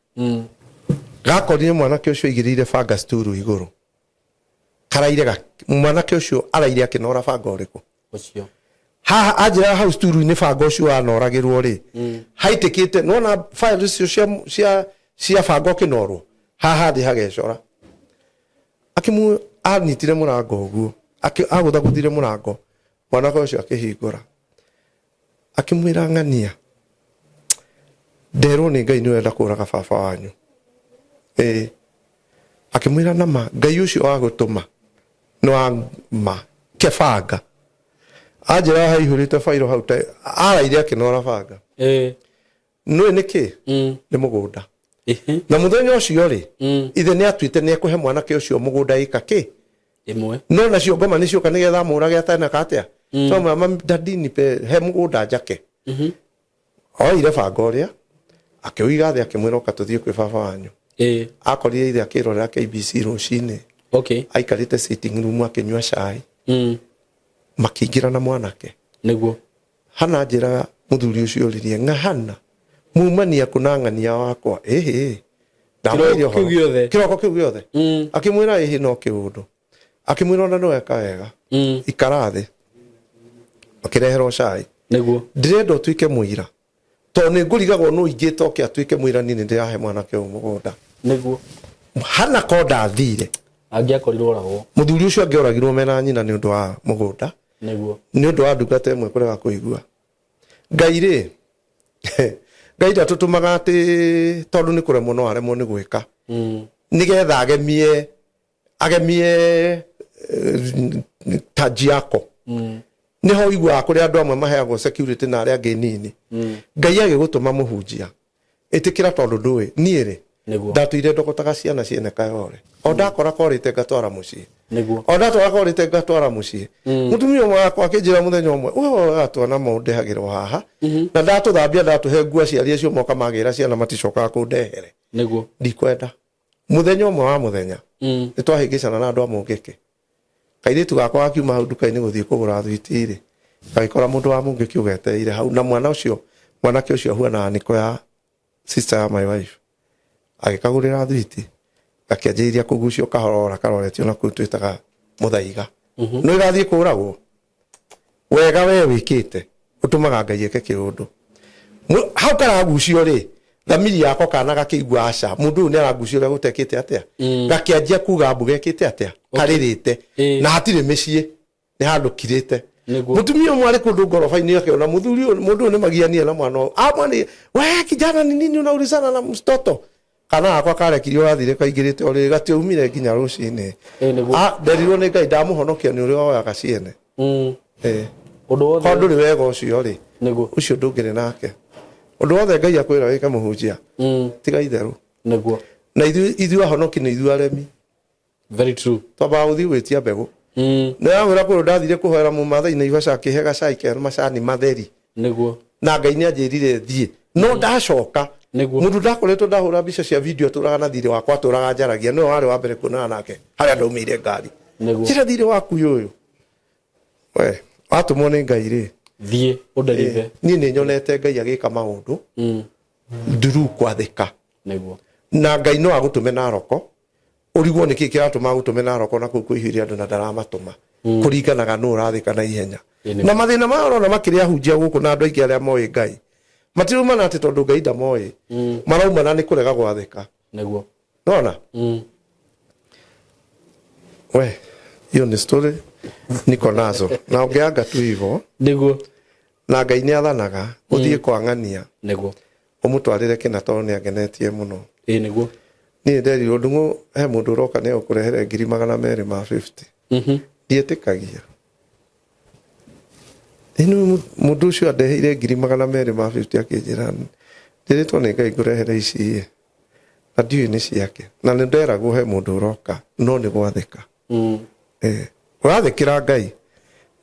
Speaker 1: Gakorire mwanake ũcio aigĩrĩire banga sturu igũrũ karaire mwanake ũcio araire akĩnora banga ũrĩkũ?
Speaker 2: Ũcio.
Speaker 1: Haha anjĩra hau sturu-inĩ banga ũcio wanoragĩrwo rĩ, haitĩkĩte nona file icio cia banga ũkĩnorwo haha thĩ hagecora. Akimu anyitire mũrango ũguo agũthagũthire mũrango, mwanake ũcio akĩhingũra akĩmwĩra, ng'ania nderwo nĩ Ngai nĩ ũrenda kũraga baba wanyu. Ĩĩ, akĩmwĩra nama Ngai ũcio wa gũtũma nĩ wa ma kebanga. Anjĩra haihũrĩte bairo hau ta araire akĩnora banga. Nũĩ nĩkĩ? Nĩ mũgũnda. Na mũthenya ũcio rĩ, ithe nĩ atuĩte nĩ ekũhe mwanake ũcio mũgũnda ĩka kĩ
Speaker 2: Ĩmwe.
Speaker 1: No nacio ngoma nĩ cioka nĩgetha amũrage ataneka atĩa. So mama dadi nipe he mũgũnda njake. Oire banga ũrĩa akĩũiga thĩ akĩmwĩra ũka tũthiĩ kwĩ baba wanyu. Akorire ithe akĩrorera KBC rũcinĩ. Aikarĩte sitting room akĩnyua cai. Makĩingĩra na mwanake. Hana njĩraga mũthuri ũcio oririe ng'ahana mumania kũna ng'ania wakwa ĩhĩ ndamwĩrire
Speaker 2: Kĩroko kĩu
Speaker 1: ũhoro.
Speaker 2: gĩothe.
Speaker 1: Kĩroko kĩu gĩothe. Akĩmwĩra ĩhĩ no kĩũndũ, akĩmwĩra ona nĩweka wega. Ikara thĩ. Akĩreherwo cai. Ndĩrenda ũtuĩke mũira tondũ nĩ ngũrigagwo nũ ingĩta oke atuĩke mũira niĩ nĩ ndĩrahe mwanake ũyũ mũgũnda.
Speaker 2: Nĩguo.
Speaker 1: Hana ko ndathire.
Speaker 2: Angĩakorirwo oragwo.
Speaker 1: Mũthuri ũcio angĩoragirwo mena nyina nĩ ũndũ wa mũgũnda.
Speaker 2: Nĩguo.
Speaker 1: Nĩ ũndũ wa ndungata ĩmwe kũrega kũigua. Ngai rĩ, Ngai ndatũtũmaga atĩ tondũ nĩ kũremwo no aremwo nĩ gwĩka. Nĩgetha agemie agemie taji yako. Nĩho ũiguaga kũrĩ andũ amwe maheagwo security na arĩa angĩ nini. Ngai agĩgũtũma mũhunjia, ĩtĩkĩra tondũ ndũĩ. Niĩ rĩ,
Speaker 2: Nĩguo.
Speaker 1: ndatũire ndogotaga ciana ciene kayore. O ndakora korĩte ngatwara mũciĩ.
Speaker 2: Nĩguo.
Speaker 1: O ndatwara korĩte ngatwara mũciĩ. Mũtumia ũmwe wakwa akĩnjĩra mũthenya ũmwe, we woyaga twana mũndehagĩrwo haha, na ndatũthambia ndatũhe nguo aciari acio moka magĩra ciana maticokaga kũndehere.
Speaker 2: Nĩguo.
Speaker 1: Ndikwenda. Mũthenya ũmwe wa mũthenya, nĩ twahĩngĩcana na andũ a Mũngĩkĩ. Kairĩtu gakwa gakiuma hau nduka-inĩ gũthiĩ kũgũra thwiti rĩ, gagĩkora mũndũ wa Mũngĩkĩ ũgetereire hau, na mwana ũcio, mwanake ũcio ahuanaga nĩko ya sister ya my wife. Agĩkagũrĩra thwiti, gakĩanjĩrĩria kũgucio kahora karoretio na kũu twĩtaga mũthaiga. No ĩgathiĩ kũragwo. Wega we wĩkĩte, ũtũmaga Ngai eke kĩũndũ. Hau karagucio rĩ, thamiri yako kana gakĩigua aca, mũndũ ũyũ nĩ aragucio ũrĩa gũtekĩte atĩa? Gakĩanjia kuga mbu gekĩte atĩa? Karĩrĩte. Na hatirĩ mĩciĩ, nĩ handũ kirĩte.
Speaker 2: Nĩguo.
Speaker 1: Mũtumia ũmwe arĩ kũndũ ngoroba-inĩ akĩona mũthuri ũyũ, mũndũ ũyũ nĩ magianie na mwana ũyũ. Ah, mwana, we kijana ni nini unaulizana na mtoto? Kana gakwa karekirio gathire kaingĩrĩte o rĩrĩ gatiaumire nginya rũcinĩ.
Speaker 2: Nĩguo.
Speaker 1: Ah, nderirwo nĩ Ngai ndamũhonokia nĩ ũrĩa woyaga ciene.
Speaker 2: Ũndũ wothe.
Speaker 1: Ko ndũrĩ wega ũcio rĩ,
Speaker 2: Nĩguo.
Speaker 1: ũcio ndũngĩrĩ nake. Ũndũ wothe Ngai akwĩra wĩke mũhunjia, tiga itherũ.
Speaker 2: Nĩguo.
Speaker 1: Na ithuĩ ahonoki nĩ ithuĩ aremi.
Speaker 2: Very true.
Speaker 1: Twambaga gũthiĩ gwĩtia mbegũ. Nĩ wamwĩra kũrũ ndathire kũhoera mũmathai na Naivasha akĩhe gacai ke macani matheri.
Speaker 2: Nĩguo.
Speaker 1: Na Ngai nĩ anjĩrire thiĩ. No ndacoka.
Speaker 2: Nĩguo.
Speaker 1: Mũndũ ndakoretwo ndahũra mbica cia video atũraga na thirĩ wakwa atũraga njaragia nĩwe warĩ wa mbere kuonana nake harĩa ndaumĩire ngari.
Speaker 2: Nĩguo.
Speaker 1: Njĩra thirĩ waku ũyũ. We, watũmwo nĩ Ngai rĩ.
Speaker 2: Thiĩ ũnderithe.
Speaker 1: Niĩ nĩ nyonete Ngai agĩka maũndũ. Nduru kwathĩka.
Speaker 2: Nĩguo.
Speaker 1: Na Ngai no agũtũme Naroko. Ũrigwo nĩkĩ kĩratũma agũtũme Naroko na kũu kũihũire andũ na ndaramatũma. Kũringanaga nũ ũrathĩka na ihenya. Na mathĩna maya ũrona makĩrĩ ahunjia gũkũ na andũ aingĩ arĩa moĩ Ngai. Matiraumana atĩ tondũ Ngai ndamoĩ. Maraumana nĩ kũrega gwathĩka.
Speaker 2: Nĩguo.
Speaker 1: Nona? We, hiyo ni story niko nazo. Na ongeanga tu hivyo.
Speaker 2: Nĩguo.
Speaker 1: Na Ngai nĩ athanaga ũthiĩ kwang'ania.
Speaker 2: Nĩguo.
Speaker 1: Ũmũtwarĩre kĩna tondũ nĩ angenetie mũno.
Speaker 2: Nĩguo.
Speaker 1: Niĩ nderirwo ndung'u he mũndũ ũroka nĩ egũkũrehere ngiri magana merĩ ma 50. Ndietĩkagia. Ĩno mũndũ ũcio andeheire ngiri magana merĩ ma 50 akĩnjĩra ndĩrĩtwo nĩ Ngai ngũrehere ici ĩ. Na ndiũĩ nĩ ciake. Na nĩ nderagwo he mũndũ ũroka no nĩ gwathĩka. Ũrathĩkĩra Ngai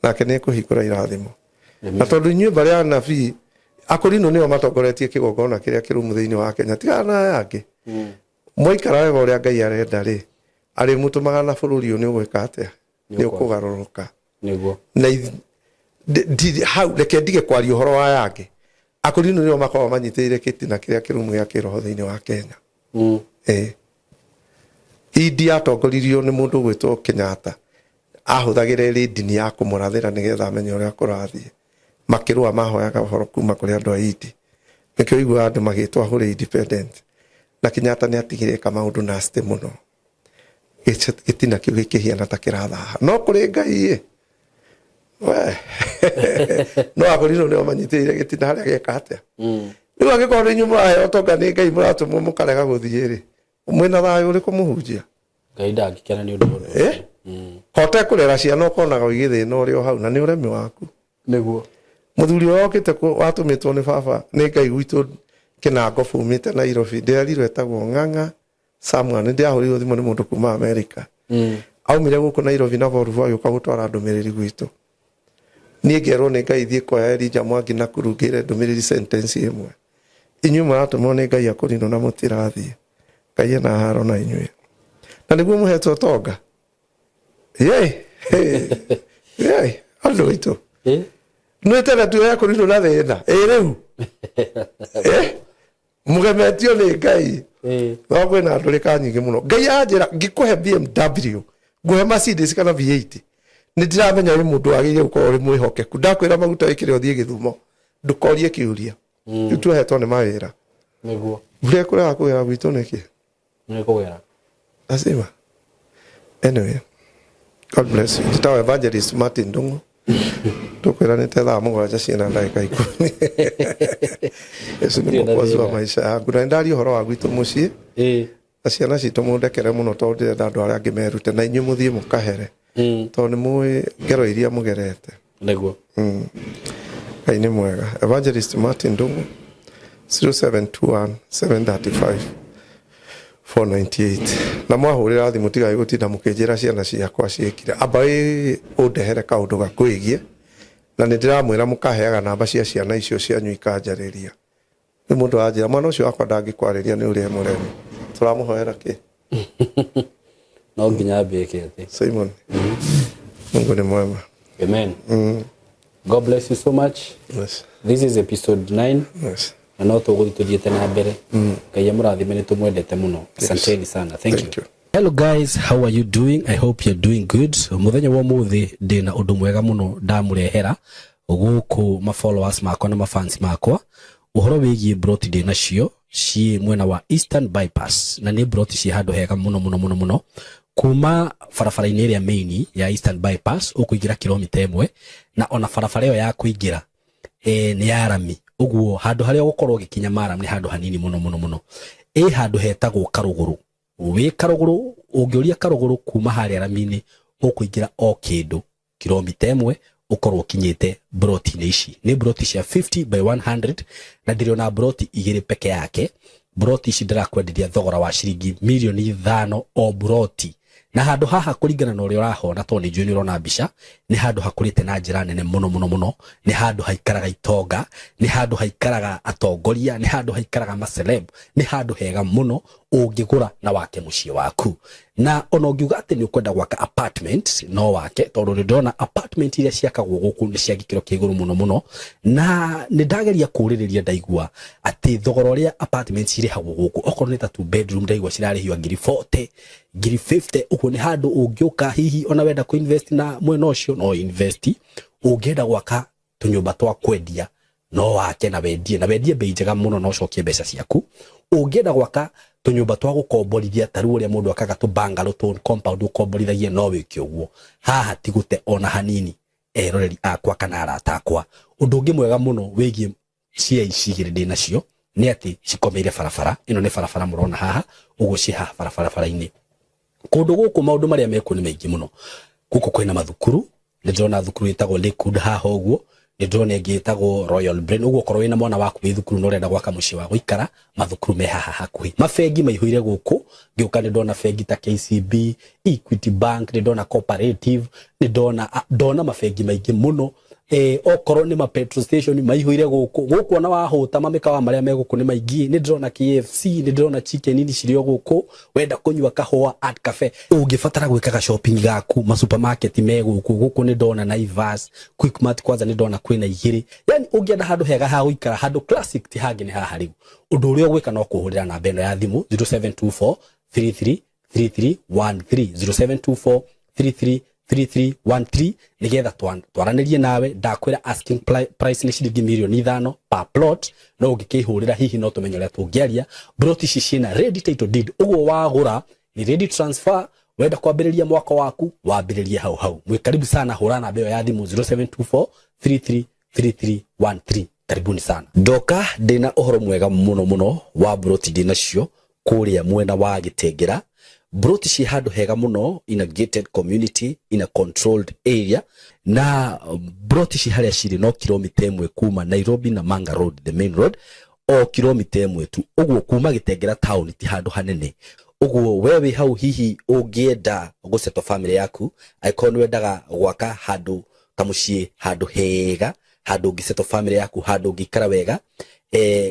Speaker 1: nake nĩ ekũhingũra irathimo. Na tondũ inyuĩ mbarĩ ya nabii akũrinũ nĩo matongoretie kĩgongona kĩrĩa kĩrũmu thĩinĩ wa Kenya tigana na aya angĩ. Mwaikara wega ũrĩa Ngai arenda rĩ, arĩmũtũmaga na bũrũri ũyũ nĩ ũgwĩka atĩa? Nĩ ũkũgarũrũka.
Speaker 2: Nĩguo.
Speaker 1: Na hau reke ndige kwaria ũhoro wa aya angĩ. Akũrinũ nĩo makoragwo manyitĩrĩire kĩtina kĩrĩa kĩrũmu gĩa kĩroho thĩinĩ wa Kenya. Indi yatongoririo nĩ mũndũ ũgwĩtwo Kenyatta. Ahũthagĩra ĩrĩ ndini ya kũmũrathĩra nĩgetha amenye ũrĩa kũrathiĩ. Makĩrũa mahoyaga ũhoro kuma kũrĩ andũ a Indi. Nĩkĩo ũiguaga andũ magĩtwo ahũre independent. Na Kenyatta nĩ atigire eka maũndũ nasty mũno. Gĩtina kĩu gĩkĩhiana ta kĩrathaha. No kũrĩ Ngai ĩ. We. No akũrinũ nĩo manyitĩrĩire gĩtina harĩa gĩeka atĩa. Rĩu angĩkorwo nĩ inyuĩ mũraheo ũtonga nĩ Ngai mũratũmwo mũkarega gũthiĩ rĩ, mwĩna thayũ ũrĩkũ mũhunjia?
Speaker 2: Ngai ndangĩkena nĩ ũndũ wa ũndũ ũcio.
Speaker 1: Hote kũrera ciana ũkonaga ũigĩthĩna ũrĩ o hau na nĩ ũremi waku.
Speaker 2: Nĩguo.
Speaker 1: Mũthuri ũrĩa okĩte watũmĩtwo nĩ baba nĩ Ngai gwitũ Kĩnango bumĩte Nairobi, ndĩrerirwo etagwo Ng'ang'a Samuel, nĩ ndĩrahũrĩirwo thimũ nĩ mũndũ kuma America. Aumire gũkũ Nairobi na Volvo agĩũka gũtwara ndũmĩrĩri gwitũ. Niĩ ngerwo nĩ Ngai thiĩ kwa Elijah Mwangi na kuru ngĩre ndũmĩrĩri sentence ĩmwe. Inyuĩ mũratũmwo nĩ Ngai akũrinũ na mũtirathiĩ. Ngai ena haro na inyuĩ. Na nĩguo mũhetwo ũtonga. Yei! Yei! Andũ aitũ. Nwĩtene tuoya kũrinũ na thĩna. Ĩ rĩu. Mũgemetio nĩ Ngai. No kwĩna ndũrĩka nyingĩ mũno. Ngai anjĩra ngĩkũhe BMW, ngũhe Mercedes kana V8. Nĩ ndiramenya wĩ mũndũ wagĩrĩire gũkorwo ũrĩ mwĩhokeku. Ndakwĩra maguta wĩkĩre ũthiĩ Gĩthumo. Ndũkorie kĩũria. Rĩu tuohetwo nĩ mawĩra.
Speaker 2: Nĩguo.
Speaker 1: Mbura ĩkũrega kũgera gwitũ nĩkĩ?
Speaker 2: Nĩ kũgera.
Speaker 1: Lazima. Anyway, God bless you. Njĩtagwo Evangelist Martin Ndung'u. Tũkwĩranĩte thaa 7 ciĩna ndagĩka 10. Yesu nĩ
Speaker 2: Gũtirĩ na
Speaker 1: mwokozi wa
Speaker 2: thĩna.
Speaker 1: Maisha yaku. Na nĩndaria ũhoro wa gwitũ mũciĩ
Speaker 2: Ĩĩ.
Speaker 1: Na ciana citũ, mũndekere mũno tondũ ndĩrenda andũ arĩa angĩ merute na inyuĩ mũthiĩ mũkahere tondũ nĩ mũĩ ngero iria mũgerete.
Speaker 2: Nĩguo.
Speaker 1: Ngai nĩ mwega. Evangelist Martin Ndung'u, 0721 735 498. Na mwahũrĩra thimũ, tigai gũtinda mũkĩnjĩra ciana ciakwa ciĩkire. Amba ĩ ũndehere kaũndũ gakwĩgiĩ, na nĩ ndĩramwĩra mũkaheaga namba cia ciana icio cianyu ikanjarĩria. Nĩ mũndũ anjĩra mwana ũcio wakwa ndangĩkwarĩria nĩ ũrĩa mũremi. Tũramũhoera kĩ?
Speaker 2: No nginya ambĩke atĩ.
Speaker 1: Simon, Mungu nĩ mwema.
Speaker 2: Amen. God bless you so much. This is episode 9. Na no tũgũthiĩ tũthiĩte na mbere. Ngai amũrathime, nĩ tũmwendete mũno. Asanteni sana. Thank
Speaker 1: Thank
Speaker 2: you.
Speaker 1: you.
Speaker 2: Hello guys, how are you doing? I hope you're doing good. Muthenya wa muthi ndina undu mwega muno ndamurehera guku ma followers makwa na ma fans makwa, uhoro wigie broti ndi nacio ci mwena wa Eastern Bypass, na ni broti ci handu hega muno muno muno muno. Kuma barabara-inĩ ĩrĩa main ya Eastern Bypass ũkũingĩra kilomita 1, na ona barabara ĩyo ya kũingĩra nĩ ya rami, ũguo handũ harĩa ũgũkorwo ũgĩkinya maram nĩ handũ hanini mũno mũno mũno. Ĩ handũ hetagwo Karũgũrũ. Wĩ Karũgũrũ, ũngĩũria Karũgũrũ kuma harĩa rami-inĩ, ũkũingĩra o kĩndũ kilomita 1, ũkorwo ũkinyĩte broti-inĩ ici. Nĩ broti cia 50 by 100, na ndĩrĩ broti igĩrĩ peke yake. Broti ici ndĩrakwenderia thogora wa ciringi mirioni 5 o broti. Na handũ haha, kũringana na ũrĩa ũrahona, tondũ nĩ njũĩ nĩ ũrona mbica, nĩ handũ hakũrĩte na njĩra nene mũno mũno mũno. Nĩ handũ haikaraga itonga, nĩ handũ haikaraga atongoria, nĩ handũ haikaraga maceleb. Nĩ handũ hega mũno ũngĩgũra na wake mũciĩ waku. Na ona ũngiuga atĩ nĩ ũkwenda gwaka apartment, no wake, tondũ nĩ ndĩrona apartment iria ciakagwo gũkũ nĩ cia gĩkĩro kĩa igũrũ mũno mũno. Na nĩ ndageria kũũrĩrĩria, ndaigua atĩ thogora ũrĩa apartment cirĩhagwo gũkũ, okorwo nĩ ta two bedroom, ndaigua cirarĩhio ngiri 40, ngiri 50. Ũguo nĩ handũ ũngĩũka, hihi ona wenda kũ invest na mwena ũcio, no invest. Ũngĩenda gwaka tũnyũmba twa kwendia, no wake na wendie, na wendie bei njega mũno na ũcokie mbeca ciaku. Ũngĩenda gwaka tũnyũmba twa gũkomborithia, ta rĩu ũrĩa mũndũ akaga tũ bungalow, tũ compound ũkomborithagia, no wĩke ũguo. Haha ti gũte ona hanini, eroreri akwa kana arata akwa. Ũndũ ũngĩ mwega mũno wĩgiĩ cia ici igĩrĩ ndĩ nacio nĩ atĩ cikomeire barabara ĩno. Nĩ barabara mũrona haha ũguo, ciĩ haha barabara-inĩ. Kũndũ gũkũ maũndũ marĩa mekuo nĩ maingĩ mũno. Gũkũ kwĩna mathukuru. Nĩ ndĩrona thukuru ĩtagwo Lakewood haha ũguo, nĩ ndĩrona ĩngĩ ĩtagwo Royal Brain. Ũguo okorwo wĩna mwana waku wĩ thukuru na ũrenda gwaka mũciĩ wa gũikara, mathukuru me haha hakuhĩ. Mabengi maihũire gũkũ. Ngĩũka nĩ ndona bengi ta KCB, Equity Bank, nĩ ndona Cooperative, nĩ ndona ndona mabengi maingĩ mũno. Okorwo nĩ ma petrol station maihũire gũkũ. Gũkũ ona wahũta, mamĩkawa marĩa me gũkũ nĩ maingĩ. Nĩ ndĩrona KFC, nĩ ndĩrona Chicken Inn cirĩ o gũkũ. Wenda kũnyua kahũa, Art Cafe. Ũngĩbatara gwĩkaga shopping gaku, ma supermarket me gũkũ. Gũkũ nĩ ndona Naivas, Quickmart, kwanza nĩ ndona kwĩna igĩrĩ. Yani ũngĩenda handũ hega ha gũikara, handũ classic, ti hangĩ nĩ haha. Rĩu ũndũ ũrĩa ũgwĩka no kũhũrĩra namba ĩno ya thimũ, 0724 33 3313, 0724 33 3313, nigetha twaranĩrie nawe. Ndakwĩra asking price nĩ ciringi mirioni 5 per plot, no ũngĩkĩhũrĩra hihi no tũmenye ũrĩa tũngĩaria. Plot ici ciĩna ready title deed, ũguo wagũra ni ready transfer. Wenda kwambĩrĩria mwaka waku, wambĩrĩrie hau hau. Mwĩ karibu sana. Hũra namba ĩyo ya thimũ, 0724 33 3313. Karibuni sana. Ndoka ndĩna ũhoro mwega mũno mũno wa broti ndĩ nacio kũrĩa mwena wa Gĩtengera. Broti ciĩ handũ hega mũno, in a gated community, in a controlled area. Na broti ci harĩa cirĩ no kilomita 1 kuma Nairobi na Manga Road, the main road, o kilomita 1 tu. Ũguo kuma Gĩtengera town ti handũ hanene. Ũguo we wĩ hau, hihi ũngĩenda gũsettle family yaku, angĩkorwo nĩ wendaga gwaka handũ kamũciĩ, handũ hega, handũ ũngĩsettle family yaku, handũ ũngĩikara wega,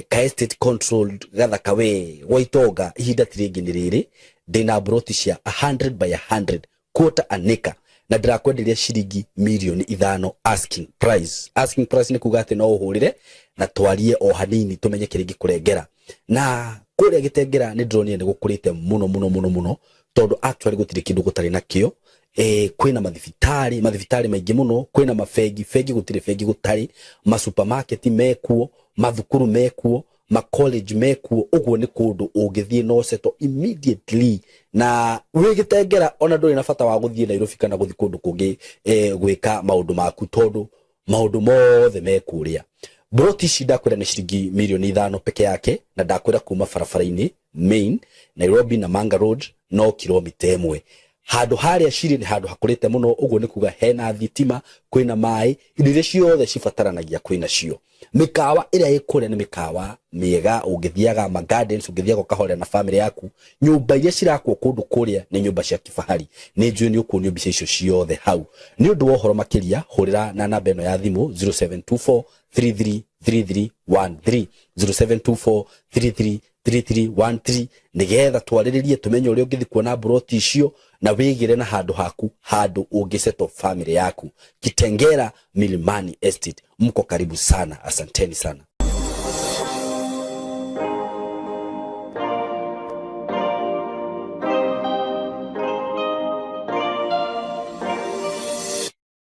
Speaker 2: ka estate controlled gathaka we gwa itonga, ihinda ti rĩngĩ nĩ rĩrĩ. Ndĩna broti cia 100 by 100, quarter an acre, na ndĩrakwenderia ciringi mirioni 5 asking price. Asking price nĩ kuga atĩ no ũhũrĩre na twarie o hanini tũmenye kĩrĩa ingĩkũrengera. Na kũrĩa Gĩtengera nĩ ndĩronire nĩ gũkũrĩte mũno mũno mũno mũno, tondũ actually gũtirĩ kĩndũ gũtarĩ nakĩo. Kwĩna mathibitarĩ, mathibitarĩ maingĩ mũno, kwĩna mabengi, bengi gũtirĩ bengi gũtarĩ, masupermarket mekuo, mathukuru mekuo. Ma college mekuo, ũguo nĩ kũndũ ũngĩthiĩ no settle immediately na wĩ Gĩtengera, ona ndũrĩ na bata wa gũthiĩ Nairobi kana gũthiĩ kũndũ kũngĩ gwĩka maũndũ maku, tondũ maũndũ mothe me kũrĩa. Broti ici ndakwĩra nĩ ciringi mirioni 5 peke yake, na ndakwĩra kuma barabara-inĩ main Nairobi na Manga Road no kilomita 1. Handũ harĩa cirĩ nĩ handũ hakũrĩte mũno, ũguo nĩ kuga hena thitima, kwĩna maĩ, indo iria ciothe cibataranagia kwĩna cio. Mĩkawa ĩrĩa ĩ kũrĩa nĩ mĩkawa mĩega, ũngĩthiaga ma gardens, ũngĩthiaga ũkahorera na family yaku. Nyũmba iria cirakwo kũndũ kũrĩa nĩ nyũmba cia kifahari. Nĩ njũĩ nĩ ũkuonio mbica icio ciothe hau. Nĩ ũndũ wa ũhoro makĩria, hũrĩra na namba ĩno ya thimũ, 0724 333313, 0724 333313, nĩgetha twarĩrĩrie, tũmenye ũrĩa ũngĩthiĩ kuona mburoti icio na wĩgĩre na handũ haku, handũ ũngĩsettle family yaku. Kitengera Milimani Estate, mko karibu sana. Asanteni sana.